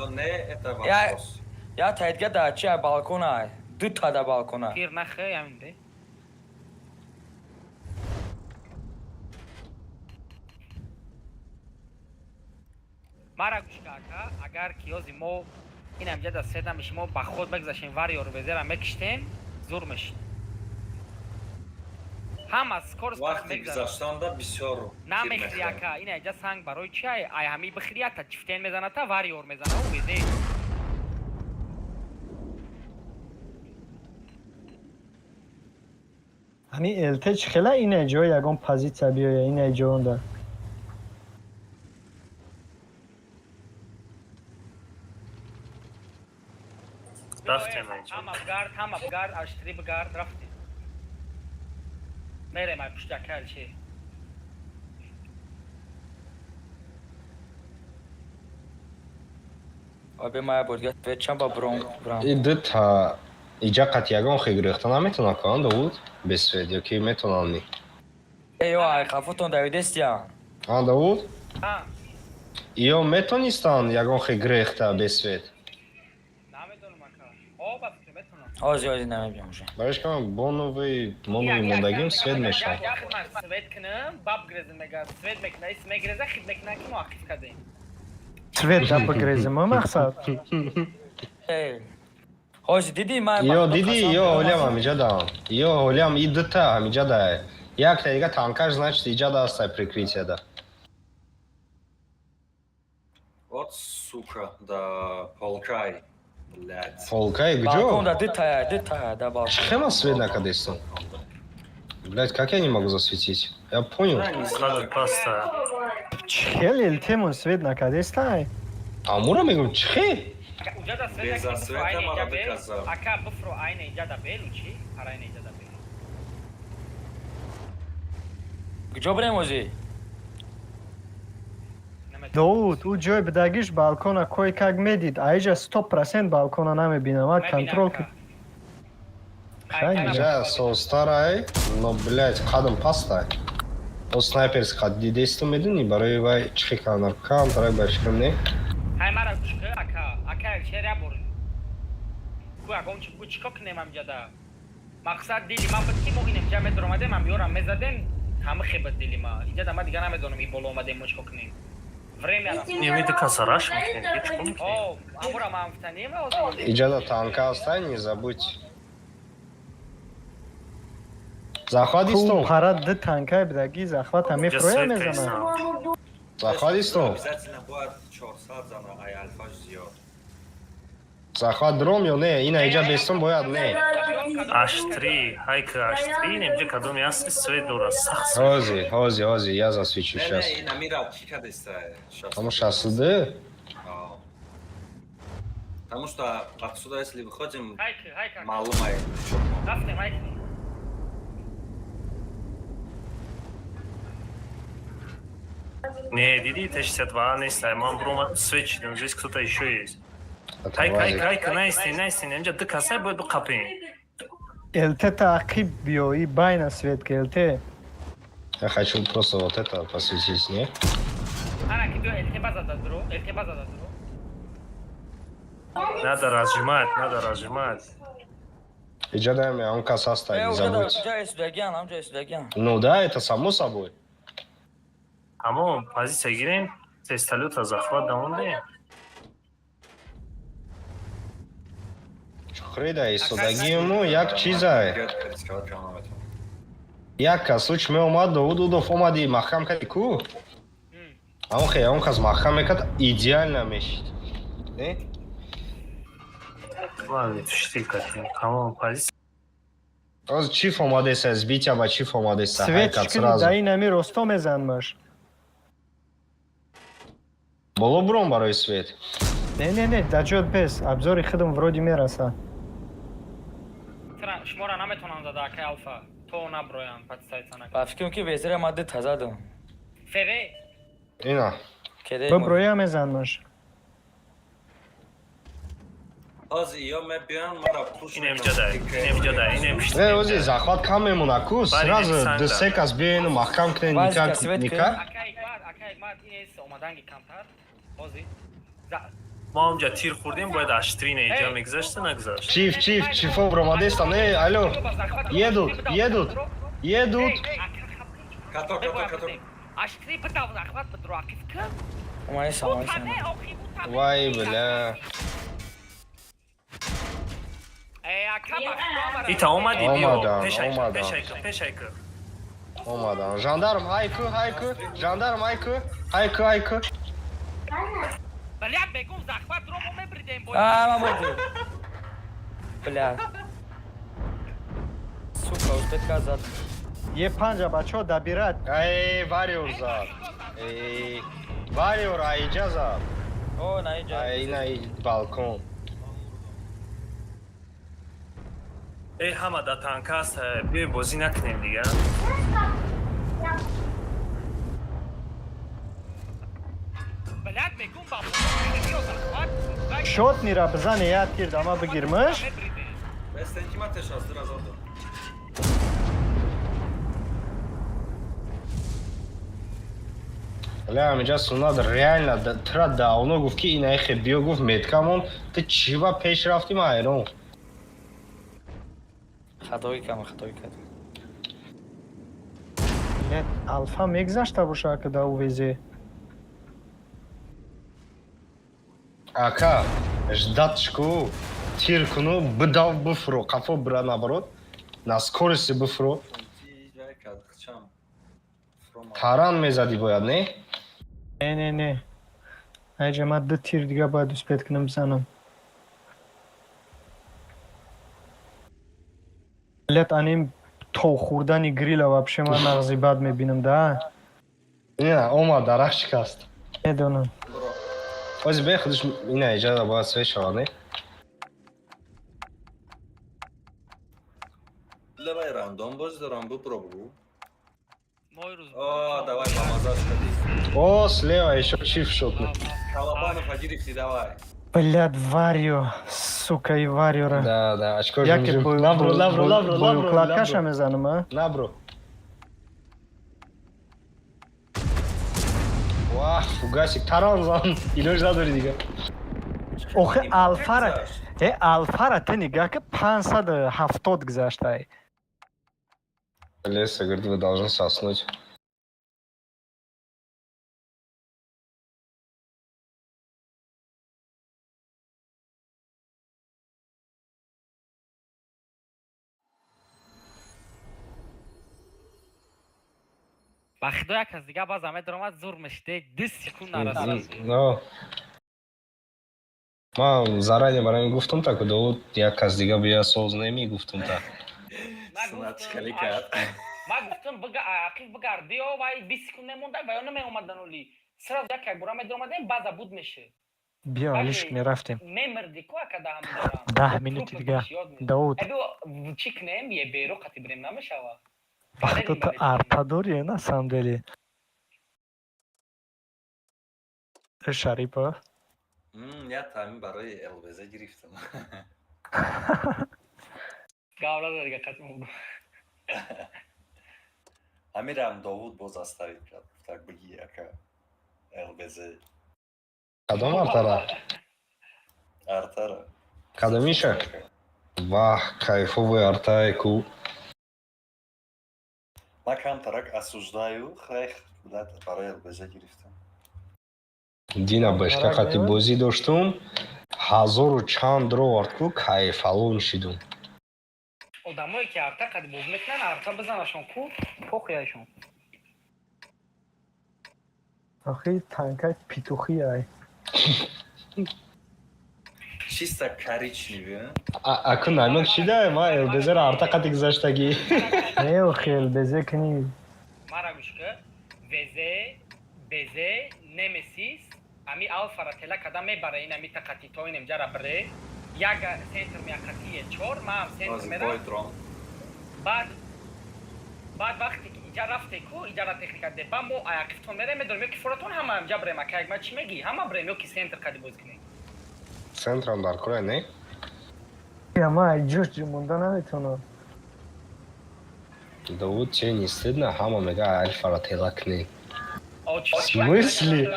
ё не, это вопрос. Я таидга да чи балкона, дута да балкона. Тир нах, ҳамин бе. Мара гӯш ка, ака, агар киёзи мо ин ҳамҷа да свет намеши, мо ба худ мегзашем, вариёр везера мекиштем, зур мешид. Ҳама скорость Вақти мегзарад. гузаштанда бисёр Намехӯри, тир мехӯрем. ака, ин ҳаҷа санг барои чи ай? Ай ҳами бихӯри, ята чифтен мезаната, вариёр мезана ӯ везе. Ҳамин ЛТ чӣ хела ина ҷо ягон позиция биёя, ина ҷоонда. Рафтем инҷо. Ҳама бигард, ҳама бигард, аштри бигард, рафтем. Мерем ай пушти ака Алишер. Оби ма як бор дига свет чам ба бром брам. И дута иҷа қат ягон хе гирифта наметавонад кунанд, Довуд, без свет ё ки метавонанд ни? Эй, ё, ай хафотон давидестия. А, Довуд? А, Ё метонистанд ягон хе гирехта без свет? Намедонам, ака. О, ба фикр метавонам. Ҳозир, ҳозир намебиям уже. Барои кам боновый моновый мондагим свет мешавад. Як ман свет кунам, баб грезем мега, свет мекуна, ис мегреза, хит мекуна ки мо ақиф кардем. Свет да бигрезем, мақсад. Эй. Ҳозир дидӣ ман Ё дидӣ, ё ҳолиам ҳамиҷа даам. Ё ҳолиам и дута ҳамиҷа дае. Якта дига танкаш, значит, иҷа дастай прикрытияда. Вот сука, да полкай, блядь. Полкай Балкон куҷо? да дутая, дутая да балкон. Чӣ хела свет накадестам? Блядь, как я не могу засветить? Я понял. Да, не знаю. Қадр паста. Чӣ хел элтемон свет накадестай? Амура мегум, чӣ хел? Ака, уҷа да свет Без накунӣ, бифро света айна иҷа мара бел. доказал. Ака, бифро айна иҷа да бел, учи? Ҳар айна иҷа да бел. Куҷо бирем ҳозир? Намедонам. Довуд, ӯ ҷой бидагиш балкона кое-как медид, аиҷа 100% балкона намебинам, а Мебинам, контрол ака. ки. Хай, Айкана Иҷа состарай, но, блядь, қадам пастай. О снайперс қад дидесту медуни, барои вай чӣ хел канар кам, тарай ба фикрам не. Ҳай мара гӯш кун, ака. Ака Алишер як бор. Ку ягон чи бигӯ, чӣ кор кунем ҳамҷа да? Мақсад дили ман буд ки мо ин инҷа медаромадем, ҳам ёрам мезадем, ҳама хе буд дили ма. Иҷа да ма дига намедонам и боло омадем мо чӣ кор кунем. Время рафт. Не, ми каса раш мекунем, дига чӣ кор мекунем? О, амура ман гуфтанем ҳозир. Иҷа да танка ҳастай, не забудь. Захват Ку истом. пара ду танкай бидаги захвата Инҷа мефроя свет мезанад. кайсам. Захват истом. Обязательно бояд 400 зана, ай альфаш зиёд. Захват дром ё не? Ина иҷа бестом бояд не. Аштри, ҳайка аштри, инҷа кадоми асли свет дорад, сахт свет. Ҳози, ҳози, ҳози, я засвечу Не, щас. не, ин амира чӣ кадеста? Ҳамо 62? Потому что отсюда, если выходим, Ҳайки, ҳайка. маълум ай. Рафтем, ҳайки. Не, диди, Т-62 нест, ай ман бромадам, свет шидам, здесь кто-то еще есть. Это Ҳайка, ҳайка, вазик. ҳайка, наистин, наистин, инҷа ду касай бояд биқапем. ЛТ таъқиб биё, и байна свет ки ЛТ. Я хочу просто вот это посветить, не? Ана ки биё ЛТ базада дуро, ЛТ базада дуро. Надо разжимать, надо разжимать. Иҷа даем, он кас ҳастай, Э, не уҷа да забудь. уҷа истодагиан, ҳамҷа истодагиан. Ну да, это само собой. Ҳамон позиция гирем, тестолёта захват дамондем. Чухрида истодагиму як чизай. Рисковать кам наметавонам. Як кас уч меомад, Довуд Удов омади, маҳкам кади ку? Ҳамон хе, он кас маҳкам мекард, идеально мешид. Не? Ладно, тушти кардем. Ҳамон позиция. Ҳозир чиф омадеса, сбития ба чиф омадеса, Свет ҳайкат чикини сразу. да ин ами росто мезанмаш. Боло буром барои свет. Не, не, не, да ҷот бес, обзори худам вроде мераса. Тра шуморо наметавонам зада, акай Алфа. То наброям, подставиться накунам. Ба фикрам ки везира ма дута задам. ФВ Ина. Кеде Биброя мезанмаш. Ҳозир ё мебиён мара пуш Ин инҷа да, ин инҷа да, ин инҷа. Не, ҳозир захват кам мемона ку, сразу санг ду да. се кас биёину маҳкам кунен, Вазика никак, свет никак. Ака Ҳикмат, ака Ҳикмат, ин эс омаданги камтар. Ҳозир. Мо онҷа тир хӯрдем, бояд аштрина иҷа мегузашта, нагузашт. Чиф, чиф, чифо бромадеста, не, алло. Едут, едут, едут. Каток, каток, каток. Аштри битав захват бидро ақиф кун. Омаеса, омаеса. Бутане, охи, бутане. Вай, бля. Э, ака бахто. Ита омадӣ, биё. Омадам, Пешай кун, омадам. пешай кун, пешай кун. Омадан. Жандарм, ҳайку, ҳайку. Жандарм, ҳайку. Ҳайку, ҳайку. Блядь, бегум захват ро мо мебридем бо. А, ман бурдем. Бля. Сука, успетка зад. Е панҷа бачаҳо добират. Эй, вариор зад. Эй, вариор айҷа зад. О, на инҷа. Ай, ина и балкон. Эй, ҳама да танка аст, биёй бозӣ накунем дига. Блядь, мегум ба Шот мира бизане, як тир дама бигирмаш. Бестен ким атеш аздыр азоду. Бля, ҳаминҷа суннат реально тра давно гуфт, ки ина эхе биё, гуфт, меткамон, ту чӣ ба пеш рафтӣ, ман ҳайрон. Хатоӣ кама, хатоӣ кардем. Нет, алфа мегзашта боша, ка да УВЗ. Ака, ждать ку, тир куну, бидав, бифуро, қафо бира, наоборот, на скорости бифуро. Хчам. Таран мезадӣ бояд, не? Не, не, не. Айҷа ман ду тир дига бояд успеть кунам бизанам. Лет аним то хӯрдани грила вообще ман нағзи бад мебинам да. Ина омад, дарахт шикаст. Медонам. Ози бе худаш ина иҷада бояд све шавад, не? Давай рандом боз дорам, бубро бугу. Мой рӯз. О, давай, ба маза шуди. О, слева ещё чиф шотну. Калабанов гирифти, давай. Блядь, Варио, сука, и Вариора. Да, очко Яке жим. бо Набро, набро, набро, набро. укладкаша мезанам, а? Набро. Вах, фугасик, таран зан. Илоҷ надори дига. Охе, алфара, алфара ты нигаҳ ки 570 гузаштай. Леса говорит, вы должны соснуть. Ба худо, як аз дига баъзан медаромад, зур мешиде, 2 секунд нарасад. Но. Ман заранее барои ин гуфтум, та кудо як кас дига бия соз неми гуфтум та. Сунат хеле кард. Ман гуфтам, бига ақиб бигард, биё, вай 20 секунд мемонда, ва ё намеомадан, оли сразу як як бора медаромадем, баъза буд мешид. Биё, алишк, мерафтем. Мемирди ку ака да ҳамдарам. 10 минути дига. Дауд. Эбиё, чӣ кунем, е беро қати бирем, намешава. Вақто ту арта дорӣ, на самом деле. Шарипов. Я тамин барои ЛБЗ гирифтам. Гавра дига қати мугу. Амирам Довуд боз оставить кард. Так биги, ака. ЛБЗ. Кадом артара? Артара. Кадомиша? Вах, кайфовый артай ку. Ман камтарак осуждаю, хрех, блядь, барои ЛБЗ гирифтам. Дина бешка қати бозӣ доштум, ҳазору чанд ровард ку, кайфалон шидум. Одамое ки арта қади боз мекунанд, арта бизанашон ку, похуяшон. Охи, танкай петухи ай. Чисто коричневый. Аку намек шида, ма ЛБЗ-ро арта қати гузаштагӣ. Не, охи, ЛБЗ кни. Мара гӯш ка, ВЗ, БЗ, Немесис, ами алфара тела када мебара, ин ами тақати то инем ҷара бре. Як центр меақати чор, маам центр мерам. Баъд вақте ки иҷа рафте ку, иҷара техника де, ба мо аяқифтон мерем, медонем, ё ки фуратон ҳама ҷа брем, ака ма чӣ мегӣ? Ҳама брем ё ки центр кади боз кунем? Центрам дар кора, не? Я ма ҷош монда наметавонам. Довуд, че не стыдно, ҳама мега альфара тела кунем. В смысле?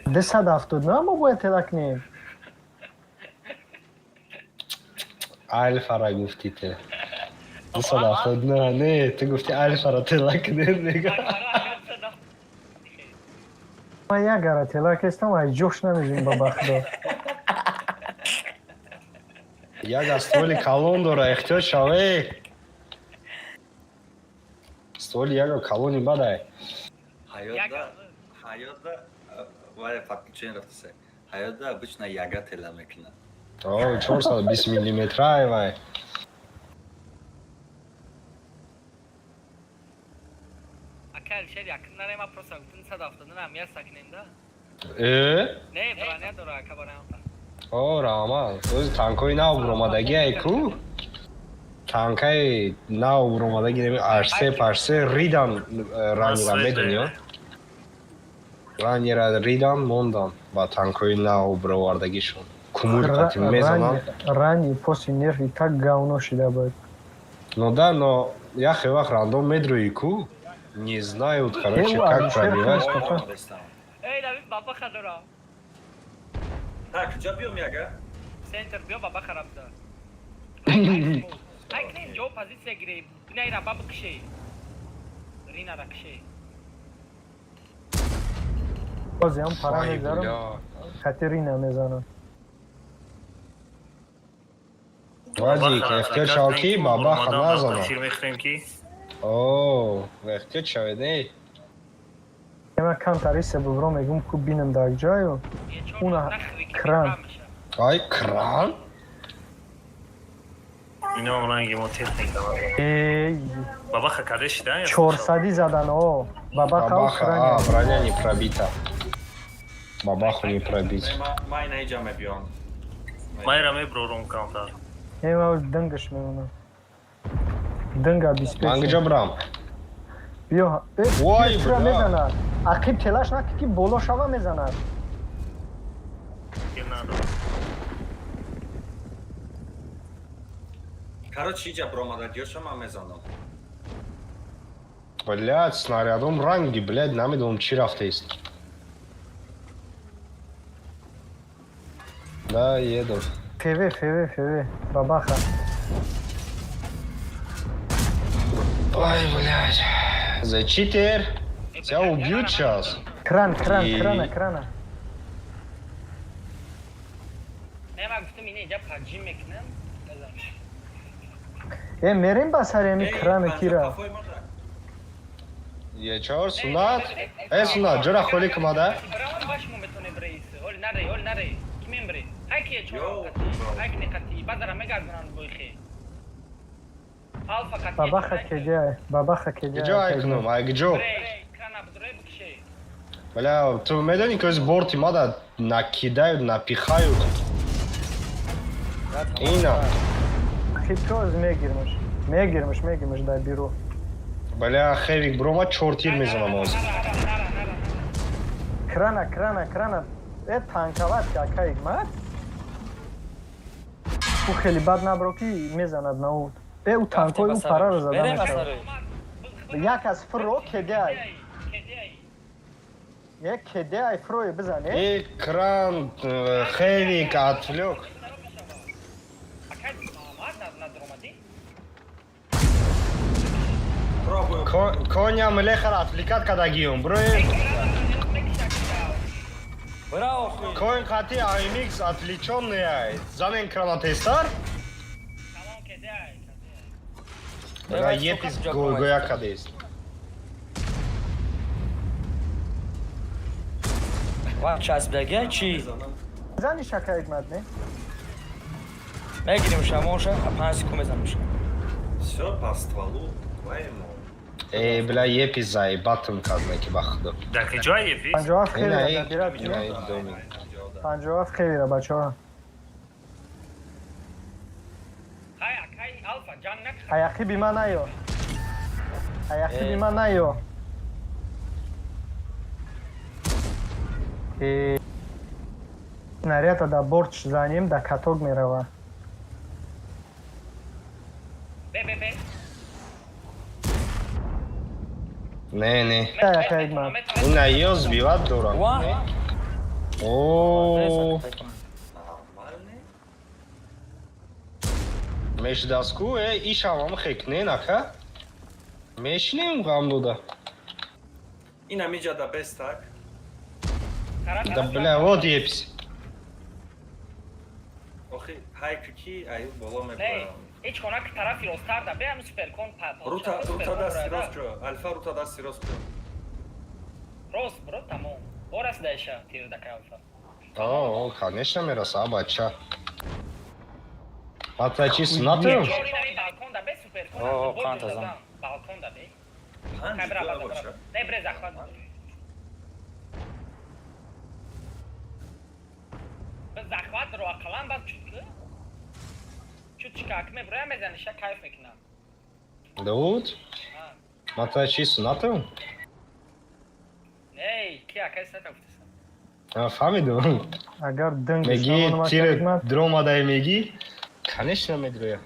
279 мо бояд тела кунем. Альфара гуфти ту. 279, не, ту гуфти альфара тела кунем, мега. Ма як гара тела кестам, ай ҷош намежим, ба бахудо. Як аз стволи калон дора, эҳтиёт шаве. Стволи яго калони бадай. Ҳаётда вай подключение рафтасе. Ҳаётда обычно яга тела мекунад. О, 420 миллиметра вай. Ака Алишер, якин нарема, просто гуфтин 179 ам я сакнем да. Э? Не, броня дора, ака, барам. О, раҳмат. Ози танкои нав буромадагӣ ай ку? Танкаи нав буромадагӣ неми H3 H3 ридан ранира медонӣ? Ранира ридан мондан ба танкои нав буровардагишон. Кумур қати мезананд. Рани после нерви так говно шида буд. Ну да, но яхе вақт рандом медрои ку? Не знают, короче, Э, как Алишер пробивать. Христоф. Эй, Давид, бабаха дора. Так, куҷо биём яга? Центр биё, бабаха рабза. Ай, кнем, ҷо позиция гире. Бинайра баба кише. Ринара кише. Бози ҳам пара Ай, мегзарам, бля. хати рина мезанам. Вадик, эҳтиёт шав ки бабаха назанад. Тир мехӯрем ки О, эҳтиёт шавед, эй. Ема камтар исе бубро мегум ку бинам дар ҷою. Уна кран. Ай, кран? Ино ранги мо техника. Эй, Бабаха каде шида? чорсадӣ задан, о. Бабаха Бабаха, кран. а, броня не пробита. Бабаху не пробить. Ман ина иҷа мебиём. Майра меброрум камтар. Ема дынгаш мемонам. Дынга Ман беспечный. куҷо брам? Биё, э, Вой, тура бля. мезанад. Ақиб телаш наки ки боло шава мезанад. Тир надорам. Короче, иҷа буромадагиёша ман мезанам. Блядь, снарядом ранги, блядь, намедонам чӣ рафтаист. Да, еду. ФВ, ФВ, ФВ. Бабаха. Ой, блядь. За читер. Тебя убьют сейчас. Кран, кран, крана, крана. Не, ман гуфтам ина иҷа паджим мекунам. Мезанам. Э, мерем ба сари ами крана кира. Е, чор, сунат. Э, сунат, ҷора холӣ кумада. Бравон баш мо метоне брейс. Оли наре, оли наре. Ки мембре? Ай ки чор қати, ай ки не қати. Базара мегардонанд бойхе. Алфа қати. Бабаха кеҷа, бабаха кеҷа. Куҷо ай кунам, ай куҷо? Брей, крана бдурой бикше. Бля, ту медонӣ ки ози борти мада накидают, напихают. Ина. Хитоз мегирмаш. Мегирмаш, мегирмаш дар биру. Бля, хевик брома чор тир мезанам ози. Нара, нара, нара. Крана, крана, крана. Э, танковат ки ака Ҳикмат. Ӯ хеле бад набро ки мезанад на ӯ. Э, ӯ танкои ӯ параро зада Берем мешавад. асари. Як аз фро кедай. Кедай. Як кедай фрое бизан, э? Э, кран, хевик, отвлек. Акай, Мамад надромадӣ? Пробую. Коня млехара отвлекать кадагиюм, брои. Браво, хуй. Конь қати AMX отвлеченный ай. Занен кранатестар. Тамом кедай. Бля, епис гойгоя кадест. Ва часбдагия чи? Зани шака Ҳикмат, не? Мегирим шамоша, 5 секунд мезанам. Всё по стволу твоему. Э, бля, епис заебатым каднаки бахду. Дар куҷо епис? 57 Ина, хеле эй, дабира. ина, эй, доми. 57 хеле бачаҳо. Хай, акай, алфа, ҷанг накун. Аяқи бима наё. Аяқи Э. бима наё. Э, снаряда да борт занем, да каток мерава. Бе, бе, бе. Не, не. Ака Ҳикмат. Ина ё сбивать дорам. Ва? Не? О, Нормальный? мешдаску, э, ишавам хекнен, ака. Мешинем ғам дода. Ина миҷа да бестак. Да, бля, вот епис. Охи, хайк ки аю боло Не, мебарам. ҳеҷ хона ки тарафи росттар да, бе ҳам суперкон Рута, рута дасти рост ҷо. Алфа рута дасти рост ҷо. Рост бро, тамом. Орас даиша тир да алфа. О, конечно, мераса, бача. Ата чи сунатым? Чор ина балкон да бе суперкон. О, қанта зан. Балкон да бе. Панҷ Хай, бра, ҷо бра, боша. бра. Не, бре, захват. Захват ро ақаллан баъд чуд ки? Чуд чика меброя мезаниша кайф мекунам. Давуд? Ма та чӣ суннатам? Не, ки акай сунната гуфтасам. Фаҳмидум. Агар динг Мегӣ тир дромадай мегӣ? Конечно медроя.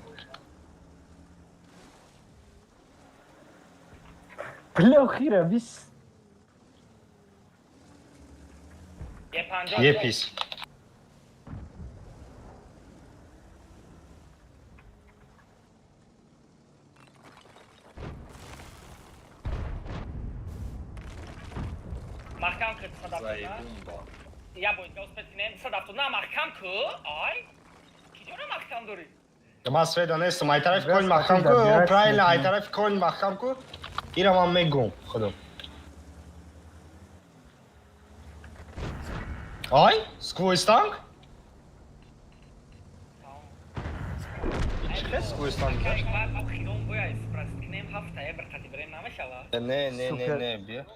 Бля, хира, вис. Епис. Маҳкам ки 270. Я боид успеть кунем 270. На маҳкам ку? Ай. Киҷора маҳкам дорӣ? Ма сведа нестам. Ай тарафи конь маҳкам ку. О, правильно, ай тарафи конь маҳкам ку. Ира ман мегум худам. Ай, сквозь танк? Чӣ сквозь танк? Не, не, не, не, бия.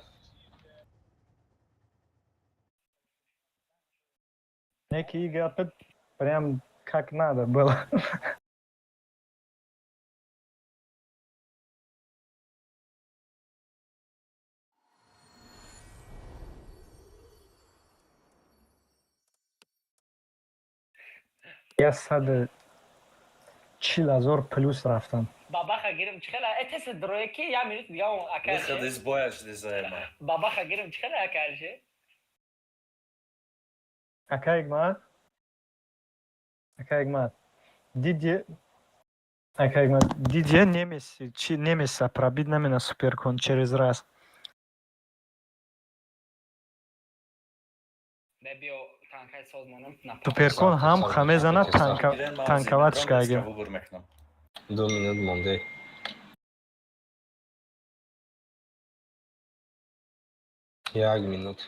Некий гапет прям как надо было. Я 140 000 плюс рафтам. Бабаха гирим чихела этес дроеки я минут дига он акарше. Выход из боя шди. Бабаха гирим чихела акарше. Акай Ҳикмат. Акай Ҳикмат. Дидие Акай Ҳикмат. Дидие немес чи немеса пробить намена суперкон через раз. Бебио танкай созмонам на. Суперкон ҳам хамезана танка танковать шкаги. 2 минут монде. 1 минут.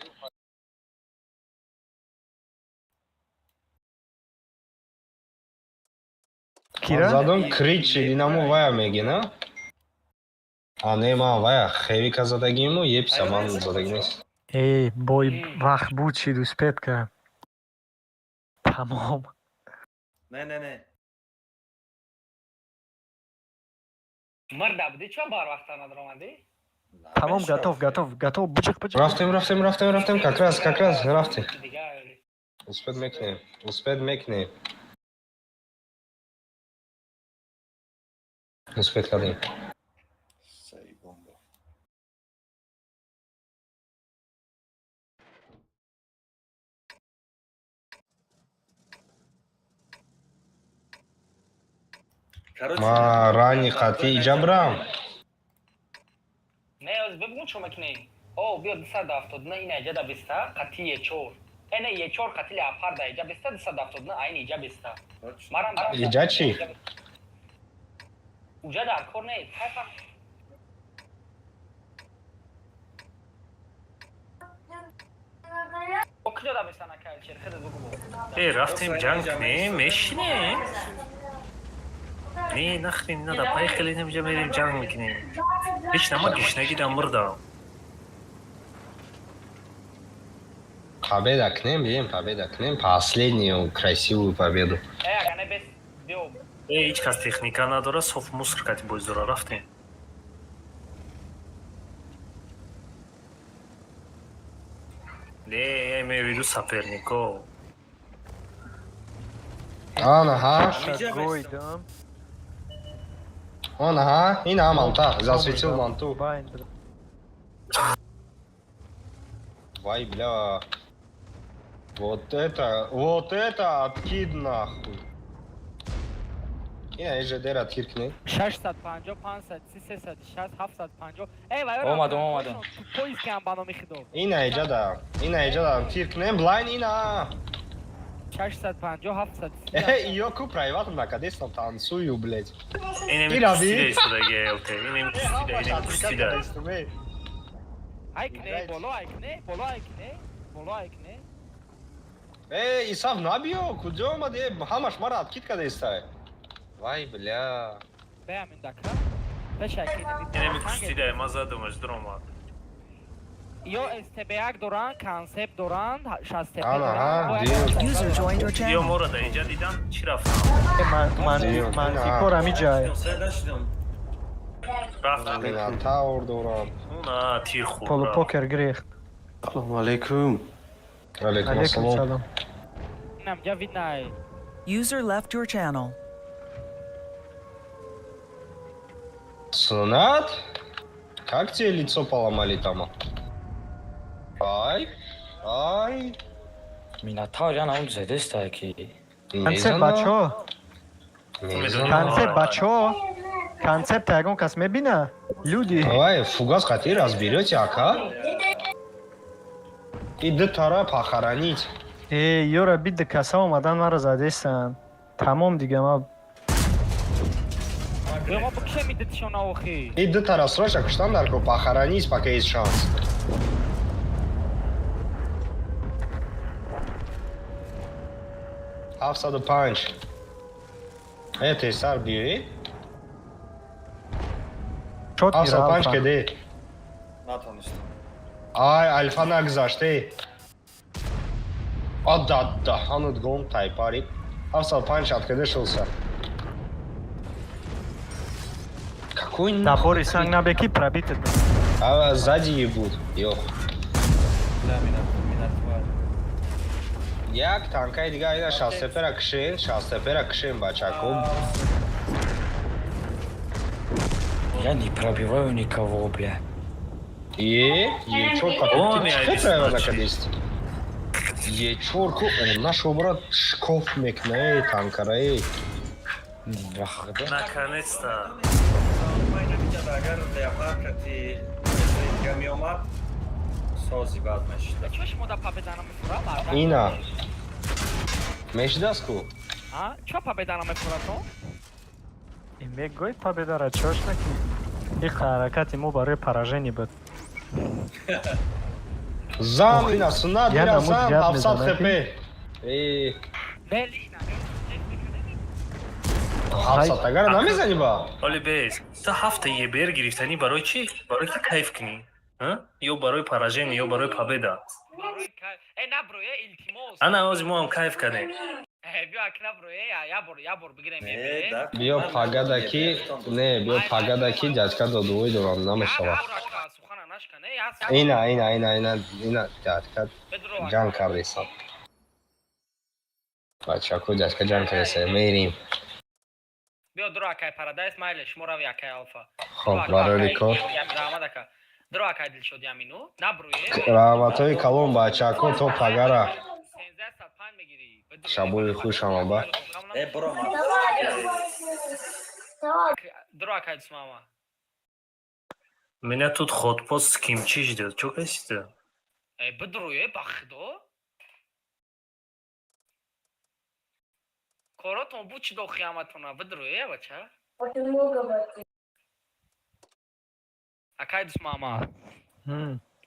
Кира? Задум кричи, динаму вая меги, на? А не, ман вая хевика задагиму, епса ман задаги нест. Эй, бой вақт буд шид успеть ка. Тамом. Не, не, не. Мирда будӣ чо бар вақта надромадӣ? Тамом, готов, готов, готов. Бычық, бычық. Рафтем, рафтем, рафтем, рафтем, как раз, как раз, рафтем. Успеть мекнем, успеть мекнем. Успеть кардем. Сей бомба. Ма рани қати иҷа брам. Не, оз бибгун чо мекунӣ? О, биё 279 ина иҷа да биста, қати Е4. Эне Е4 қати леопарда иҷа биста, 279 айни иҷа биста. Марам Иҷа чӣ? Уҷа дар кор нест. Хайфа. О, куҷо да биста накай, чер, худат бугу бо. Э, рафтем ҷанг кунем, мешинем. Не, нахрен надо, поехали инҷа мерем ҷанг мекунем. Ҳеч нама гишнагӣ да мурдам. Победа кунем, бием, победа кунем. Последнюю красивую победу. Э, ага не бес, биё. Э, ҳеч кас техника надора, соф мусор кати боз дора, рафтем. Не, я имею в виду соперников. Анаҳа, Гойдам. анаҳа, ина манта, засветил манту. Байн. Вай, бля. Вот это откид нахуй. Ина ЭЖД-ра тир кунед. 650, 500, 360, 750. Эй, вай, Омадам, омадам. Поиск кам ба номи худо. Ина эҷада, ина эҷада тир кунем, блайн ина. 650, 730. Э, иё ку private накадестам танцую, блядь. Инеми Ира пустида би? истодаги ЛТ, инеми пустида, инеми пустида. Ай кне, боло ай кне, боло ай кне, боло ай кне. Э, Исав набиё, куҷо омади? Ҳамаш мара откид кадестай. Вай, бля. Беам ин дака. Пеш ай кне. Инеми пустида, ма задумаш, дромад. Ё СТБ1 доранд, концепт доранд, 60 Ана, доранд. ҳа, Бояд- дидем. User joined your Ё channel. моро дар инҷа дидан, чӣ рафтам? Мантикор ҳамиҷае. Свет нашидам. Рафтам. Минотавр дорам. На, тир хӯрд. Полупокер гирехт. Салому алейкум. Алейкум Алейкум ассалом. салом. Инам ҷа видно. User left your channel. Сунат? Как тебе лицо поломали там? Ай, ай. Минотавр яна он зедеста ки. Концепт, бачаҳо. Мезана. Концепт, бачаҳо. Концепт ягон кас мебина? Люди. Давай, фугас қати разберете, ака? И ду тара похоронить. Э, ёра бидда каса омадан маро задестанд. Тамом дига ма. Ё мо бикшем идитшона охи. И ду тара срочно куштан дарко похоронить, пока есть шанс. 705. Э, тезтар биёед. Шот 705 гира. кеде. Натонистам. Ай, альфа нагзашт, э. А, да, даҳанат гом тайпарид. 705 откеде шулса. Какой Набори санг набеки пробитет. А, сзади ебут. Ёх. Да, минотавр. Як танкаи дига ина шастепера кшен, шастепера кшен, бачако. Я не пробиваю никого, бля. Е, ечор О, капи. ми Чӣ правила айди. накадест? Ечор ку он брат шкоф мекна, э, танкараи. Вахда. Наконец-то. Агар леопард кати дига меомад, сози бад мешида. Чо шумо да победа намефура, марда? Ина. Мешидаст ку? А? Чо победа намефура то? Мегӯй победара чош накунӣ. Ин ҳаракати мо барои поражение буд. Зан ина суннат Я бира намуд зан гап 700 мезанад, хп. Э, Не, лично. 700 агар намезанӣ ба? Оли бес. Ту ҳафта ЕБР гирифтанӣ барои чӣ? Барои ки кайф кунӣ. Ҳа? Ё барои поражение, ё барои победа. Э, набро, э, илтимос. Ана ҳозир мо ҳам кайф кардем. Э, биё ак набро, э, я бор, я бор бигирем. Э, да. Биё пагада ки, не, биё пагада ки дядька додувой дорам намешавад. Сухана нашкан, э, я Ина, ина, ина, ина, ина, дядька ҷанг кардесам. Бачако, дядька ҷанг кардесам, мерим. Биё дуро акай Парадайз, майле, шумо рави акай Алфа. Хоб, барори кор. Раҳмат ака. Дуро акай Дилшод Ямину. Набро, э. Раҳматҳои калон, бачако, то пагара. 1305 мегирӣ. Шабои хуш ҳама ба. Э, бро, ман. Дуро акай Дусмама. Меня тут хотпост с кимчи ждет. Чё касите? Э, бидро, э, ба худо. Коротон бу чӣ дохи ҳаматона? Бидро, э, бача. Акай Дусмама.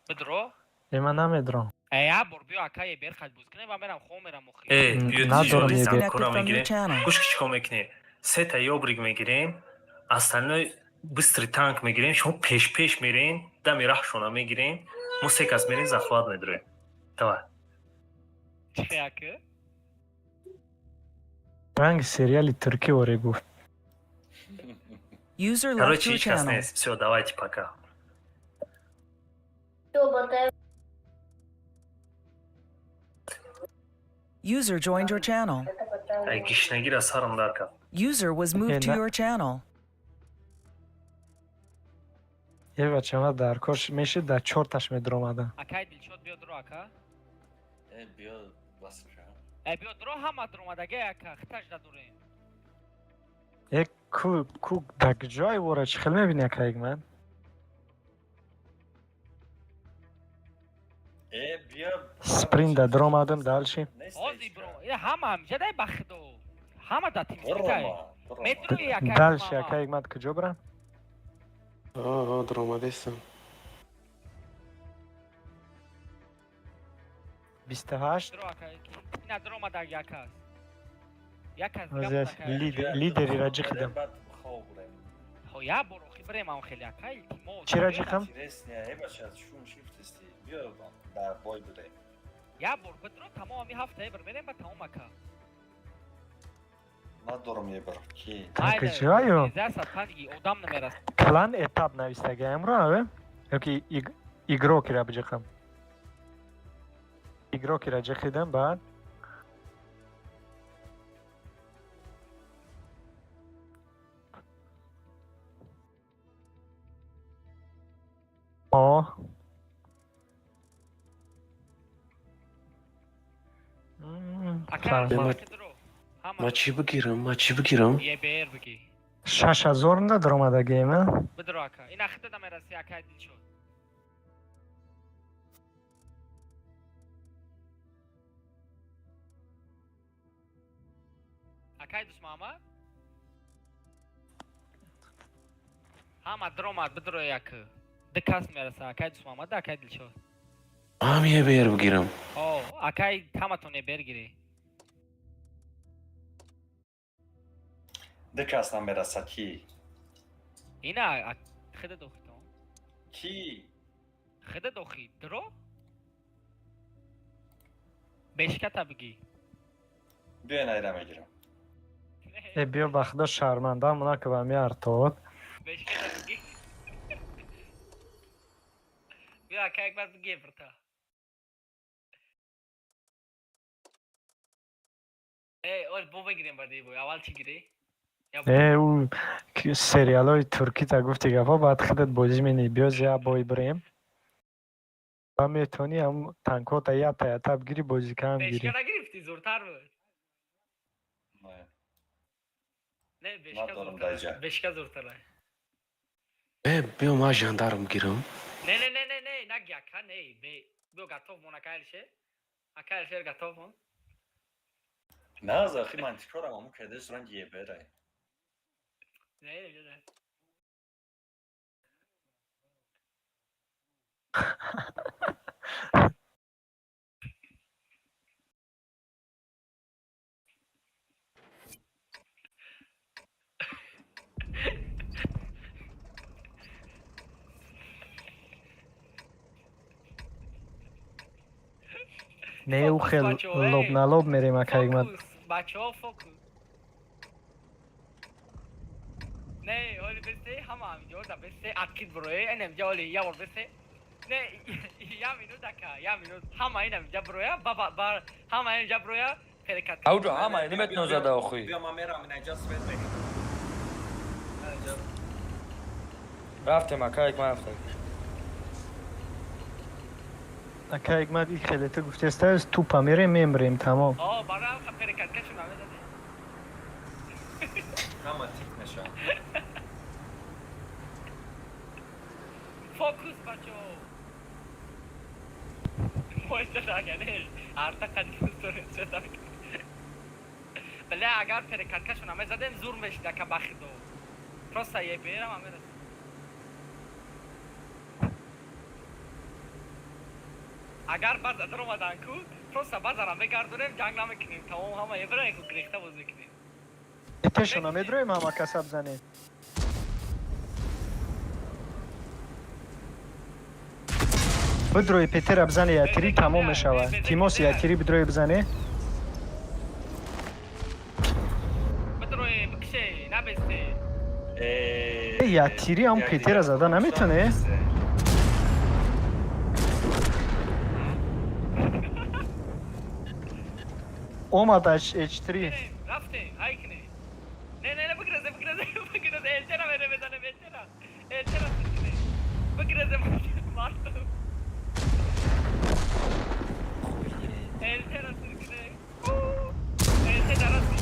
Бидро. Э, ман намедорам. Э, я бор биё акай бер хат буз кунем ва мерам хом мерам охи. Э, биё Надорам тиҷорӣ ЕБР. замкора Disconnected from your мегирем. channel. Гӯш ки чӣ кор мекунем? Сета ёбрик мегирем, остальной быстрый танк мегирем, шумо пеш-пеш мерем, дами раҳшона мегирем, мо се кас мерем, захват медорем. Давай. Чӣ ака? Ранги сериали туркӣ оре гуфт. User left Короче, your ҳеҷ кас channel. нест. Всё, давайте пока. User joined your channel. Ай, гишнагира сарам дар кард. User was moved to Э, на- your channel. Е, бача, ма дар кор мешид, дар чорташ медаромадам. Акай Дилшод биё дуро ака. Э, биё васл ша. Э, биё дуро ҳама дуромадаге ака, хиташ дадорем. Э, ку ку дар ҷой вора чӣ хел мебини акаек ман? Э, биё. Спринт да даромадам дальше. Нест Ҳози ҳеҷ бро, кас. э ҳама ҳамҷа дай ба худо. Ҳама да тимситай. Рома, Рома. Медрои акай Дальше Дусмама. акаек ман куҷо барам? Аа, даромадестам. 28. Дуро акай. Ина дуромадаг як аст. Як аз Вазият лидерира ҷиқидам. Баъд хоб бурем. Хо я бор охи бирем ам хеле акай илтимос. Чира ҷиқам? Интересно, э, бача, шум шифтести. Биё, дар бой буде. Як бор бидро, тамом, ҳами ҳафта ебр мерем, ба тамом, ака. Надорам ебр. Ки? Так, чиаю? 105 ги одам намерас. Клан этап навистагаямро, аве? Ёки игрокира биҷиқам. Игрокира ҷиқидам, баъд О. Ака, Фаҳмам. дро. Ҳама Ма чӣ бигирам? Ма чӣ бигирам? ЕБР бигӣ. 6000 даромадагием, а? Бидро, ака. Ина хита намераси, акай Дилшод. Акай Дӯстмуҳаммад, ҳама дромад, бидро, як ду кас мераса, акай Дӯстмуҳаммад, акай Дилшод. Ман ЕБР бигирам. О, акай, ҳаматон ЕБР гирӣ. Ду кас намераса, ки? Ина хида дохитон. Ки? Хида дохи дро, бешката бигӣ. Биё, найра мегирам. Э, биё, ба худо шармандам, накава меартод. Бешката бигӣ. Биё, ака, як бар бигӣ брта. Э, ол бо бигирем баъди бой. Аввал чӣ гирӣ? Э, ӯ сериалҳои туркита гуфти гапҳо, баъд худат бозӣ менӣ. Биё, я бой бирем. Ба метавонӣ ҳам танкота ята ята бигирӣ, бозикаам гирӣ. Бешка нагирифтӣ, зуртар буд. Не. Не, бешка Надорам зуртар. даҷа. Бешка зуртара. Э, биё, ман жандарм гирам. Не, не, не, не, не, наги, ака, не, бе. Биё, готов мон, ака Алишер. Ака Алишер, готов мон. На, захи ман тикорам, аму кедеш ранги еберай. Не, не, не. Не, ӯ Фокус, хел бачаҳо, эй. лоб на лоб мерем, ака Ҳикмат. Фокус, бачаҳо, фокус. Не, оли бесе, ҳама ҳаминҷо да бесе, откид броe, ин ҳаминҷа оли я бор бесе. Не, я минут, ака, я минут. Ҳама ин ҳаминҷа броя, ба ба ба ҳама инҷа броя, перекат. Ауҷо ҳама неметно зада охуй. Биё, ман мерам инаҷа, свет мегирам. Инаҷа. Рафтем, ака Ҳикмат, рафтем. Ака Ҳикмат, и хеле ту гуфтеста, тупа мерем, мемрем, тамом. О, барам перекаткашон намедадӣ. Ҳама тик мешавам. Фокус, бачаҳо. Мойса ага, не, арта қадим сторен. Бале, агар перекаткашон намезадем, зур мешид, ака, бахидо. Просто еберам амерас. Агар баъд даромадан ку, просто базара мегардонем, ҷанг намекунем, тамом, ҳама ебера ку гирехта боз мекунем. Тешона медроем, ҳама каса бзанем. Бидрои, петера бзане, ятири, тамом мешавад. Тимос, ятири бидрои бзане. Бидрои, бикше, набесте. Э, Э, ятири ҳам петера зада наметоне? Омад H3. Рафтем, ҳай кунем. Не, не, не, бигрезе, бигрезе, бигрезе, элтера мере мезанем, элтера. Элтера сиркунем. Бигрезе, марту. Элтера сиркунем. Элте дараси.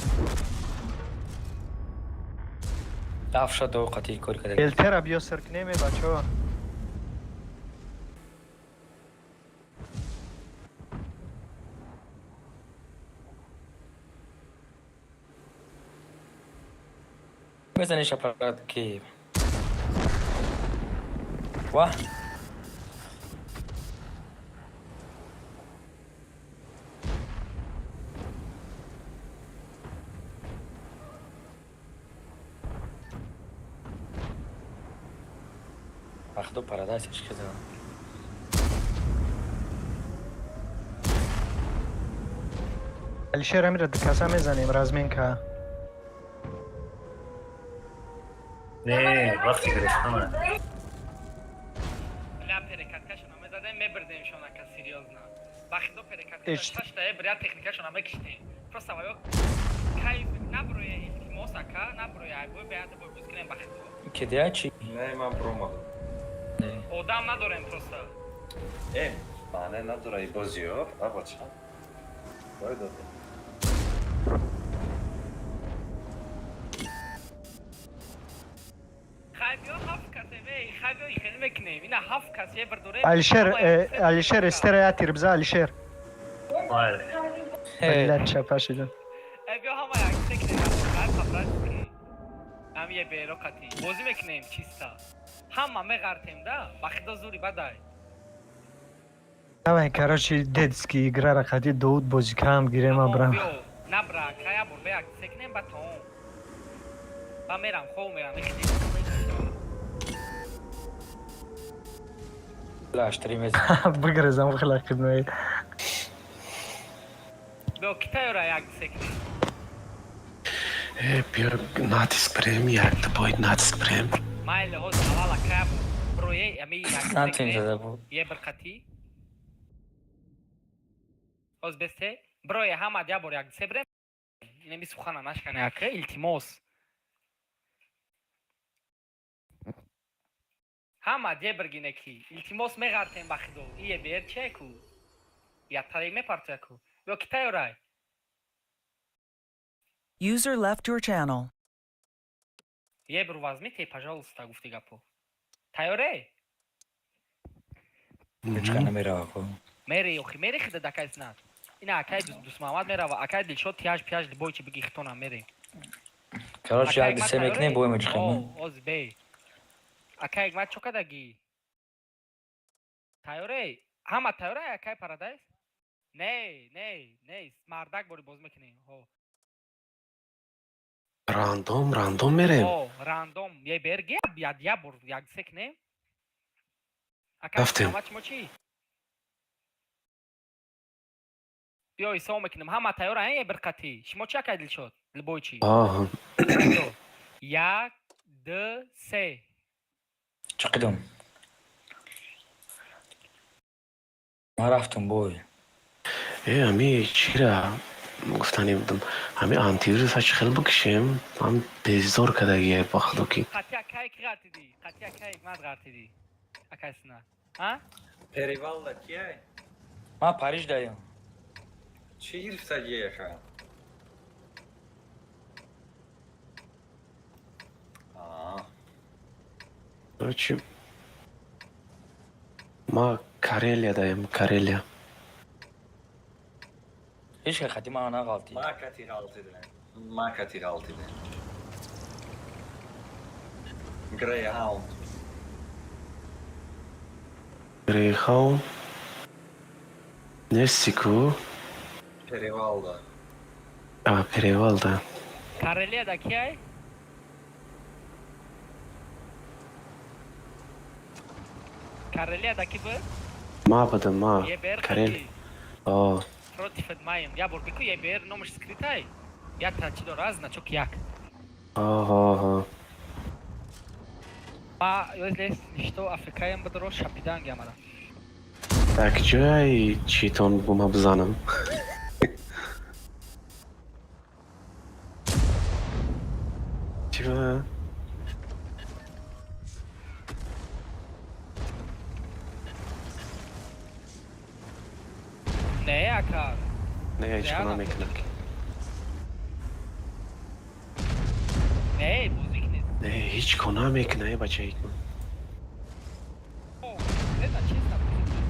Дафша до қати кори када. Элтера биё сиркунем, э, бачаҳо. Мезаниш аппарат ки. Ва. Вахдо парадайс чӣ киза. Алишер, амира дикаса мезанем разменка. Не, вақти гирифтана. Ля, перекаткашона мезадем, мебирдемшон, ака, серьёзно. Ба худо, перекатка шашта бря техникашона мекиштем. Просто ваё кайф наброя, илтимос, ака, наброя, ай бой беяда бой боз кунем, ба худо. Кедия чи? Не, ман бромадам. Одам надорем просто. Э, маъне надора и бозиё, а бача. Бой додем. Хай биё, ҳафт касе, эй, хай биё, хеле мекунем. Ина ҳафт кас е бир дорем. Алишер, Алишер, эстера я тирбза, Алишер. Майли. Блядь, чапа шидам. Э, биё, ҳама як секунем, хай по-братски. Ам е беро қати. Бозӣ мекунем чисто. Ҳама меғартем да, ба худо, зури бадай. Давай, короче, детский игра рақати Доуд бозӣ кам гирем, абрам. Биё, набра, кая бур бе як секунем, ба тамом. Ба мерам, хов мерам, ихти. Лаштри мез. Бигрезам хела хидмаи. Биё, китайора як секунем. Э, биё, натиск бирем, якта боид натиск бирем. Майли, ҳозир аввала кая брое, ами як Натин секунем. зада буд. Е бир қати. Ҳозир бесте. Брое ҳама я бор як се бирем. Инами сухана нашкане, ака, илтимос. Ҳама де биргине ки илтимос, меғартем, ба худо. Ие бер чеку. Я тарик мепартояку. Биё, ки тайёрай? User left your channel. Е бир возьмите, пожалуйста, гуфти гапо. Тайёре? Ҳечка намерава ко. Мери, охи мери хида дакай снат. Ина акай Дусмамад мерава, акай Дилшод, тияж пияж бой чи биги хитона мери. Короче, як се мекунем, бой мечхем. О, оз бе. Акай ма чо кадаги? Тайёре? Ҳама тайёре, акай Парадайз? Не, не, не, мардак бори боз мекунем. Ҳо. Рандом, рандом мерем. О, рандом, е берги, я я бор як секнем. Акай Рафтем. Мамад, шумо чӣ? Биё, ҳисоб мекунем. Ҳама тайёра, е бир қатӣ. Шумо чӣ, акай Дилшод? Либой чӣ? Аҳа. Биё. Як, ду, се. Чиқидум. Ман рафтум бой. Э, ами чира гуфтани будам. Ами антивируса чӣ хел бикушем? Ман безор кардагия, ба худо ки. Қатӣ акай ки ғартидӣ? Қатӣ акай мад ғартидӣ? Акай сина. А? Перевалда кияй? Ман Париж даем. Чӣ гирифтагие ха? Аа. Короче, ма Карелия даем, Карелия. Ҳеч ка хати мана нағалтид. Ма кати ғалтидем. Ма кати ғалтидем. Greyhound. Greyhound. Нести ку? Перевалда. А, Перевалда. Карелияда кияй? Карелияда ки буд? Ма будам, ма. ЕБР Карел. қати. О, Против маем. Я бор бику ЕБР номаш скрытай. Я та чи дора значок як. Оҳо. Ма ёзлес ништо африкаям бадро шапиданг ямара. Так, ҷои читон бума бизанам. Чӣ ба? Не, ака. Не, ҳеҷ кор намекунам. Не, бозик нест. Не, ҳеҷ кор намекуна, э бачаи. О, это чисто бозик нест.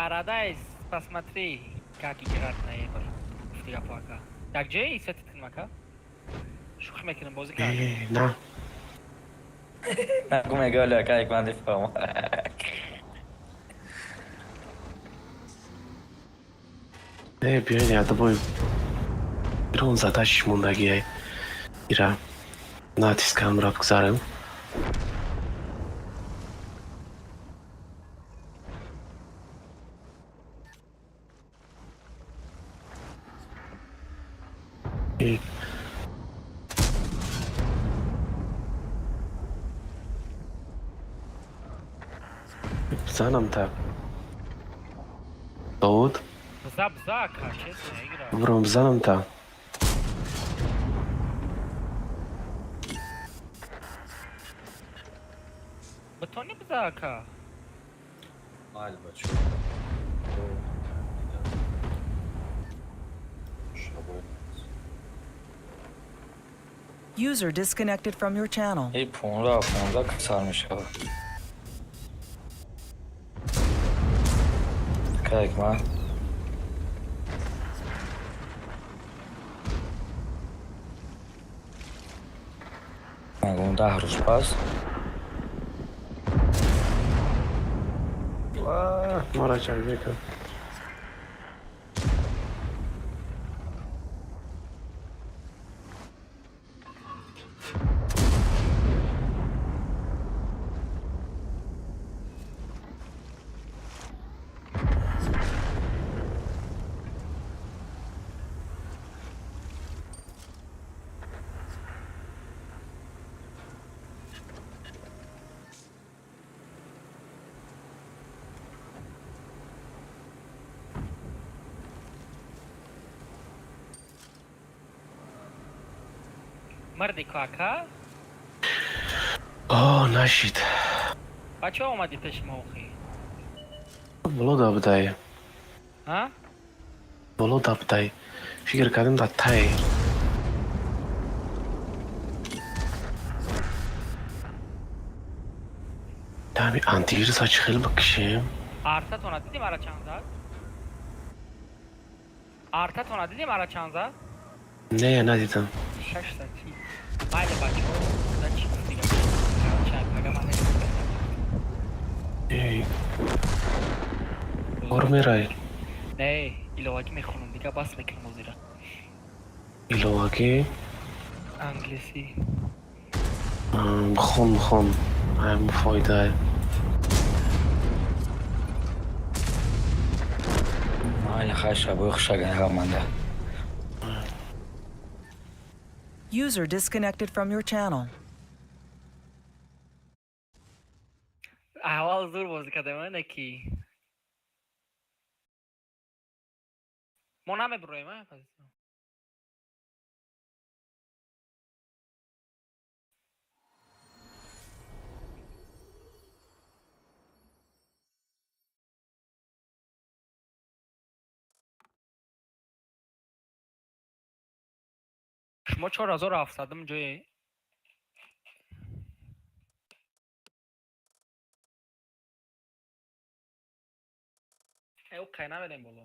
Парадайз, посмотри, как играть на Эбр. Гуфти гапо, ака. Як ҷои сетит кунем, ака? Шӯхӣ мекунем, бозӣ кардем. Э, на. Нагу мега, ака Ҳикмат мефаҳмам. Э, биёед, ядабой бирон задачиш мондагиай. Ира натискамра бигзарем. Э, бизанам та. Довуд, Бза, бза, ака, честно, игра. биром бизанам та. Битони бза, ака. Майли, бачо. Шабой. User disconnected from your channel. Эй, 15 15 сар мешавад. Ака Ҳикмат. Мегӯм, 10 рӯз пас. Мара чак мекунам. Марди ку, ака? О, нашид. Бачо, омадӣ пеши мо охи? Боло дабдай. А? Боло дабдай. Фикр кардем дар тай. Ҳами антивируса чӣ хел бикушем? Артатона дидӣ, мара чанд зад? Артатона дидӣ, мара чанд зад? Не, надидам. Шашта чи. Майли, бачо, да чӣ гуфти гапо? Чай, пага ман Эй, кор мерай? Не, иловагӣ мехонам, дига бас мекунам бозира. Иловагӣ? Англисӣ. Хон, хон. Ам фоида. Майли, хай, шабои хушаган ҳаманда. User disconnected from your channel. Аввал зур бозӣ кардем, не ки мо намебуроем, а? Шумо 4700-ум ҷое. Э, қай намедем боло.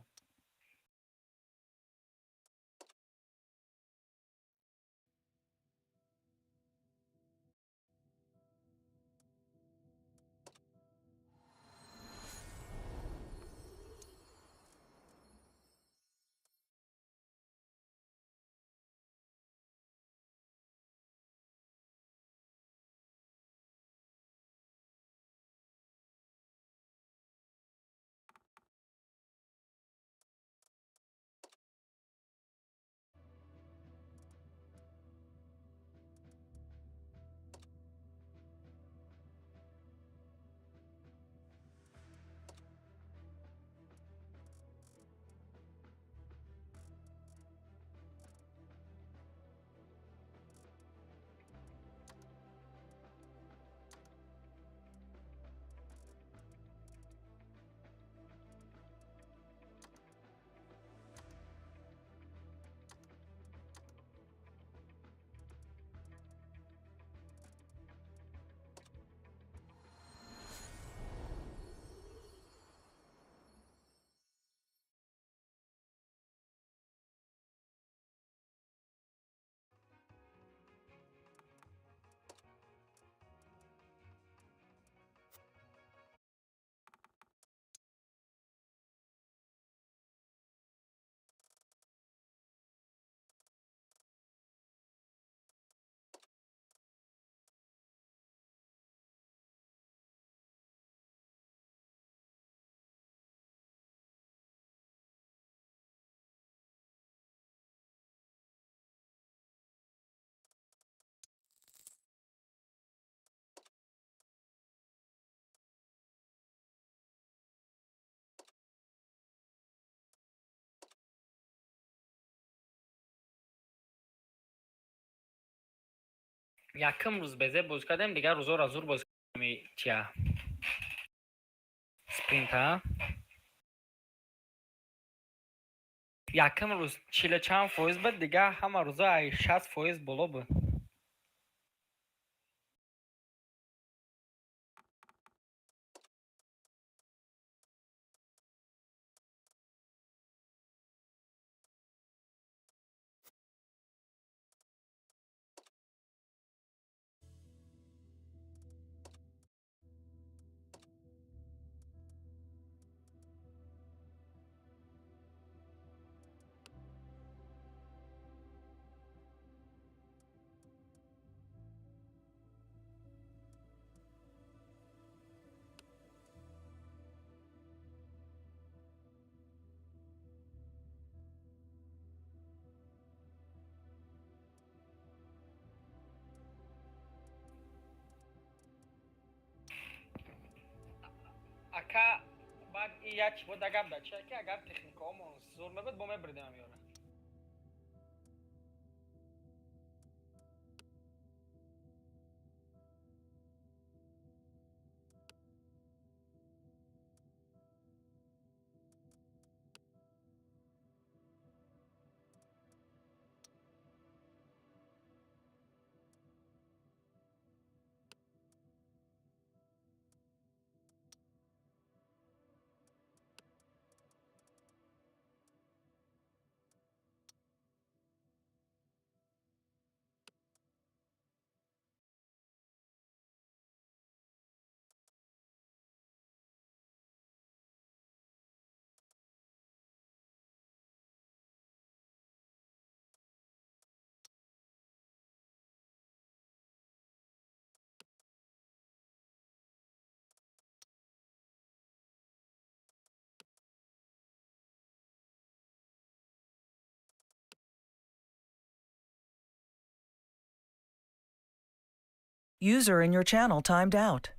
Якум рӯз безеб бозӣ кардем, дигар рӯзоро зур бозӣ кардем. Чия, спринта якум рӯз чилу чанд фоиз буд, дигар ҳама рӯзо ай 60% боло буд. Ака, баъд и як чи буд, агар да чи ки агар техникаҳомон зур мебуд, бо мебурдем амёра. User in your channel timed out.